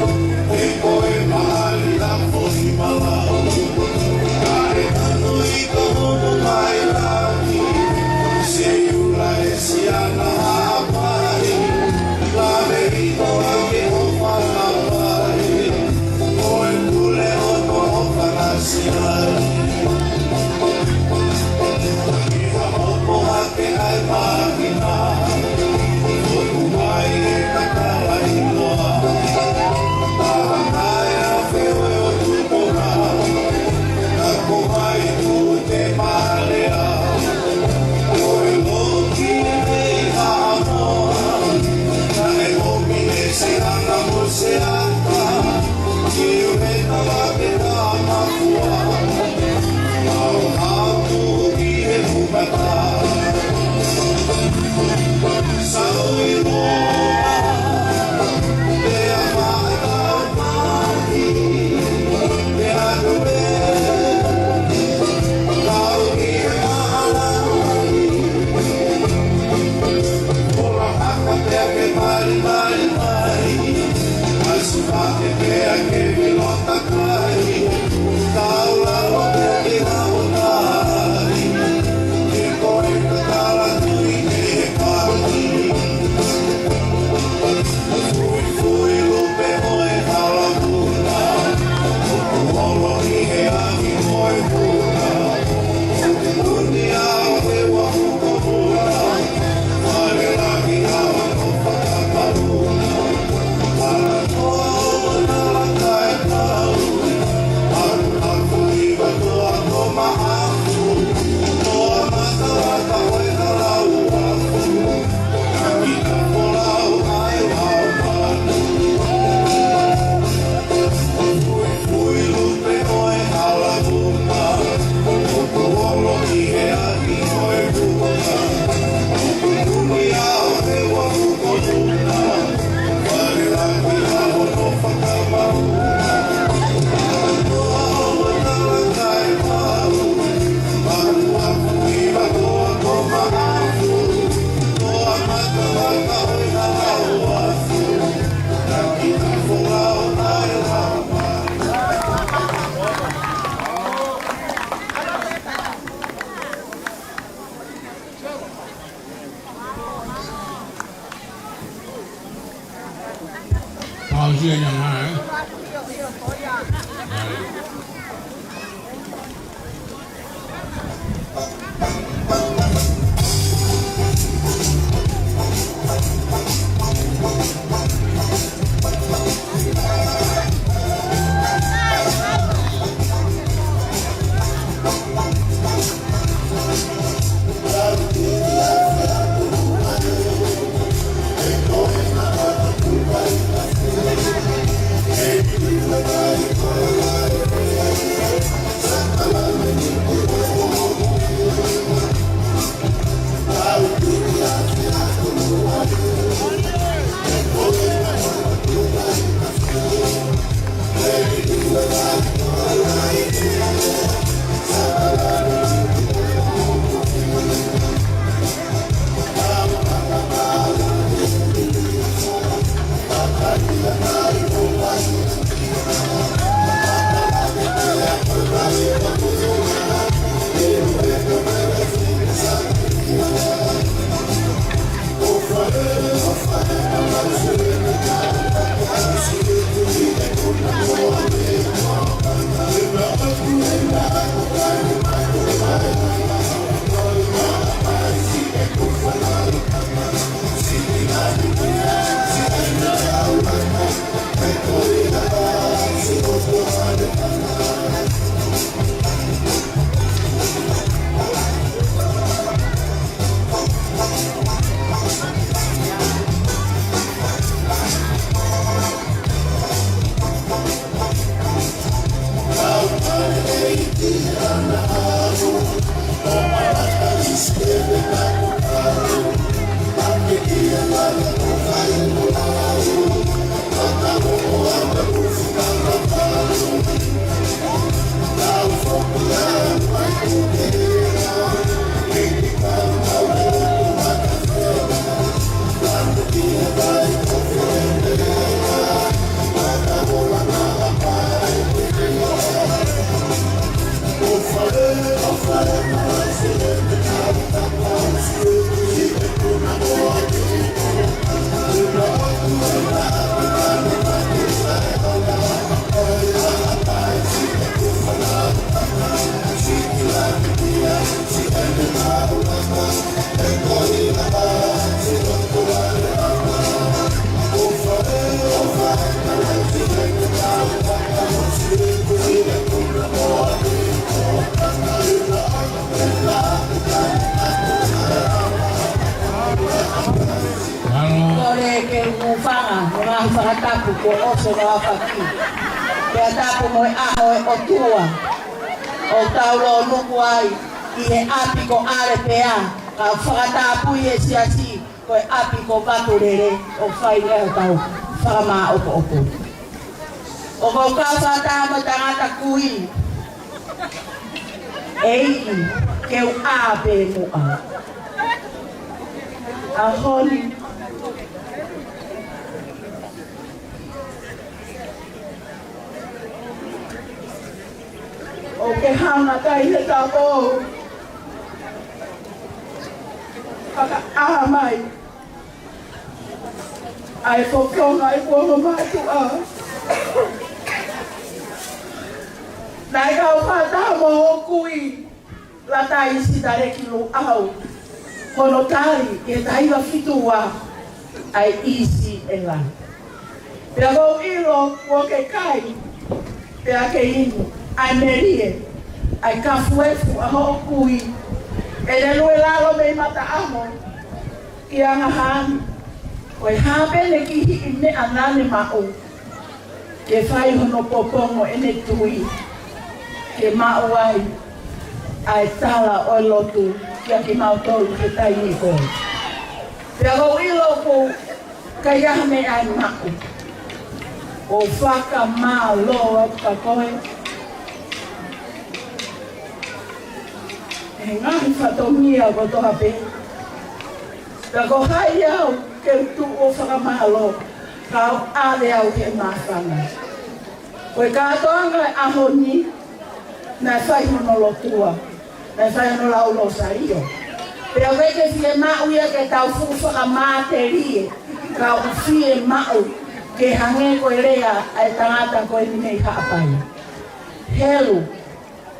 Pausia ia mai, ē? Mālō. Kole ke u hūfanga, mo ngaahi fakatapu kuo ʻosi hono aofaki. Pea tapu mo e ʻaho ʻo e ʻOtua, ʻoku tau lōnuku ai ʻi he ʻapi ko ʻAlepea, ka fakatapu ʻi he siasi ko e ʻapi ko Vatulele, ʻo fai leva ʻetau fakamāʻopoʻopo. ʻOku ou kau fakataha mo e tangata kui, ʻEiki, ke u ʻā pē muʻa. ʻAho ni. Ke hanga taʻe he tapo. Fakaʻā mai ʻa e fofonga ʻo ʻeku ongo mātuʻa. Naʻe kau fakataha mo hoku kui, Lataisi Taleki Luʻau, hono tali ʻe he taha hiva fitu ua ʻa e ʻIsi ʻEla. Pea ʻoku ou ʻilo kuo ke kai, pea ke inu ʻa e melie, ʻa e kafu efu ʻa hoʻo kui, ʻene lue lalo mei Mataʻamo ki Angahaani. Ko e hā pē ʻene kiʻi meʻa naʻa ne maʻu, ke fai hono popongo ʻene tui, ke maʻu ai ʻa e tala ʻo e lotu kiate kimautolu he taimi ko ē. Pea ʻoku ou ʻilo ʻoku ʻikai ha meʻa ʻe maʻu. ʻOku ou fakamālō atu kia koe he ngaahi fatongia kotoa pē. Pea ko hai au ke u tuʻu ʻo fakamālō, ka u ʻave au he māfana. Ko e kātoanga ʻo e ʻaho ni, naʻe fai hono lotua, naʻe fai hono lau Lōsalio. Pea ʻoku ʻikai ke fiemaʻu ia ke tau fuʻu fakamatelie, ka ʻoku fiemaʻu ke hangē ko e lea ʻa e tangata ko eni mei Haʻapai. Helu,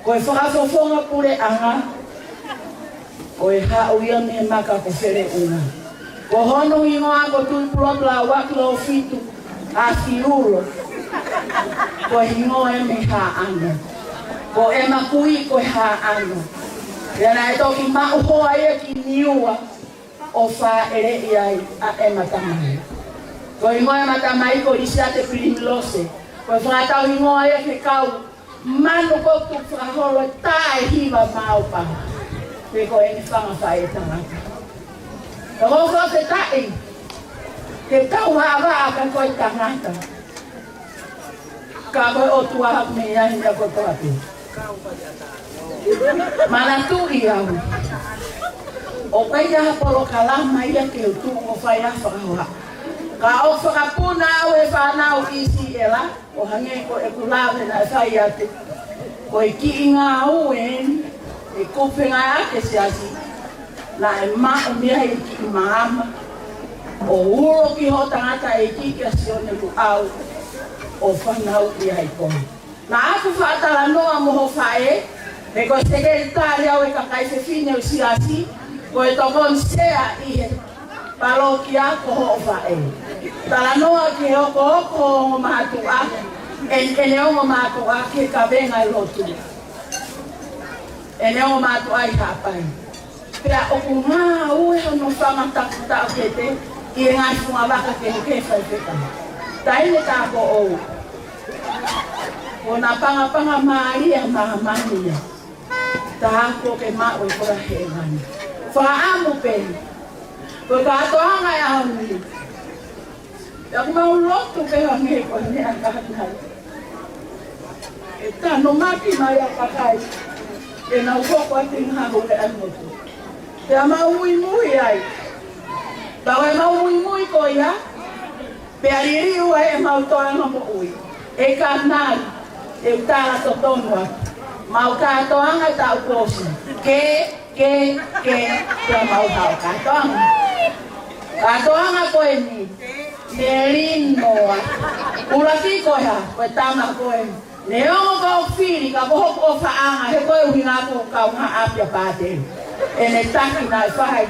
ko e fakafofonga puleʻanga, ko e haʻu ia mei he maka ko Feleʻunga. Ko hono hingoa ko Tuʻipulotu Lauaki Lōfitu ʻAfiulo. Ko e hingoa ia mei Haʻano. Ko ʻema kui ko e Haʻano. Pea naʻe toki maʻu hoa ia ki Niua ʻo fāʻeleʻi ai ʻa ʻema tamai. Ko e hingoa ʻema tamai ko Lisiate Pilimilose. Ko e fakatau hingoa ia ki he kau manu ko tu fakaholo taʻe hiva maupa. Pe ko ʻene fanga faʻētangata. Ka ko e fakafetaʻi, ke tau vāvā ka ko e tangata, ka ko e ʻOtua mei ai ia kotoa pē. Manatuʻi au, ʻoku ʻikai ha polokalama ia ke u tuʻu ʻo fai ha fakahoha. Ka ʻoku fakapuna au he fānau ʻIsi ʻEla, ʻo hangē ko ʻeku lave naʻe fai atu. Ko e kiʻi ngāue eni, ʻe kupenga ake siasi, naʻe maʻu mei ai e kiʻi maama, ʻo ulo ki hoʻo tangataʻeiki kia Sione Luʻau, ʻo fanauʻi ai koe. Naʻa ku faʻa talanoa mo ho faʻē, he ko e sekelitali au ʻo e kakai fefine ʻo e siasi, ko e tokoni sea ʻi he palokia ko hoʻo faʻē. Talanoa ki he hokohoko ʻo e ongo mātuʻa, ʻe, ʻene ongo mātuʻa ki he kavenga ʻo e lotu, ʻene ongo mātuʻa ʻi Haʻapai. Pea ʻoku ngāue hono fanga takitaha kete ʻi he ngaahi fungavaka kehekehe faifekau. Taʻe ne tā ko ʻou. Ko e ngaahi pangapanga mālie ʻa māmani ia. Tā ko ē ke maʻu e kola hēvani. Fakaʻamu pē. Ko e kātoanga ʻo e ʻaho ni. Pea ʻoku mau lotu ke hangē ko e meʻa ka nai. ʻE tanu maki mai ʻa e kakai. ʻE nau hoko atu ʻi he ngaahi houʻeiki ʻa e motu. Pea mau muimui ai. Pea ʻi heʻemau muimui ko ia, pea liliu ai ʻemau toenga moʻui. ʻE ka nai, ʻe u tala totonu atu. Mau kātoanga ʻi he taʻu kuo ʻosi. Ke, ke, ke, pea mau hao kātoanga. Kātoanga ko eni, melino atu. ʻUluaki ko e hā, ko e tama ko ē. Neongo ko e fili, ka ko hoku ʻofaʻanga, he ko e ʻuhinga ko e kaungāʻapi ʻa Pātele. ʻEne taki naʻe fai.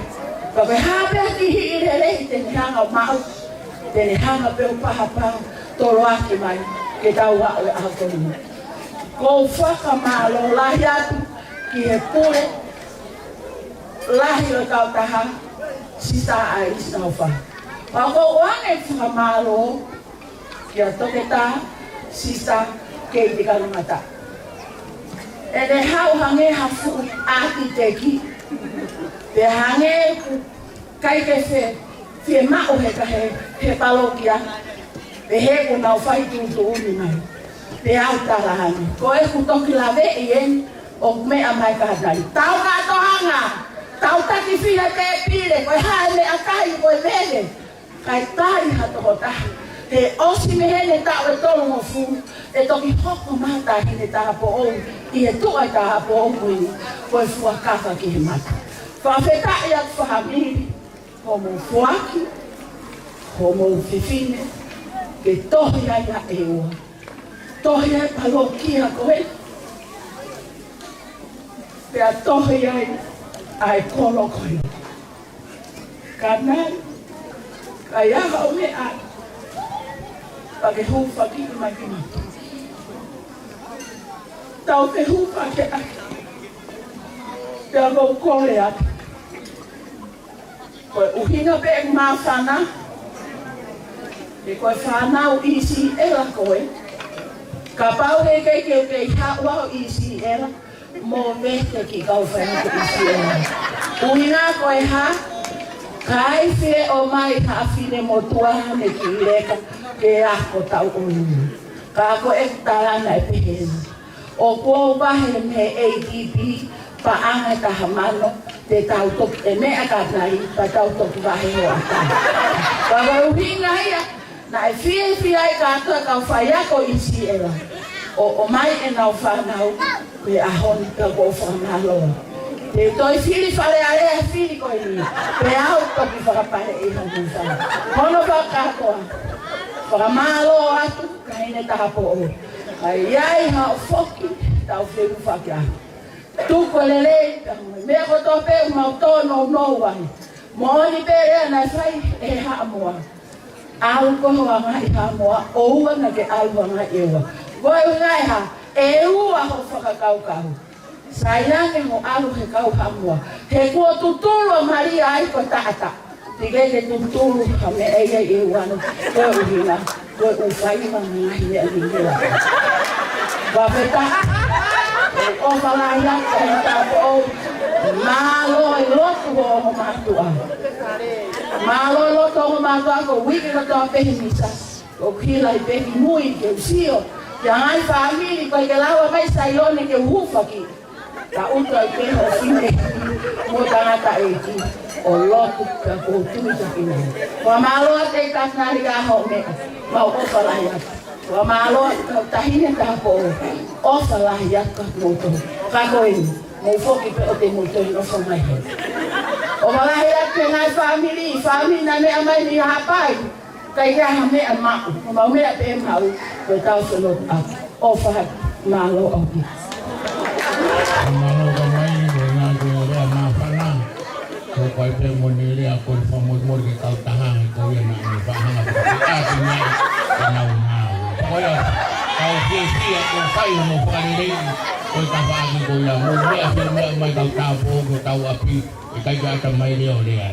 Ka ko e hā pē ha kiʻi hiʻi lelei te ne hanga ʻo maʻu, te ne hanga pē ʻo pahapā, toloaki mai, ke tau aʻu he ʻaho ko eni. ʻOku ou fakamālō lahi atu ki he pule lahi ʻo e kautaha, Sisitā ʻAisi Naufa. Pea ʻoku ou ʻoange fakamālō kia Toketā Sisitā Keiti Kalumata. ʻEne haʻu hangē ha fuʻu ʻākiteki. Pea hangē ʻoku ʻikai ke fie, fiemaʻu he ka he, he palokia. Pehē kuo nau fai tuʻutuʻuni mai. Pea u tala ange. Ko ʻeku toki laveʻi eni, ʻoku meʻa mai ka tali. Tau kātoanga. Tau taki fiha tēpile. Ko e hā e meʻakai, ko e veve. Kae tali ha tokotaha. He ʻosi mei heni e taʻu ʻe tolungofulu. ʻE toki hoko mai ha taʻahine tāupoʻou ʻi he tuʻa ʻi tāupoʻou ko eni, ko e fuakava ki he mata. Fakafetaʻi atu fāmili, hoʻomou foaki hoʻomou fefine ke tohi ai ʻa ʻEua. Tohi ai e palokia ko ē, pea tohi ai ʻa e kolo ko ē. Ka nai, ka ʻi ai haʻo meʻa, pea ke hūfakiʻi mai ki mata. Tau ke hūfaki ake. Pea ʻoku ou kole atu, ko e ʻuhinga pē ʻeku māfana, he ko e fānau ʻIsiʻela koe. Kapau he ʻikai ke u kei haʻu au ʻi ʻIsiʻela, mo vete ki kau fai atu ʻi ʻIsiʻela. ʻUhinga ko e hā? ʻIkai fie ʻomai ha finemotuʻa mei Kileka ke ako tauʻolunga. Ka ko e tala naʻe pehē ni, ʻoku ou vahe mei he ADB, paʻanga ʻe taha mano, te tau toki, ʻe meʻa ka nai, pea tau toki vahe hoʻatā. Ka ko e ʻuhinga ia, naʻe fiefia ai kātoa kau faiako ʻi ʻIsiʻela ʻo ʻomai ʻenau fānau he ʻaho ni, pea ʻoku ou fakamālō. Te u toe fili Fale Alea he fili ko eni, pea u toki fakapale ʻi hono fānau. Hono fakakātoa, fakamālō atu, taʻahine tāupoʻou. ʻA ia ʻi haʻo foki, tau feʻufakia. Tuku e lelei, pea mo e meʻa kotoa pē ʻoku mau tōnounou ai. Moʻoni pē lea naʻe fai ʻe Haʻamoa. ʻAlu koe ʻo anga ʻi Haʻamoa, ʻoua naʻa ke ʻalu anga ʻi ʻEua. Ko e ʻuhinga ʻe hā? ʻEua hoʻo fakakaukau. Sai ange hoʻo ʻalu he kau Haʻamoa. He kuo tutulu ʻa Malia ai ko e taʻataʻa. Teʻeki ke tutulu ha meʻa ia ʻi ʻEua ni, ko e ʻuhinga, ko e ʻū fai ma ngaahi meʻa ni ia. Fakafetaʻi, ʻofa lahi atu ki he tāupoʻou. Mālō e lotu ʻo e ongo mātuʻa. Mālō e lotu ʻo e ongo mātuʻa ko e uike kotoa pē he misa. ʻOku hila ʻi pē ki mui ke u sio ki he ngaahi fāmili ko ē ke lava mai Saione ke u hūfaki. Ka ʻoku ʻi ai pē hoʻo fefine mo e tangataʻeiki ʻo lotu ka ʻoku ou tui taʻeʻiloa. Fakamālō atu e taʻahine ka hoʻo meʻa. Mau ʻofa lahi atu. Fakamālō atu taʻahine tāupoʻou. ʻOfa lahi atu kimoutolu. Ka ko eni, mou foki pē ʻo te mou toe nofo mai heni. ʻOfa lahi atu ki he ngaahi fāmili, fāmili naʻe meʻa mai mei Haʻapai. ʻIkai ke ʻi ai ha meʻa maʻu, ko ʻemau meʻa pē maʻu, ko ʻetau folofola. ʻOfa, mālō ʻaupito. Mālō ka mai, ko e ngaahi ko e lea māfana. Ko e pē mo e lea ko e fakamolemole ki he kautaha, ko ia naʻe faʻa hanga ʻo ʻoatu mai ʻenau ngāue. Ko ia, kau fiefia, ko e fai hono fakalelei, ko e tafaʻaki ko ia, mo e meʻa pē meʻa mai kau tāupoʻou, ko e tau ʻapi, ʻikai ke ʻata mai leʻo lea.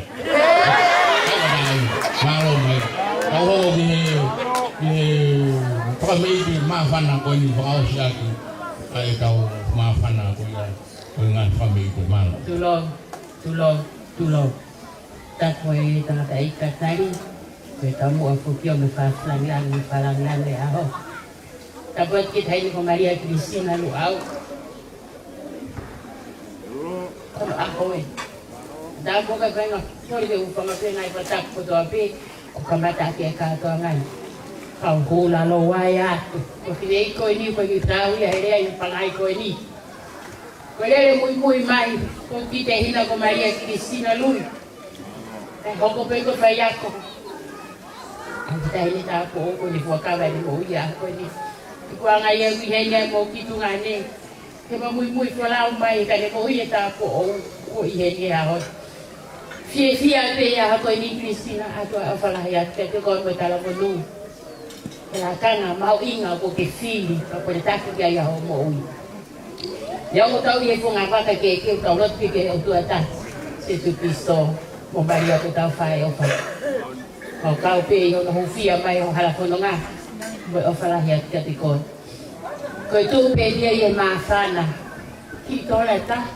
Mālō mai. Kau hoko ki he, ki he fakameʻite māfana ko eni fakaʻosi ʻaki ʻa ʻetau māfana ko ia, ko e ngaahi fakameʻite mālō. Tulou, tulou, tulou. Tapu e tangataʻeiki tali, ko e taumuʻa foki ʻo e fakalangilangi, fakalangilangi ʻaho. Tapu atu ki he taʻahine ko Malia Kilisina Luʻau. Ko hono ʻaho ē. Tapu ka ko e ngaahi, ko e ke u fanga pē ngaahi fakatapu kotoa pē, ʻo kamata ʻaki e kātoa ngaahi. Kau hula lou ai atu. Ko e fineʻeiki ko eni, ko e kiʻi tau ia he lea ʻi he pangai ko eni. Ko e lele muimui mai, ko e kiʻi taʻahine ko Malia Kilisina Lui. Naʻe hoko pē ko e faiako. ʻA e kiʻi taʻahine tāupoʻou ko eni fuakava ʻene moʻui ʻaho ko eni. ʻOku ʻi ai ʻeku ʻi heni ʻa e moʻui ki tuʻa ni. Ke ma muimui folau mai ka ne moʻui e tāupoʻou ʻoku ʻi heni he ʻaho. Fiefia pē ʻaho ko eni Kilisina ʻa e ʻofa lahi atu kiate koe mo e talamonū. He lakanga mahuʻinga ʻoku ke fili, ka ko e taki ki ai ʻa hoʻo moʻui. Ia ʻoku tau ʻi he funga vaka ke ke tau lotu ki he ʻOtua Tasi, Sīsū Kalaisi, mo Malia ko e tau fai ʻofa. Mau kau pē ʻi hono hūfia mai ho hala fononga, mo e ʻofa lahi atu kiate koe. Ko e tuʻu pē ia ʻi he māfana, kiʻi tola ʻe taha.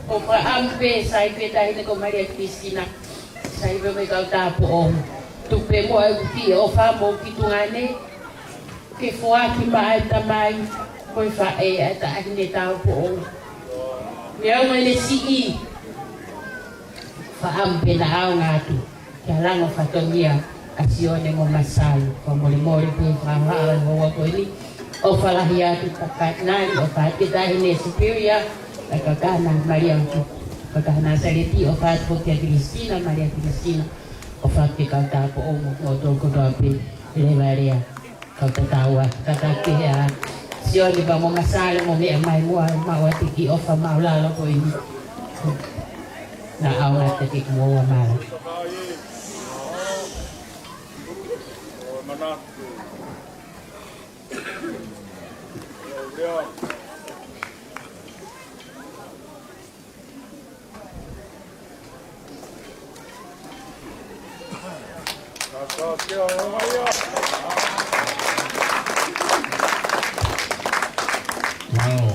ʻOku ou fakaʻamu pē sai pē taʻahine ko Malia Kilisina, sai pē mo e kau tāupoʻou. Tuku pē muʻa ʻeku kiʻi ʻofa moʻui ki tuʻa ni. Ke foaki maʻa e tamai, ko e faʻē ʻa e taʻahine tāupoʻou. Meʻa mo ʻene siʻi, fakaʻamu pē naʻa ʻaonga atu. Ke ʻalu ʻo fatongia ʻa Sione mo Masalu, fakamolemole ko e fakahohaʻa houa ko eni, ʻOfa lahi atu ka ka nali, ʻofa atu ki he Taʻahine Superior, ʻa e Kautaha Nāsaleiti, Kautaha Nāsaleiti, ʻofa atu ki he Kilisina, Malia Kilisina, ʻofa atu ki he kau tāupoʻou mo kimoutolu kotoa pē, leva lea, kau tatau ā, kātaki ʻa Sione pea mo Masale mo meʻa mai muʻa, maʻu atu e kiʻi ʻofa māʻulalo ko eni. Naʻa ʻoatu kiate kimoua mālō. Mālō.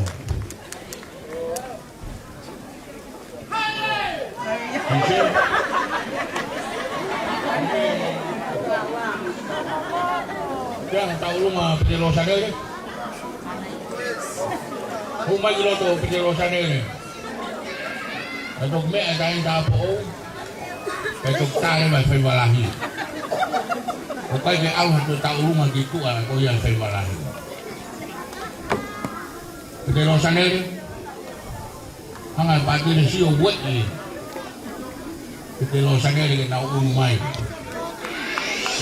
Kia, tau ʻolunga Pete Losanele. Hū mai ki loto Pete Losanele. Ka toki meʻa e taʻahine tāupoʻou. Ka toki tā leva e faiva lahi. ʻOku ʻikai ke ʻalu ha toe tau ʻolunga ki tuʻa ko ia e faiva lahi. Pete Losanele. Hanga e pātele sio ueʻi Pete Losanele ke nau ʻunu mai.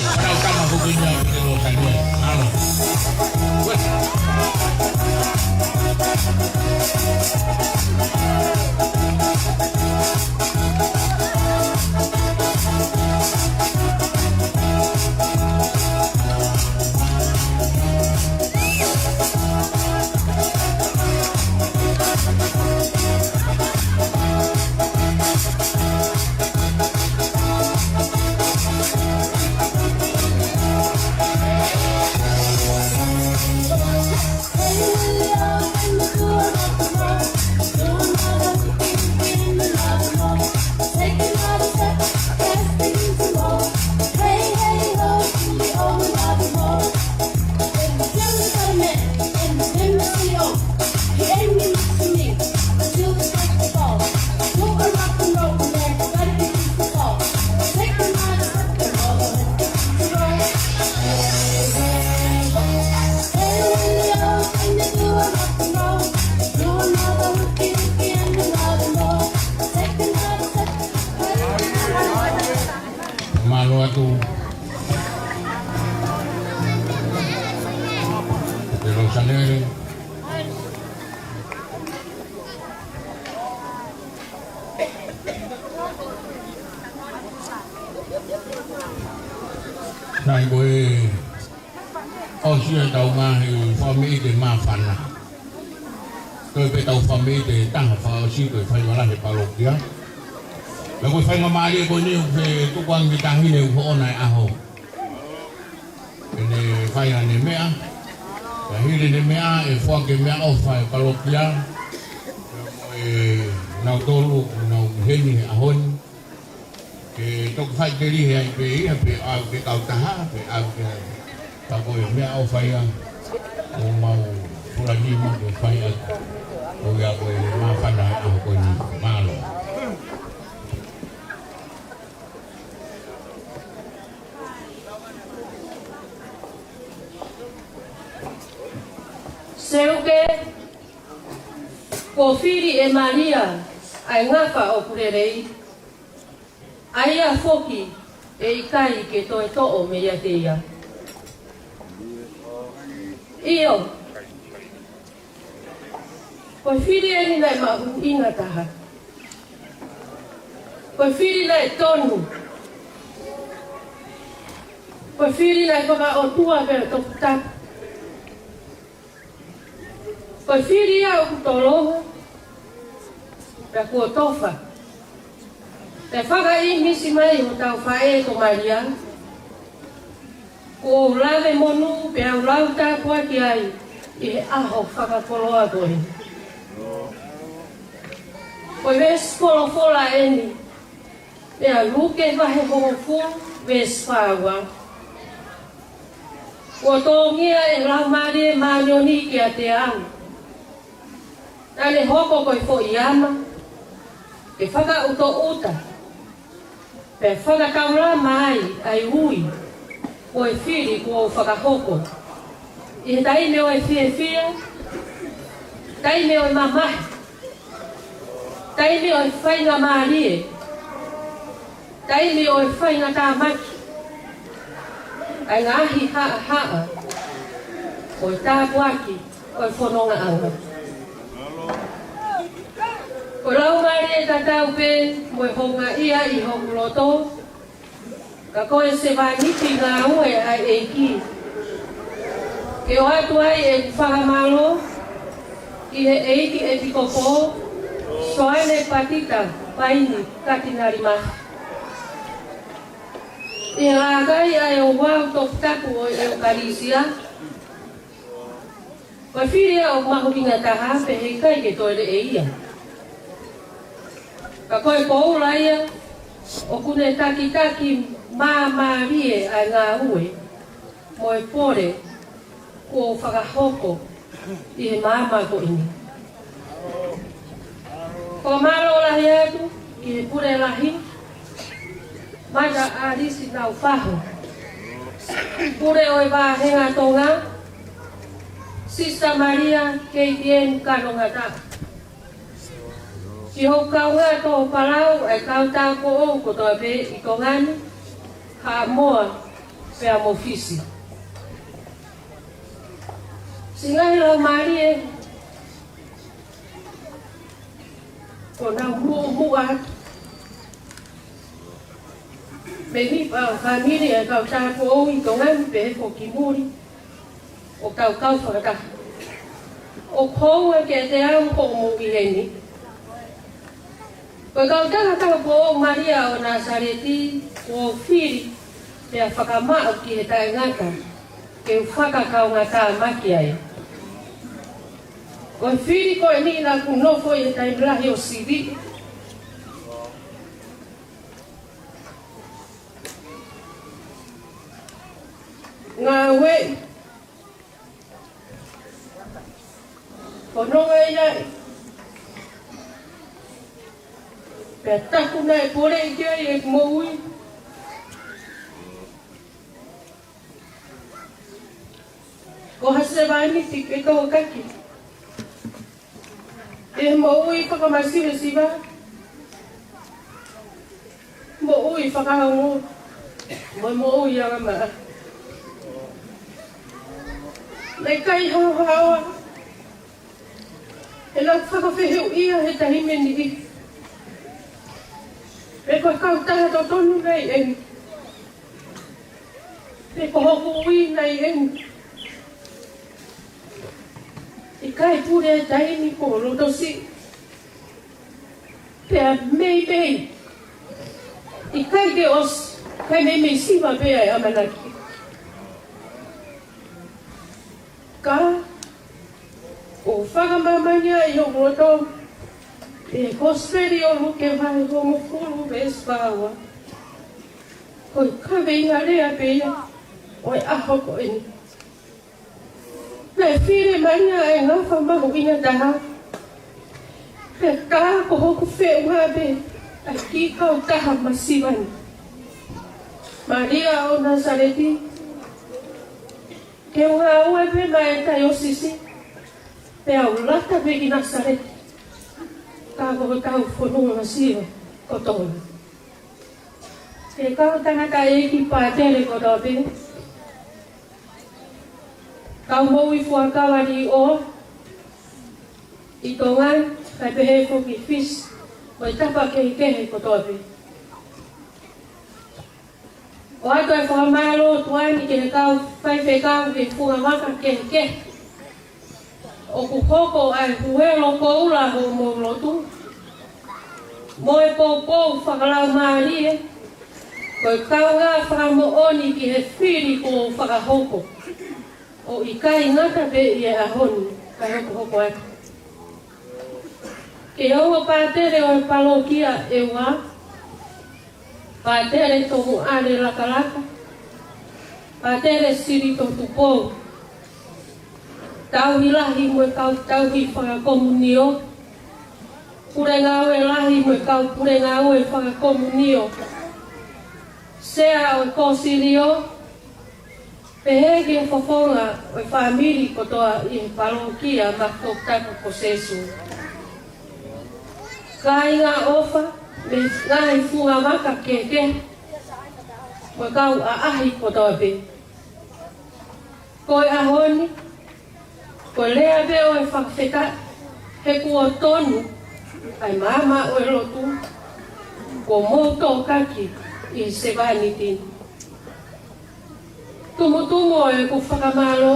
Pau tama ko kina Pete Losanele. Alo. Ueʻi. Mālō atu. Pete Losanele. Naʻe ko e ʻosi ʻetau ngaahi fakameʻite māfana. Ko e pē ʻetau fakameʻite taha fakaʻosi ko e faiva lahi e palokia. Pea ko e faingamālie ko eni ʻoku fetukuange ki he taʻahine ʻoku hoʻona e ʻaho. Ke ne fai haʻane meʻa. Pea hili ʻene meʻa ʻe foaki e meʻaʻofa e palokia. Pea mo e nautolu, nau ʻi heni he ʻaho ni. Ke toki faʻitelihe ai pē ia, pe ʻave ki he kautaha, pe ʻave ki he, ka ko e meʻaʻofa ia, ʻoku mau fula nima ke fai atu. ʻOku ʻi ai ko e māfana he ʻaho ko eni, mālō. Seuke, kuo fili ʻe Malia ʻa e ngafa ʻoku lelei, ʻa ia foki ʻe ʻikai ke toe toʻo meiate ia. ʻIo, ko e fili eni naʻe mahuʻinga taha. Ko e fili naʻe tonu. Ko e fili naʻe fakaʻotua pea toputapu. Ko e fili ia ʻoku tolonga, pea kuo tofa. Pea fakaʻinisi mai hotau faʻē ko Malia, kuo u lave monū pea u lau tāpuaki ai ʻi he ʻaho fakakoloa ko eni. Ko e veesi folofola eni, pea Luke vahe hongofulu, veesi fā ua. Kuo tōngia ʻe he Laumālie Māʻoniʻoni kiate au. Naʻa ne hoko ko e foʻi ama, ke fakaʻutoʻuta, pea fakataulama ai ʻa e ui, ko e fili kuo u fakahoko. ʻI he taimi ʻo e fiefia, taimi ʻo e mamahi, taimi ʻo e faingamālie, taimi ʻo e faingatāmaki, ʻa e ngaahi haʻahaʻa ʻo e tāpuaki ʻo e fonongaʻanga. Ko e laumālie tatau pē mo e houngaʻia ʻi hoku loto, ka ko e sevāniti ngāue ʻa e ʻEiki. Ke ʻoatu ai ʻeku fakamālō ki he ʻEiki ʻEpikopō Soane Patita Paini Katinali Mafi, ʻi he lākai ʻa e ouau toputapu ʻo e ʻEukalisia. Ko e fili ia ʻoku mahuʻinga taha pea heʻikai ke toe leʻe ia. Ka ko e koula ia ʻoku ne takitaki māmālie ʻa e ngāue mo e pole kuo u fakahoko ʻi he maama ko eni. Ko e mālō lahi atu ki he Pule Lahi, Mata ʻAlisi Naufahu, Pule ʻo e Vāhenga Tonga, Sisitā Malia Keitieni Kanongataʻa, ki hoku kaungā tō palau ʻa e kau tāupoʻou kotoa pē ʻi Tonga ni, Haʻamoa pea mo Fisi. Siʻi ngaahi laumālie kuo nau muʻomuʻa atu mei he fāmili ʻa e kau tāupoʻou ʻi Tonga ni pea mo e ki muli, ʻo tau kau fakataha. ʻOku hounga kiate au hoʻomou ʻi heni. Ko e kau tangata tāupoʻou Malia ʻo Nāsaleti kuo u fili pea fakamaʻu ki he taʻengata ke u fakakaungātāmaki ai. Ko e fili ko eni naʻa ku nofo ʻi he taimi lahi ʻo sivi, ngāueʻi, fononga ai, pea taku naʻe poleʻi ki ai ʻeku moʻui. Ko ha sevāniti ke tokaki ʻi he moʻui fakamasivesiva, moʻui fakaongo, mo e moʻui angamaʻa. Naʻe ʻikai haohaoa ʻenau fakafehuʻia he taimi ni pe ko e kautaha totonu nai eni, pe ko hoku ui nai eni. ʻIkai pule e taimi ko e loto siʻi, pea meimei ʻikai ke ʻosi, kae meimei siva pē ʻa e ʻamanaki. Ka ʻoku fakamāmani ai hoku loto ʻi he Kosipeli ʻo Luke vahe hongofulu veesi fā ua. Ko e kaveinga lea pē ia ʻo e ʻaho ko eni. Naʻe fili ʻe Malia ʻa e ngafa mahuʻinga taha, pea tā ko hoku feʻunga pē ʻa e kiʻi kautaha masiva ni, Malia ʻo Nāsaleti, ke u ngāue pē maʻa e taiosisi, pea u lata pē ki Nāsaleti, ka ko hotau fonua masiva ko Tonga. Ki he kau tangataʻeiki pātele kotoa pē, kau moʻui fuakava liʻoa ʻi Tonga, kae pehē foki Fisi, mo e tapa kehekehe kotoa pē. ʻOatu e fakamālō atu eni ki he kau faifekau he funga vaka kehekehe. ʻOku hoko ʻa e huelo koula hoʻomou lotu mo e poupou fakalaumālie, ko e kaungā fakamoʻoni ki he fili kuo u fakahoko, ʻo ʻikai ngata pē ʻi he ʻaho ni, kae hokohoko atu. Ki he ongo pātele ʻo e palokia ʻEua, Pātele Tomuʻale Lakalaka, Pātele Silito Tupou, tauhi lahi mo e kau tauhi fakakomunio, pule ngāue lahi mo e kau pule ngāue fakakomunio, sea ʻo e kōsilio, Pehē ki he fofonga ʻo e fāmili kotoa ʻi he palokia Makotoputapu ko Sēsū. Kāinga ʻofa, mei he ngaahi fungavaka kehekehe, mo e kau ʻaʻahi kotoa pē. Ko e ʻaho ni, ko e lea pē ʻo e fakafetaʻi, he kuo tonu ʻa e maama ʻo e lotu, kuo mou tokaki ʻi he sevāniti ni. Tumutumu ʻeku fakamālō,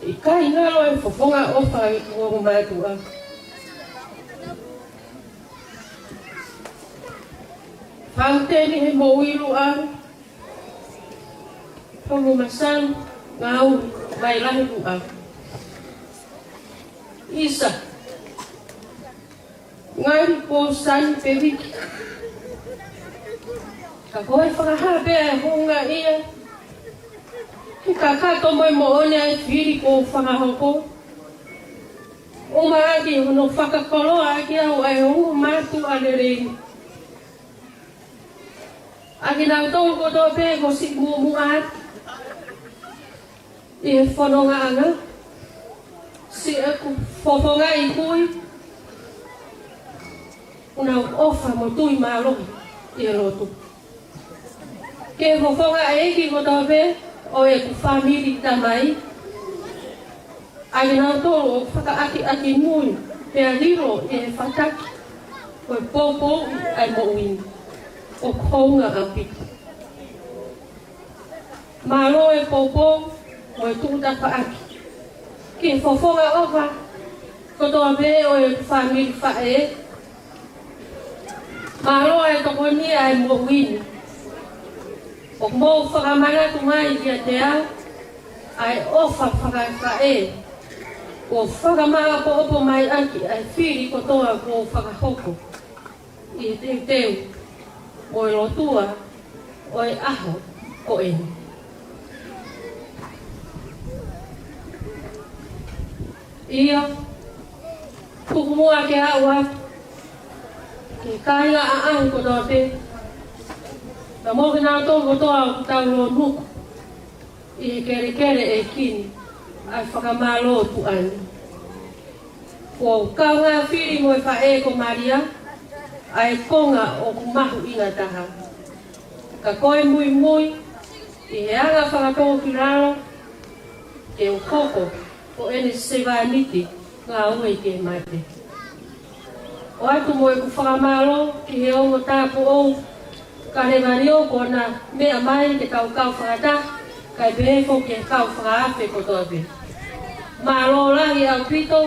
ʻikai ngalo e fofonga ʻofa ʻeku ongo mātuʻa. Fauteni he moʻui luʻau, Tolu Masanu Ngāue, Vailahi Luʻau. ʻIsa, ngali ko sani pē viki. Ka ko e fakahā pē ʻa e houngaʻia, he kakato mo e moʻoni ʻa e fili kuo fakahoko. ʻUmaʻā ki hono fakakoloa ʻaki au ʻa e ongo mātuʻa lelei. ʻA kinautolu kotoa pē kuo siʻi muʻomuʻa atu ʻi he fonongaʻanga, siʻeku fofongaʻi kui, ʻoku nau ʻofa mo tui mālohi ʻi he lotu. Ki he fofonga ʻeiki kotoa pē ʻo ʻeku fāmili tamai, ʻa kinautolu ʻoku fakaʻakiʻakinui pea lilo ʻi he fataki ʻo e poupou ʻa e moʻui ni, ʻoku hounga ʻaupito. Mālō e poupou mo e tuʻu tafaʻaki ki he fofonga ʻofa kotoa pē ʻo e fāmili faʻē. Mālō e tokoni ʻa e moʻui ni. ʻOku mou fakamanatu mai kiate au ʻa e ʻofa fakafaʻē, kuo fakamāʻopoʻopo mai ʻaki ʻa e fili kotoa kuo fakahoko ʻi he teuteu mo e lotua ʻo e ʻaho ko eni. ʻIo, tuku muʻa ke aʻu atu ki he kāinga ʻaʻahi kotoa pē, pea mo kinautolu kotoa ʻoku tau lōnuku ʻi he kelekele ʻeiki ni ʻa e fakamālō tuʻa ni. Kuo kaungā fili mo e faʻē ko Malia ʻa e konga ʻoku mahuʻinga taha. Ka ko e muimui ʻi he anga fakatōkilalo ke u hoko ko ʻene sevāniti ngāue ke mate. ʻOatu mo ʻeku fakamālō ki he ongo tāupoʻou Kalevalio kuo na meʻa mai ke tau kau fakataha, kae pehē foki ki he kau fakaafe kotoa pē. Mālō lahi ʻaupito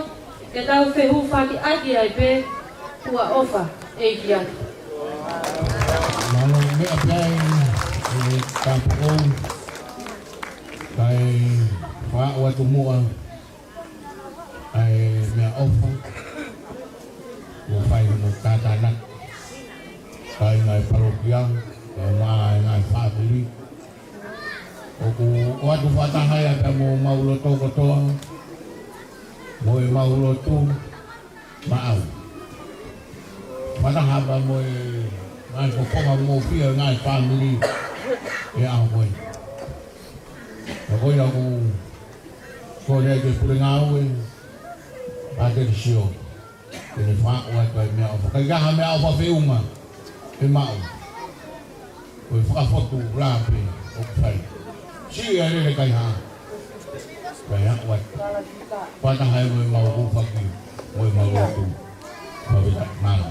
ke tau fehufakiʻaki ai pē, ʻoku ʻofa ʻeiki atu. Mālō meʻa pē ai e tāupoʻou, kae fakaʻoatu muʻa ʻa e meʻaʻofa kuo fai hono tātānaki, kāinga e palokia, kae ʻumaʻā e ngaahi fāmili. ʻOku ʻoatu fakataha ia pea mo homau loto kotoa, mo ʻemau lotu maʻau. Fakataha pea mo e ngaahi fofonga mofia e ngaahi fāmili ʻi he ʻaho ko eni. Ka ko ia ʻoku kole ai ki he pule ngāue, ʻa Telesio, ke ne fakaʻoatu ʻa e meʻaʻofa. ʻIkai ha meʻaʻofa feʻunga ʻe maʻu, ko e fakafotu lahi pē ʻoku fai. Siʻi ʻa e lele kaihaʻa, kae ʻoatu fakataha ai mo ʻemau hūfaki mo ʻemau lotu. Mālō.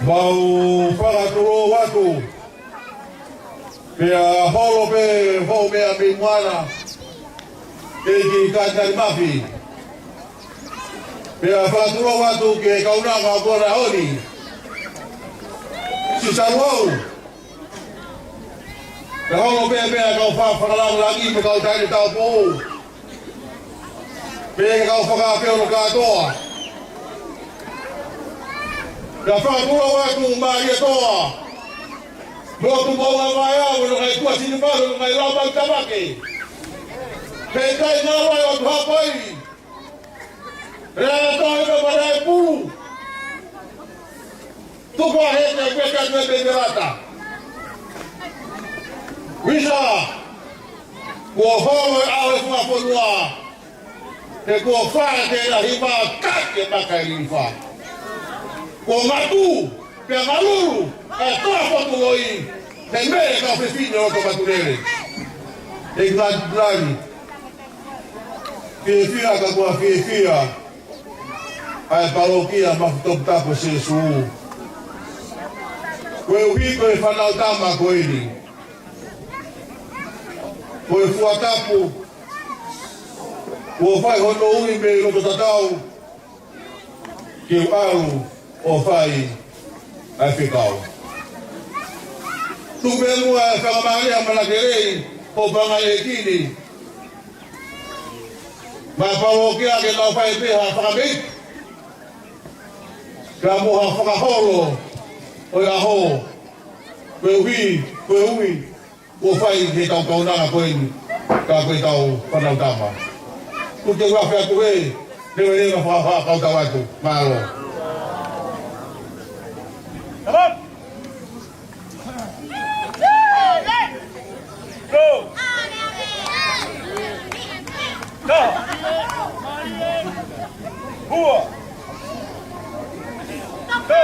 Mau fakatulou atu. Pea holo pē hoʻo meʻa mei muʻa, ʻEiki Katinali Mafi. Pea fakatulou atu ki he kaunanga ko ena ʻo e ʻaho ni. Sisa Luau. Pea holo pē meʻa kau fa-, fakalāngilangi mo e kau taʻahine taupoʻou. Pea kau fakaafeʻi hono kātoa. Pea fakatulou atu Malietoa. Mo Tupoʻou Maʻea, mo e ngaahi kuasi ni palo, mo e ngaahi lama tamake. Pea kai ngā vai ʻo Tuhaʻapai. Pea ʻa e tohi pē pale e pulu. Tuku ā he te peka tue pe pelata. Visa, kuo holo e ʻaho e funga fonua. He kuo fai ke la hiva kake maka e lilifa. Kuo matu, pea malulu, e toa fotu loi, he mele ka fefine o to matulele. E ngā lani, fiefia ka kuo fiefia, ʻa e palokia Mafi Toputapu Sēsū. Koeʻuhi ko e fānau tama ko eni. Ko e fua tapu, kuo fai hono ui mei loto tatau, ke u ʻalu ʻo fai ʻa e fekau. Tuku pē muʻa e fakamālō ʻa Manakelei, ʻo Pangai e kini. Mo e palokia ke nau fai pē ha fakamei. Ka mo ha fakaholo ʻo e ʻaho. Koeʻuhi, koeʻuhi, kuo fai he kau kaunanga ko eni, ka ko e kau fānau tama. Kuo ke ua fea tuhe, leveleva faka-, faka-, kau tau atu, mālō. Go! Go! Hua! Go!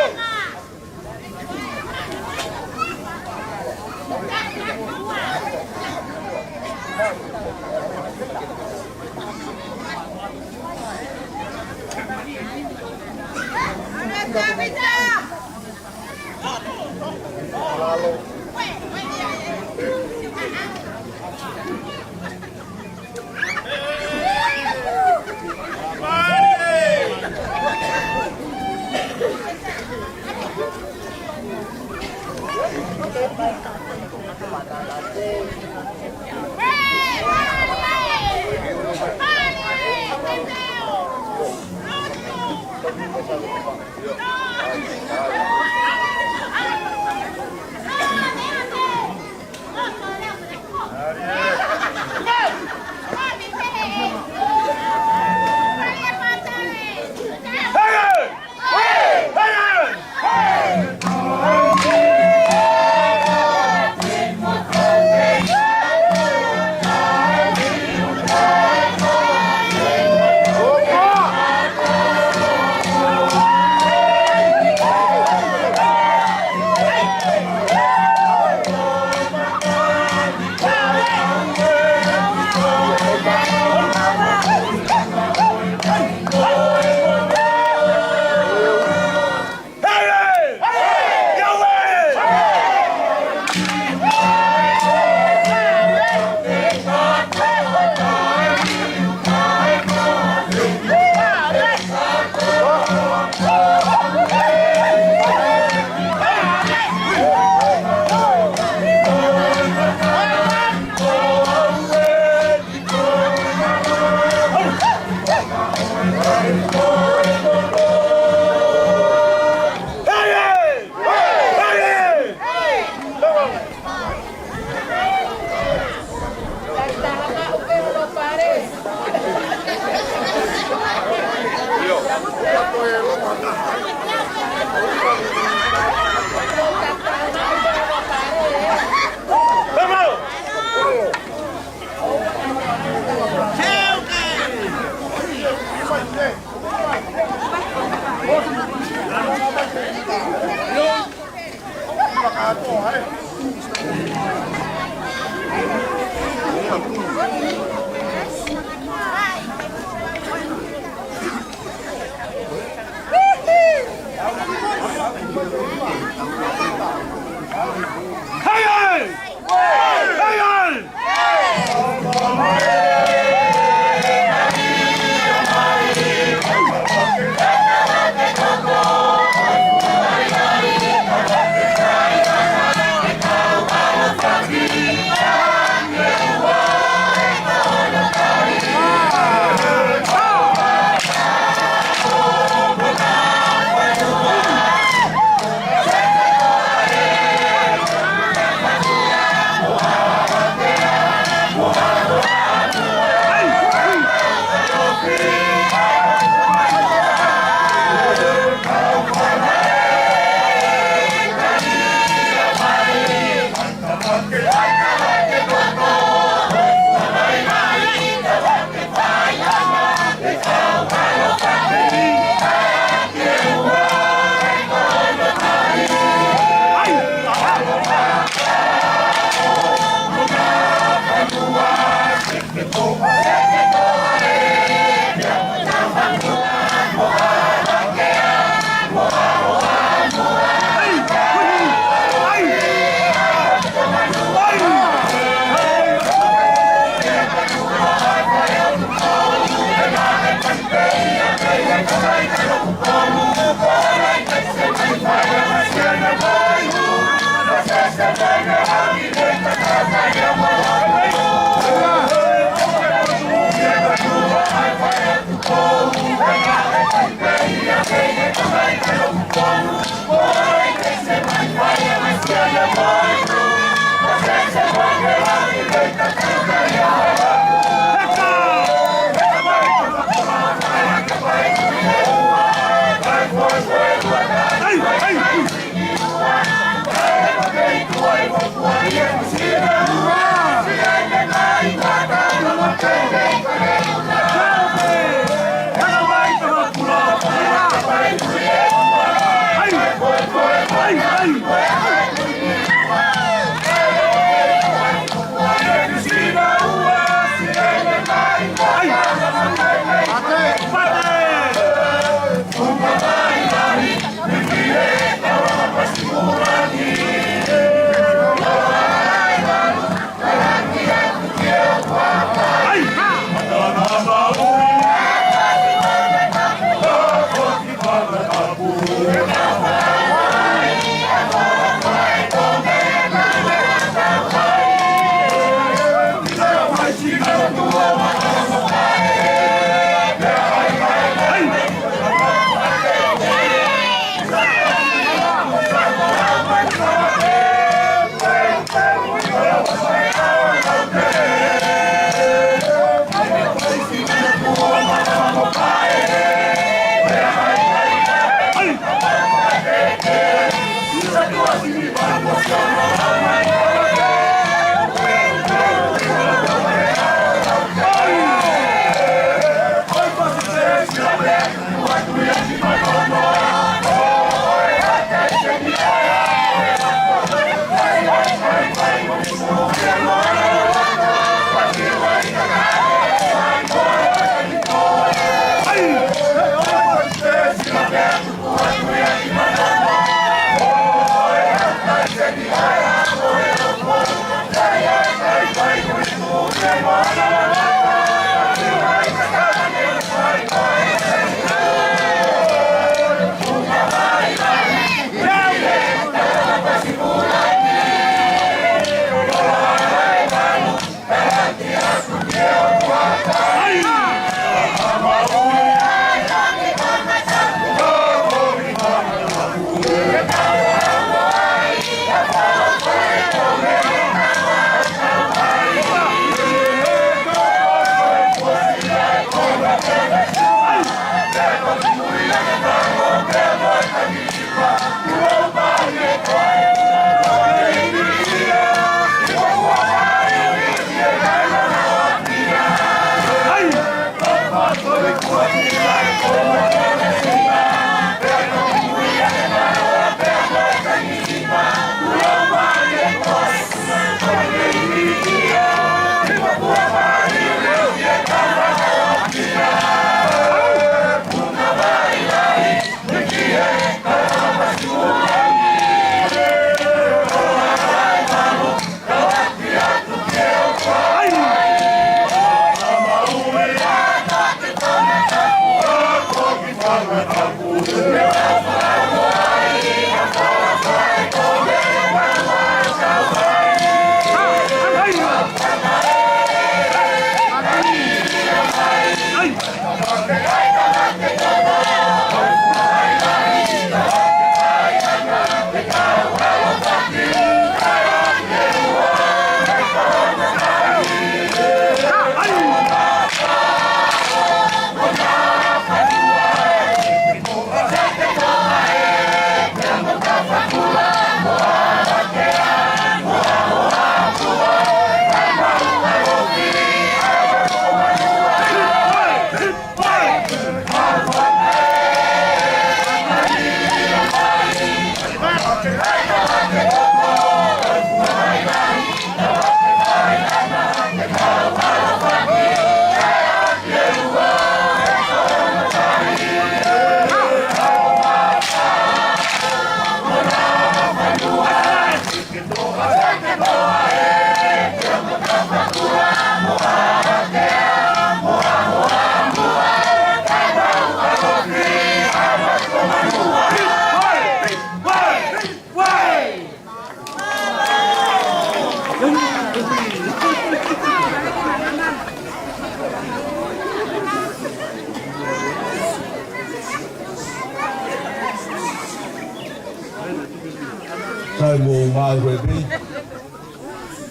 Sai mo mai ko e pei.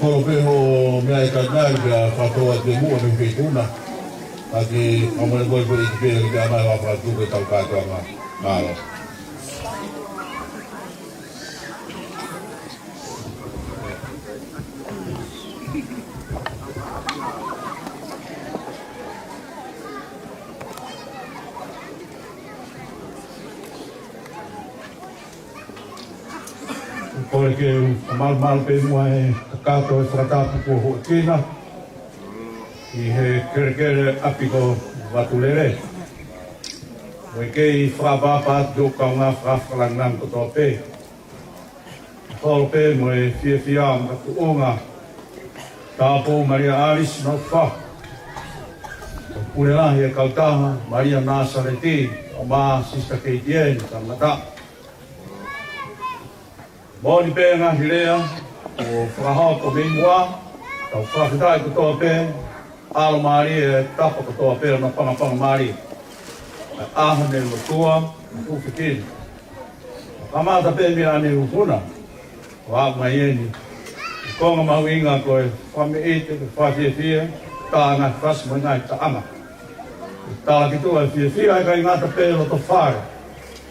Kolo pē hoʻo meʻa ʻi he kakai pea fakatō atu e muʻa mei he feituʻu na. Ka ke ʻamanaki ko e pei ke pehē ke ʻomai ʻo fakatuku e tau kātoanga. Mālō. Kole ke u malumalu pē muʻa he kakato e fakatapu kuo hū ʻaki na ʻi he kelekele ʻapi ko Vatulele. Mo e kei fakaʻapaʻapa atu ki hoku kaungā fakafakalāngilangi kotoa pē. Holo pē mo e fiefia mo e tuʻunga Tāupoʻou Malia Alice Nofa. Pule lahi e kautaha Malia Nasaleti, ʻo ma Sister K T N, Samata. Moʻoni pē ngaahi lea ʻo fakahoko mei muʻa, tau fakafetaʻi kotoa pē, ʻalomālie e tapa kotoa pē ʻo na pangapanga mālie. ʻA e ʻaho ne lotua, fuʻu fitini. Kamata pē mei ʻaneuhu na, ʻo aʻu mai eni. Konga mahuʻinga ko e fakameʻite, ko e fakafiefia, tā ngaahi fasi mo e ngaahi taʻanga. Tala ki tuʻa e fiefia ʻa e kāinga ʻa Pē Loto Fale.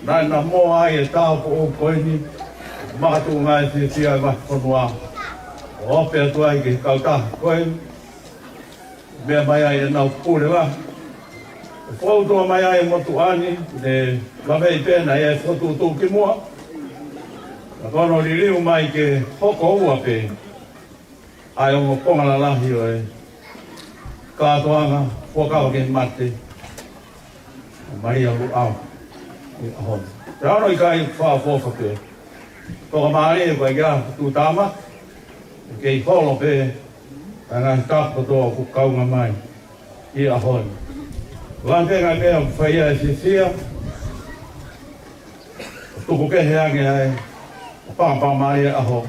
Naʻe na moa ai e tāupoʻou ko eni, makatuʻunga e fiefia e vahefonua. ʻO ope atu ai ki he kautaha ko eni, meʻa mai ai ʻenau pule lahi. ʻO fou tuʻa mai ai e motuʻa ni, ne laveʻi pē naʻe ʻi ai e fokotuʻutuʻu ki muʻa. Ka ko hono liliu mai ke hoko ua pē ʻa e ongo konga lalahi ʻo e kātoanga, Fuakava ki he Mate, Malia Luʻau, ʻi he ʻaho ni. Pea ʻoku ʻikai fakaʻofoʻofa pē. Toka mālie ko e kia tuʻu tāmaki, kei holo pē, ʻa e ngaahi tapu kotoa ʻoku kaunga mai ʻi he ʻaho ni. Lahi pē ngaahi meʻa ʻoku fai ai e fiefia, ʻo tuku kehe ange ai, ʻo pangapanga mālie e ʻaho.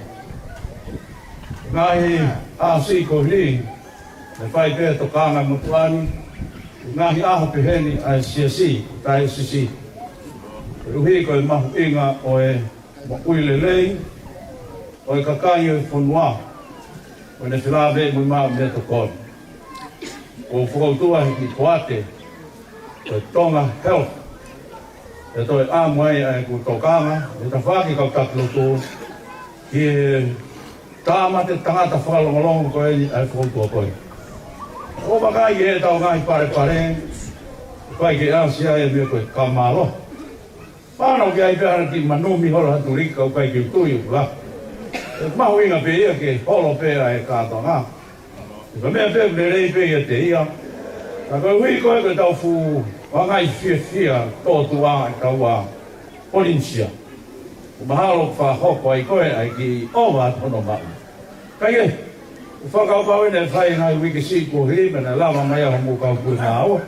Ngaahi ʻaho siʻi ko eni, ne fai pē tokanga motuʻa ni, ngaahi ʻaho peheni ʻa e siasi, taʻe sisi. Koeʻuhi ko e mahuʻinga ʻo e moʻui lelei ʻo e kakai ʻo e fonua, ʻo ne felāveʻi mo e maʻu meʻatokoni. ʻOku fokoutua he kiʻi poate ko e Tonga Health, ʻe toe ʻamu ai ʻa ʻeku tokanga, ʻe tafaʻaki kau taki lotu, ki he tāmate tangata fakalongolongo ko eni ʻa e fokoutua ko eni. ʻOku vakai ki heʻetau ngaahi palepale, ʻikai ke ʻasi ai e meʻa ko e kamalo. Pano ki ai pē ʻa e kiʻi manumi holo ha tuliki, ʻikai ke u tui ʻoku lahi. ʻE mahuʻinga pē ia ke holo pē ʻa e kātoanga. Ko e meʻa pē ʻoku lelei pē ʻiate ia. Ka koeʻuhi ko e ko ʻetau fuʻu ʻa e ngaahi fiefia tōtuʻa ʻi he kau ʻa Polinisia. ʻOku mahalo ʻoku fakahoko ai ko e ʻai ki ʻova atu hono maʻu. Ka ʻi he, ʻoku fakakaukau ʻene fai ngaahi uike siʻi kuo hili, meʻa naʻe lava mai ʻa hoʻomou kau puleʻanga ʻo.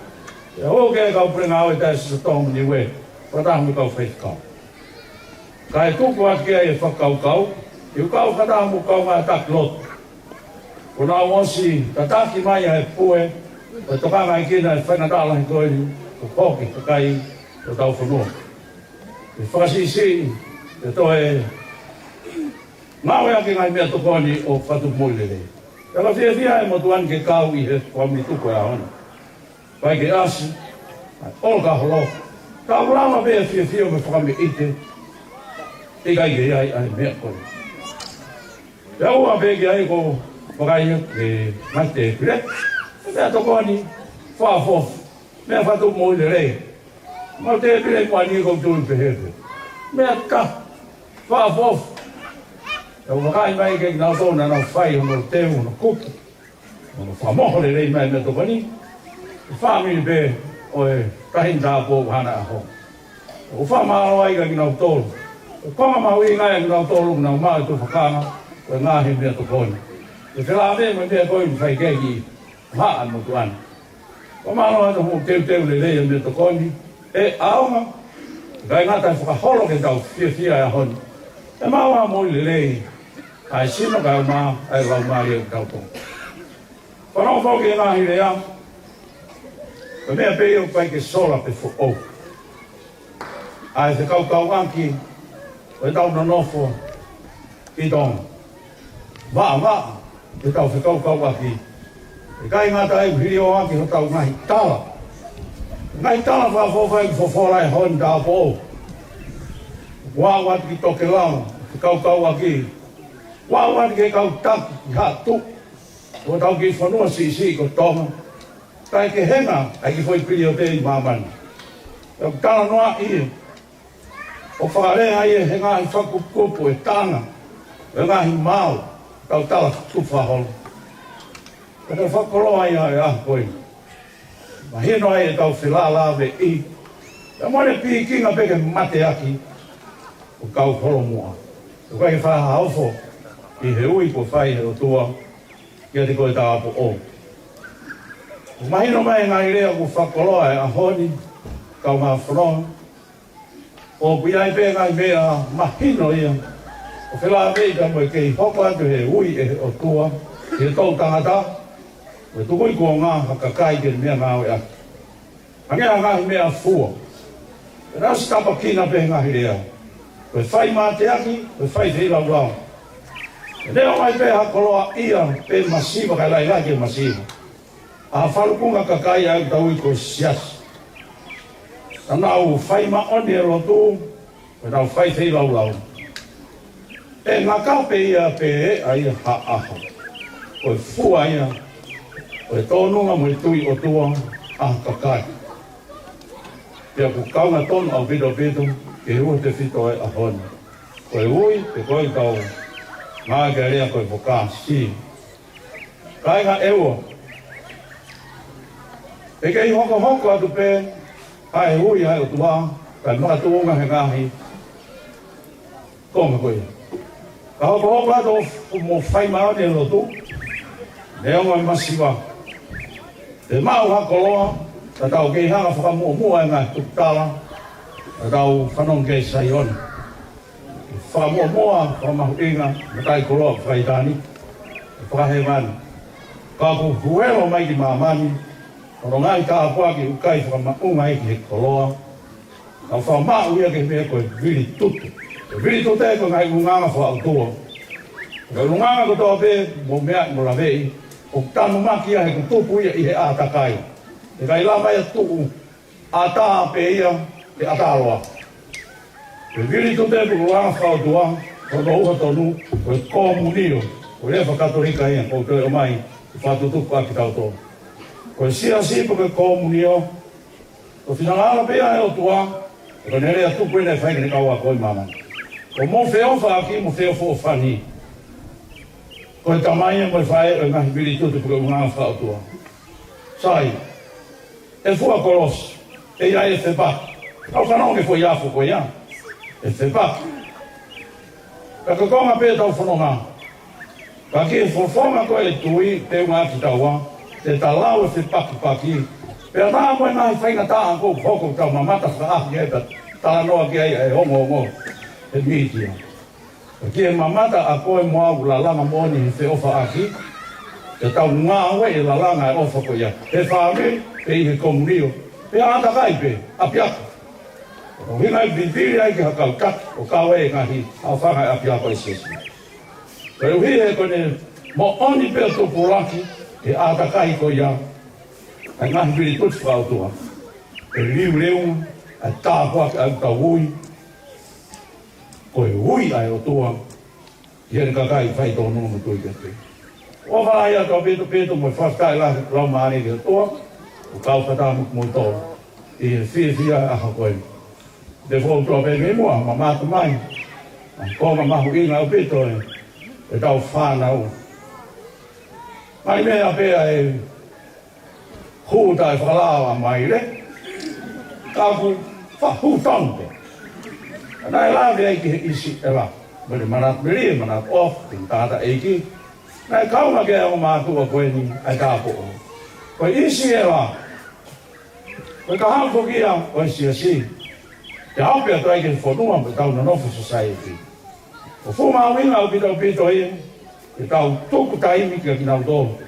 ʻE ʻo ke kau puleʻanga ʻo e taʻe sisa tō muni ue. Fakataha mo e kau faifekau. Kae tuku atu ki ai e fakakaukau, ʻi he kau fakataha mo e kau ngāue taki lotu. Kuo nau ʻosi tataki mai ʻa e pue, ʻo tokangaʻi kinaua e faingataʻa lahi ko eni, ʻo hoki kakai ʻo hotau fonua. ʻE fakasiʻisiʻi, ʻe toe ngāueʻaki e ngaahi meʻatokoni ʻo fakatupu moʻui lelei. Pea ʻoku fiefia e motuʻa ni ke kau ʻi he fakamanatu ko e ʻaho ni. ʻIkai ke ʻasi, ʻa e ʻolo ka holo. Ka ʻoku lava pē e fiefia mo e fakameʻite, ʻikai ke ʻi ai ʻa e meʻa ko ē. Pea ʻoua pē ke ʻai ko e vakai ia ke mate pile. Meʻatokoni, fakaʻofoʻofa, meʻa fakatupu moʻui lelei. Mau te pile mo ani ko tu pe hepe. Meʻa ka, fakaʻofoʻofa. Pea ʻoku vakai mai ke nau tō na nau fai hono teu, hono kupu. ʻO fakamoho lelei mai e meʻatokoni, ʻe fāmili pē ʻo e Taʻahine Tāupoʻou ʻa e ʻaho. ʻOku fakamālō ai kia kinautolu. ʻOku konga mahuʻinga ia kia kinautolu, ʻoku nau maʻu e tufakanga ʻo e ngaahi meʻatokoni. ʻE felāveʻi mo e meʻa ko eni ʻoku fai ki he kiʻi haʻa motuʻa ni. Fakamālō atu hoʻomou teuteu lelei e meʻatokoni. ʻE ʻaonga, ʻikai ngata he fakaholo ke tau fiefia he ʻaho ni, ʻe maʻu ʻa e moʻui lelei, ʻa e sino kae ʻumaʻā ʻa e laumālie ʻo kitautolu. Fanongo foki ki he ngaahi lea, ko e meʻa pē ia ʻoku ʻikai ke sola pe foʻou. ʻA e fekaukauʻaki ʻo ʻetau nonofo ʻi Tonga. Vaʻavaʻa ʻetau fekaukauʻaki. ʻIkai ngata ai, hili ʻo ʻaki hotau ngaahi tala. Ngaahi tala fakaʻofoʻofa ʻoku fofola he ʻaho ni, tāupoʻou. Ua ua ki tokelau, fekaukauʻaki. Ua ua ki he kau taki, ki Haʻatuʻu. Ko hotau kiʻi fonua siʻisiʻi ko Tonga. Kae kehe ai ʻa e kiʻi foʻi piliote ʻi māmani. ʻOku talanoaʻi ʻo fakalea ai ʻe he ngaahi fakakupukupu ʻe taha ʻo e ngaahi maau, tau tala tufa holo. Ka te fakakoloa ia ʻe ʻaho ko ē. Mahino ai ʻetau felālāveʻi. Ka mole pikinga pē ke mateaki ʻo kau holo muʻa. ʻOku ʻikai ke fakahaofi ʻi he ui kuo fai he ʻOtua kiate koe tāupoʻou. ʻOku mahino mai e ngaahi lea kuo fakakoloa he ʻaho ni, kaungā fononga. ʻOku ʻi ai pē ngaahi meʻa mahino ia ʻoku felāveʻi pea mo e kei hoko atu he ui ʻe he ʻOtua ki he toʻu tangata, mo e tukui kuonga ha kakai ke meʻangāueʻaki. Hangē ha ngaahi meʻafua. Pea naʻa si tapakina pē he ngaahi lea. Ko e fai mateaki, ko e fai feilaulau. ʻE neongo ai pē ha koloaʻia pe masiva, kae lahi lahi e masiva. ʻA e falukunga kakai ʻoku tau ui ko e siasi. Naʻa nau fai māʻoniʻoni e lotu, mo ʻenau fai feilaulau. ʻE ngaka pē ia pe ʻe ʻai ha ʻaho. Ko e fua ia ʻo e tōnunga mo e tui ʻOtua ʻa e kakai. Pea ʻoku kaunga tonu ʻaupito ʻaupito ke ua te fito e ʻaho ni. Ko e ui, pe ko e kau ngāue ke lea ko e vokasi. Kāinga ʻEua. ʻE kei hokohoko atu pē ʻa e ui ʻa e ʻOtua, kae makatuʻunga he ngaahi konga ko ia. Ka hokohoko atu ʻo mo fai māʻoniʻoni e lotu, neongo e masiva. Te mau ha koloa, ka tau kei hanga fakamuʻomuʻa e ngaahi tukutala, ka tau fanongo ki ai Saione. Fakamuʻomuʻa, fakamahuʻinga, mataʻikoloa fakaʻitāniti, fakahēvani. Ka ʻoku huelo mai ki māmani, ko hono ngaahi tāpuaki ʻoku ʻikai fakamaʻunga ai ki he koloa, ka fakamaʻu ia ki he meʻa ko e vilitute. Ko e vilitute ko e ngaahi ʻulungaanga fakaʻotua. Ko e ʻulungaanga kotoa pē, mo meʻa mo laveʻi, ʻoku tanumaki ia he ʻoku tupu ia ʻi he ʻātakai. ʻE ʻikai lava ia tuʻu ʻatā pē ia ke ʻatā loa. Ko e vilitute ko e ʻulungaanga fakaʻotua, ko hono ʻuha tonu, ko e komunio, ko e lea faka-Katolika ia, ʻoku toe ʻomai, ʻo fakatutuku ʻaki kitautolu. Ko e siasi pe ko e komunio, ko e finangalo pē ia ʻa e ʻOtua, ko ʻene lea tupu ʻene fai ki he kau ako ʻi māmani. Ko e mo feʻofaʻaki, mo feʻofoʻofani. Ko e tamai mo e faʻē ʻo e ngaahi vilitute pe ko e ʻulungaanga fakaʻotua. Sai, ʻe fua kolosi, ʻe ʻi ai e fepaki. Tau fanongo ki he foʻi afo ko ia, ʻe fepaki. Ka ko e konga pē ʻetau fononga. Ka ki he fofonga ko e tui, te u ngāueʻaki taua, te ta lau e fepakipaki. Pea naʻa mo e ngaahi faingataʻa ʻoku hoko, tau mamata fakaʻahi ai, pea talanoa ki ai ʻa e ongoongo he mītia. Ka ki he mamata ʻa koe mo au ʻoku lalanga moʻoni he feʻofaʻaki, te tau ngāueʻi e lalanga e ʻofa ko ia he fāmili, pe ʻi he komunio, pe ʻātakai, pe ʻapiako. ʻOku ʻuhinga ia ʻo vivili ai ki ha kau taki ʻo kau ai e ngaahi haʻofanga ʻo e ʻapiako ʻo e siasi. Koeʻuhi he ko ʻene moʻoni pē ʻo tupulaki he ʻātakai ko ia ʻa e ngaahi vilitute fakaʻotua. ʻE liuliu ʻa e tāpuaki ʻa ʻetau ui, ko e ui ʻa e ʻOtua ki heʻene kakai ʻoku fai tōnunga mo tui kiate ia. ʻOfa lahi atu ʻaupito ʻaupito mo e fakafetaʻi lahi ʻa e Laumālie ʻo e ʻOtua, ʻoku kau fakataha mo kimoutolu ʻi he fiefia ʻo e ʻaho ko eni. Te u fou atu pē mei muʻa, mamata mai ʻa e konga mahuʻinga ʻaupito ʻe, ʻetau fānau. Mai meʻa pē ʻa e hū taʻefakalao ʻa Maile, ka ʻoku fakahū tonu pē. Naʻe lave ai ki he ʻIsiʻela, mo e manatu melie, manatu ʻofa, ki he tangataʻeiki. Naʻe kaunga ki ai ʻa e ongo mātuʻa ko eni ʻa e tāupoʻou. Ko e ʻIsiʻela, ko e kahaʻu foki ia ʻo e siasi. Te u ʻalu pē atu ai ki he fonua mo ʻetau nonofo sōsaieti. ʻOku fuʻu mahuʻinga ʻaupito ʻaupito ia ke tau tuku taimi kiate kinautolu.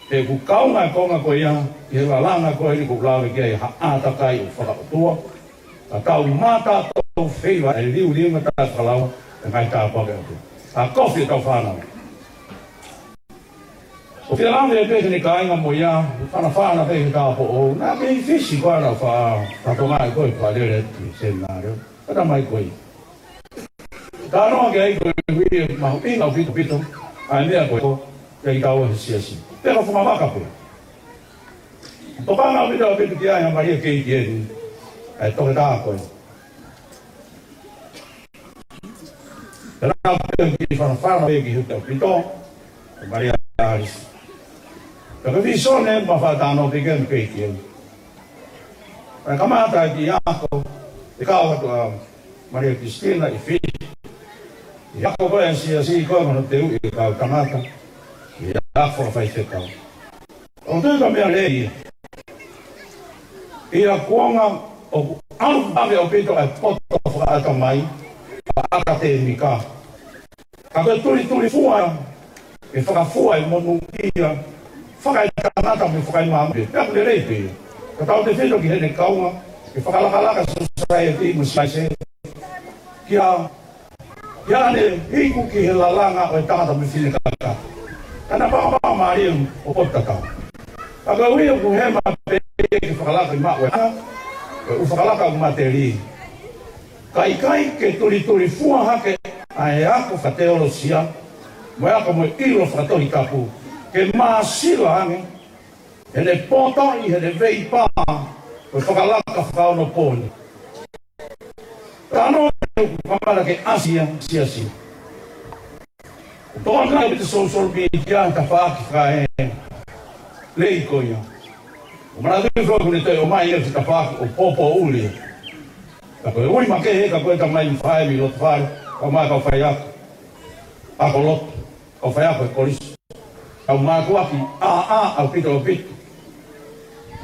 He ʻoku kaunga e konga ko ia ʻi he lalanga ko eni ʻoku lave ki ai ha ʻātakai ʻoku fakaʻotua. Ka tau mamata ʻo tau feiva e liuliu mo e taʻefakalao e ngaahi tāpuaki ʻa e ʻOtua. ʻa e kofi ʻetau fānau. ʻOku fie lave pē ki he kāinga mo ia, fanafana pē ki he tāupoʻou. Naʻe kei fisi koā ʻenau faʻa, fatongia ko ē, faʻa lele ki he seminaleo. Ka ta mai ko ē. Talanoa ki ai koeʻuhi ʻoku mahuʻinga ʻaupito ʻaupito ʻa e meʻa ko ē, ʻiate kitaua he siasi. Pea ka fukamaka pē. Tokanga ʻaupito ʻaupito ki ai ʻa Malia Keitieni, ʻa e toketā ko ē. Pea naʻa ku pehē ki he fanafana pē ki he ʻaupito, ʻa Malia Alisi. Pea ko e vīsone ma faʻa talanoa pē ki ai mo Keitieni. Pea kamata ki he ako, ʻi he kau atu ʻa Malia Kilisitina ʻi Fisi. ʻI he ako ko ē ʻa e siasi ko ē mo hono teuʻi e kau tangata ʻi he ako fakafaifekau. ʻOku ou tui ko e meʻa lelei ia. ʻI he kuonga ʻoku ʻalu vave ʻaupito ʻa e poto fakaʻatamai, fakaʻakatēmika. Ka ko e tulitulifua, ʻe fakafua e monūʻia, fakaetangata mo e fakaemāmani, pea ʻoku lelei pē ia. Ka tautefito ki heʻene kaunga, ʻe fakalakalaka e sōsaieti mo e siasi, kia, kia ne iku ki he lalanga ʻo e tangata mo e fineʻeiki. Ka naʻe pāpā mālie ʻo poto tatau. Ka koeʻuhi ʻoku hema pē ke fakalaka ʻi maʻu e ʻa, ʻe ʻū fakalaka ʻoku matelī. Ka ʻikai ke tulitulifua hake ʻa e ako fakateolosia, mo e ako mo e ʻilo fakatohitapu, ke māsila ange, heʻene poto ʻi heʻene veipā, ko e fakalaka fakaonopōni. Talanoa ʻoku kamata ke ʻasi ia, siasi. Tokanga ʻaupito social media he tafaʻaki fakaelelei ko ia. ʻOku manatuʻi foki ʻoku ne toe ʻomai ia ki he tafaʻaki ʻo popo uli. Ka ko e ui makehe ka ko e tamai mo e faʻē mei loto fale, kau mai kau faiako. Ako lotu, kau faiako he kolisi. Kau mātuʻaki ʻāʻā ʻaupito ʻaupito.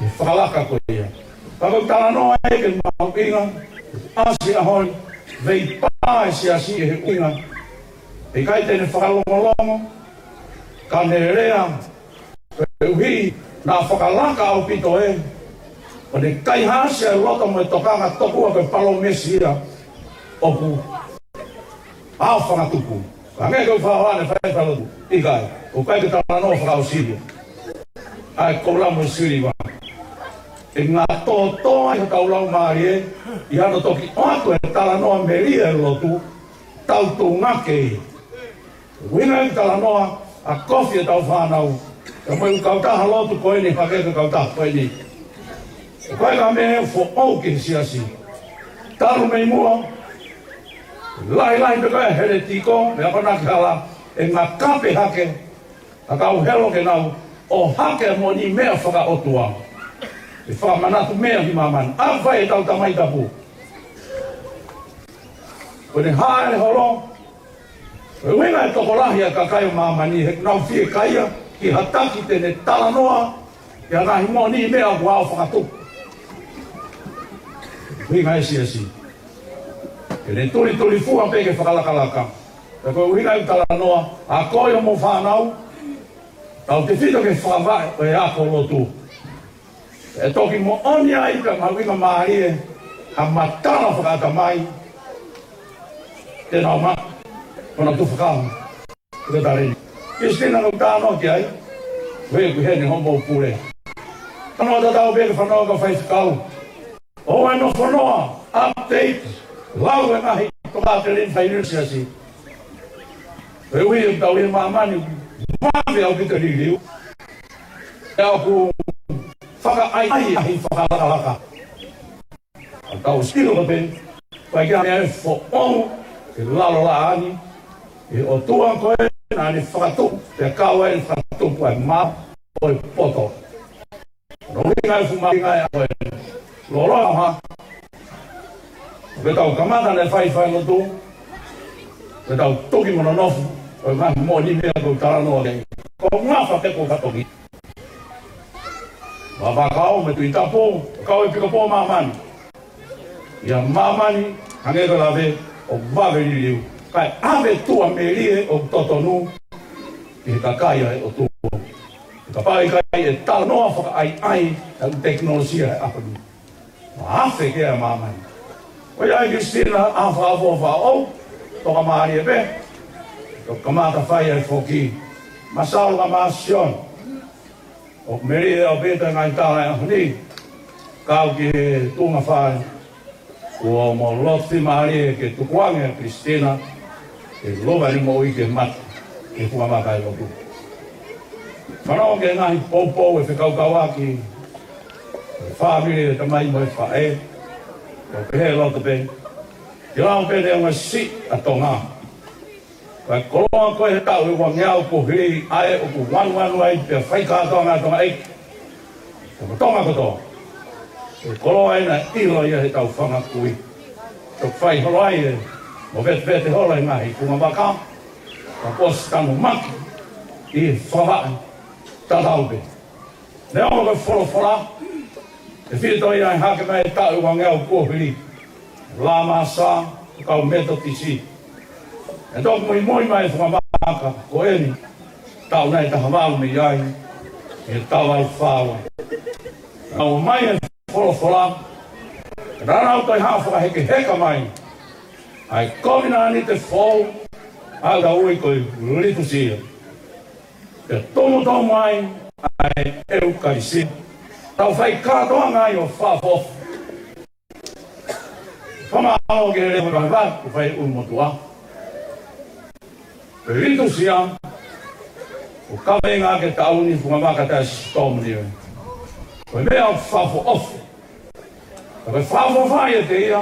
ʻI he fakalaka ko ia. Ka ko e talanoa ia ke mahuʻinga, ʻasi ʻa hono veipā e siasi ʻi he ʻuhinga. ʻIkai te ne fakalongolongo, ka ne lea, koeʻuhi naʻa fakalaka ʻaupito ē, ʻo ne kaihaʻasi ʻa e loto mo e tokanga tokua ko e palōmesi ia ʻoku ʻaofangatuku. Ka hangē ko e fakahoa ʻene fai falotu. ʻIkai, ʻoku ʻikai ke talanoa fakaʻosi ia. ʻA e koula mo e siliva. ʻE ngā tōtō ai hotau laumālie, ʻi hano toki ʻoatu e talanoa melie e lotu, tau tungake ia. ʻUhinga e talanoa ʻa e kofi ʻetau fānau, ka mo e ʻū kautaha lotu ko eni, hake ko e kautaha ko eni. Ko e ka meʻa foʻou ki he siasi. Talu mei muʻa, lahilahi pē ko e heletiko, meʻa ko ena ki hala, ʻe ngā kape hake, ʻa e kau helo ke nau ʻohake moʻoni meʻa fakaʻotua. ʻE fakamanatu meʻa ki māmani. ʻA fai ʻetau tamai tapu. Ko ʻene hāʻele holo, ko e ʻuhinga e tokolahi ʻa e kakai ʻo māmani, he ʻoku nau fiekaia, ki ha taki te ne talanoa, ʻi he ngaahi moʻoni meʻa ʻoku ʻaofangatuku. ʻUhinga e siasi. Ke ne tulitulifua pē ke fakalakalaka. Ka ko e ʻuhinga e talanoa, ʻa koe mo e fānau, tautefito ki he fakavaʻe ʻo e ako lotu. ʻE toki moʻoni ai ka mahuʻinga mālie, ha matala fakaʻatamai, te nau maʻu, ko ʻena tufakanga. Ko e taleni. Kilisitina ʻoku talanoa ki ai, ʻoku ʻi heni homou pule. Talanoa tatau pē ki he fānau kau faifekau. ʻOua ʻe nofo noa, update, lau e ngaahi tokāteline fai ʻi he siasi. Koeʻuhi ʻoku tau ʻi he māmani, vave ʻaupito e liliu. ʻE ʻoku fakaʻaiʻai ʻa e fakalakalaka. ʻA tau sio pē, ʻikai ke ʻi ai ha meʻa ʻe foʻou, ke lalo lāngi, ʻi he ʻOtua ko ē, naʻa ne fakatupu, pea kau ai ʻene fakatupu ʻa e mā, ʻo e poto. No ringa e fuma ringa e ako ē. Loloa ha. Ke tau kamata ʻene faifai lotu. Ke tau toki mo nonofo. Ko e ngaahi moʻoni meʻa ʻoku talanoa ki ai. Ko e ngafa ke ko ka toki. Vavakau mo e Tuʻi Tapu. Kau e pikopō māmani. ʻI māmani, hangē ko e lave, ʻoku vave liliu. Kae ʻave tuʻa melie ʻoku totonu. ʻI he kakai ʻa e ʻOtua. Kapau ʻe ʻikai e talanoa fakaʻaiʻai ʻa e tekinolosia ʻa e ʻaho ni. Maʻafe ke ʻa māmani. ʻOiauē Kilisitina ʻa e fakaʻofoʻofa ʻoku toka mālie pē. ʻo kamata fai ai foki. Masalo ka Masiona. ʻOku melie ʻaupito e ngaahi tala ʻo e ʻaho ni. Kau ki he tuʻunga fale. Kuo mou loto fiemālie ke tukuange ʻa Christina, ke lava ʻene moʻui ke mate, ke fuʻu maka ʻi lotu. Fanongo ki he ngaahi poupou ʻe fekaukauʻaki, ʻa e fāmili ʻo e tamai mo e faʻē, ʻo pehē loto pē, ke lau pē ʻa e ngaahi siʻi ʻa Tonga. Ko e koloa ko ē he taʻu ʻe uangeau kuo hili ʻa ē ʻoku vanuanu ai pea fai kātoanga ʻa Tonga ʻEiki. Ko Tonga kotoa. Ko e koloa ʻena ʻilo ia he tau fanga kui. Toki fai holo ai ʻe movetevete holo e ngaahi funga vaka. Ka ʻosi tanumaki ʻi he fakavaʻe tatau pē. Neongo ko e folofola, ʻe fito ia ʻe hake mai e taʻu ʻe uangeau kuo hili. Lamasa, kau Metotisi. ʻE toki muimui mai e funga vaka ko eni, taʻu nai taha valu mei ai, ʻi he taʻu valu fā ua. Naʻe ʻomai e folofola, naʻa nau toe hā fakahekeheka mai ʻa e kovinānite foʻou, ʻa ia ʻoku tau ui ko e Litūsia. Pea tomutomu ai ʻa e ʻEukalisia. Tau fai kātoanga ai ʻo fakaʻofoʻofa. Fakamālō ki he leʻo ʻo e vahevahe, kuo fai ʻulumotuʻa. Ko e Litūsia, ʻoku kaveinga ki he taʻu ni, funga vaka taʻe sitomu ni ē. Ko e meʻa ʻoku fakaʻofoʻofa. Ka ko e fakaʻofoʻofa ʻiate ia,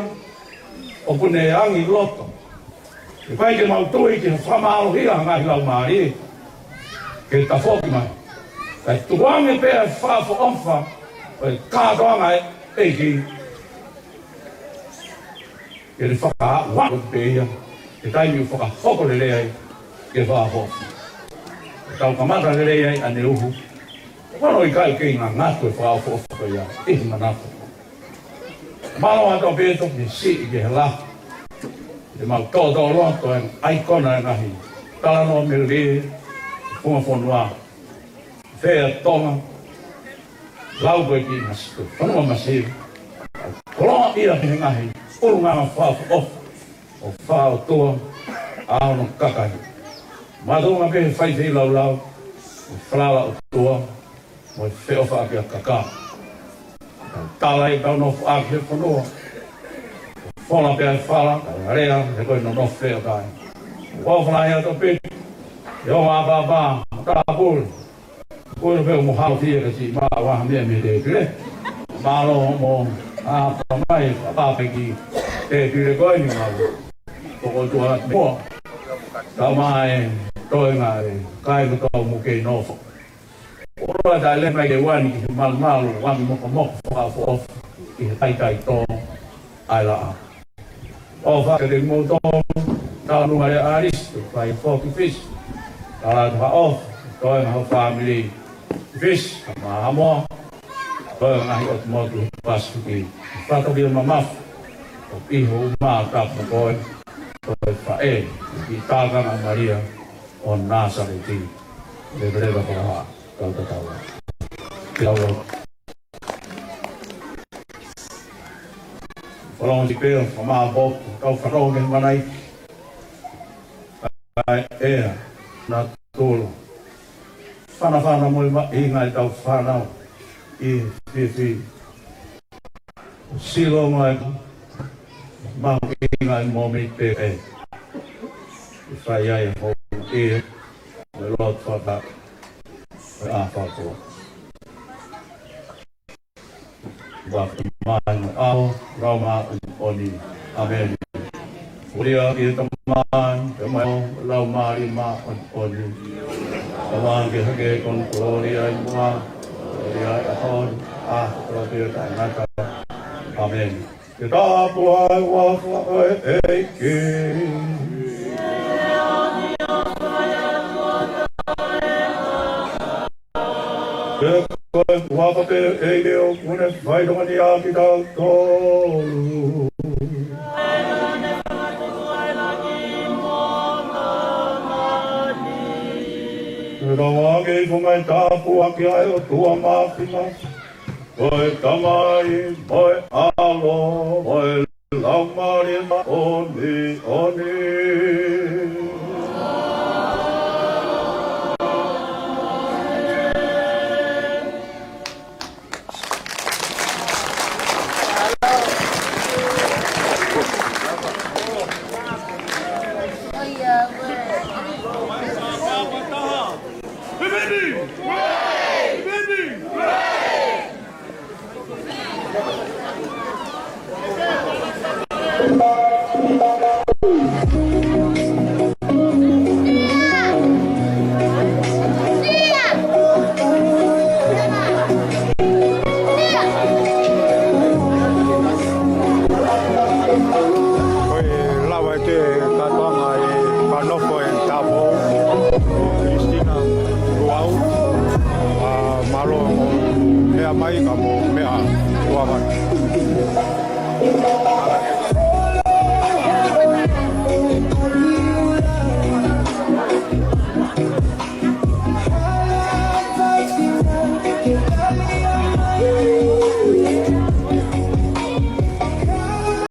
ʻoku ne angi loto. ʻIkai ke mau tui ki he fakamālohi ʻa e ngaahi laumālie ke tafoki mai. Kae tukuange pē ʻa e fakaʻofoʻofa ʻo e kātoanga ʻa e ʻEiki. Ke ne fakaʻauha pē ia, he taimi ʻoku fakahoko lelei ai ke fakaʻofoʻofa. Tau kamata lelei ai ʻaneuhu. Ko hono ʻikai ke ngangatu e fakaʻofoʻofa ko ia ʻi he manatu. Mālō atu ʻaupito ki he siʻi ki he lahi. Te mau toʻotoʻo loto e ʻaikona e ngaahi talanoa melie, funga fonua. Fea Tonga, lau ko e kiʻi masi, ko e fonua masi. Koloaʻia he ngaahi ʻulungaanga fakaʻofoʻofa ʻo e fakaʻotua ʻa hono kakai. Mātuʻaki pē he fai feilaulau, ʻo e falala ʻOtua, mo e feʻofaʻaki ʻa e kakai. Tala ʻetau nofoʻaki he fonua. Fola pē ʻa e fala, kae alea, he ko e nonofo ʻa e kakai. ʻOfa lahi atu pē, ʻi he ʻapaʻapa, tāpule. Ko e pē mo hao fie ka si mā ua ha meʻa mei he tēpile. Mālō mo ʻapaʻapa mai, ʻapaʻapa ki he tēpile ko eni mau. Ko e ʻOtua mo. Tau mai, toenga e, kai mo tau mo kei nofo. ʻOua taʻe lele mai ke uani ki he malumalu, uani mokomoko fakaʻofoʻofa, ki he taitaitō ʻa e laʻā. ʻOfa ke te mou tonu, tau nunga le alis, tu fai foki Fisi. Tala tu ha ʻofa, toenga ho fāmili Fisi, ka Haʻamoa, toenga ngaahi ʻotu motu Pasifiki. Fakaʻofoʻofa mamafa, ʻo ʻi ho uma tapu koe, ko e faʻē, ki he Tākanga Malia, ʻo Nāsaleti, leveleva ko ha, kau tatau. Kau Falongo si peo, famā pop, kau fanongo ki he manaiki. ʻA e ʻea, natula. Fanafana mo e maʻinga ʻetau fānau ʻi he fiefia. Silonga e mahuʻinga e moʻui pē ʻe fai ai e hou ʻi he loto faka e ʻa fako. Wa mai mo ʻAlo, Laumālie Māʻoniʻoni. ʻĀmeni. Glory ki he Tamai, Tamai, Laumālie Māʻoniʻoni. Tamai ke hake ko hono glory ʻi muʻa, glory ʻi he ʻaho ni, ʻa e kolope taʻengata. ʻĀmeni. Ke tāpuhā e huafa ʻo e ʻEiki. Ke ko e huafa pē ʻEiki ʻoku ne fai tokoni ʻa kitautolu. Ke tau ʻai ke funga e tāpuaki ʻa e ʻOtua Māfimafi. Ko e Tamai, mo e ʻAlo, mo e Laumālie Māʻoniʻoni.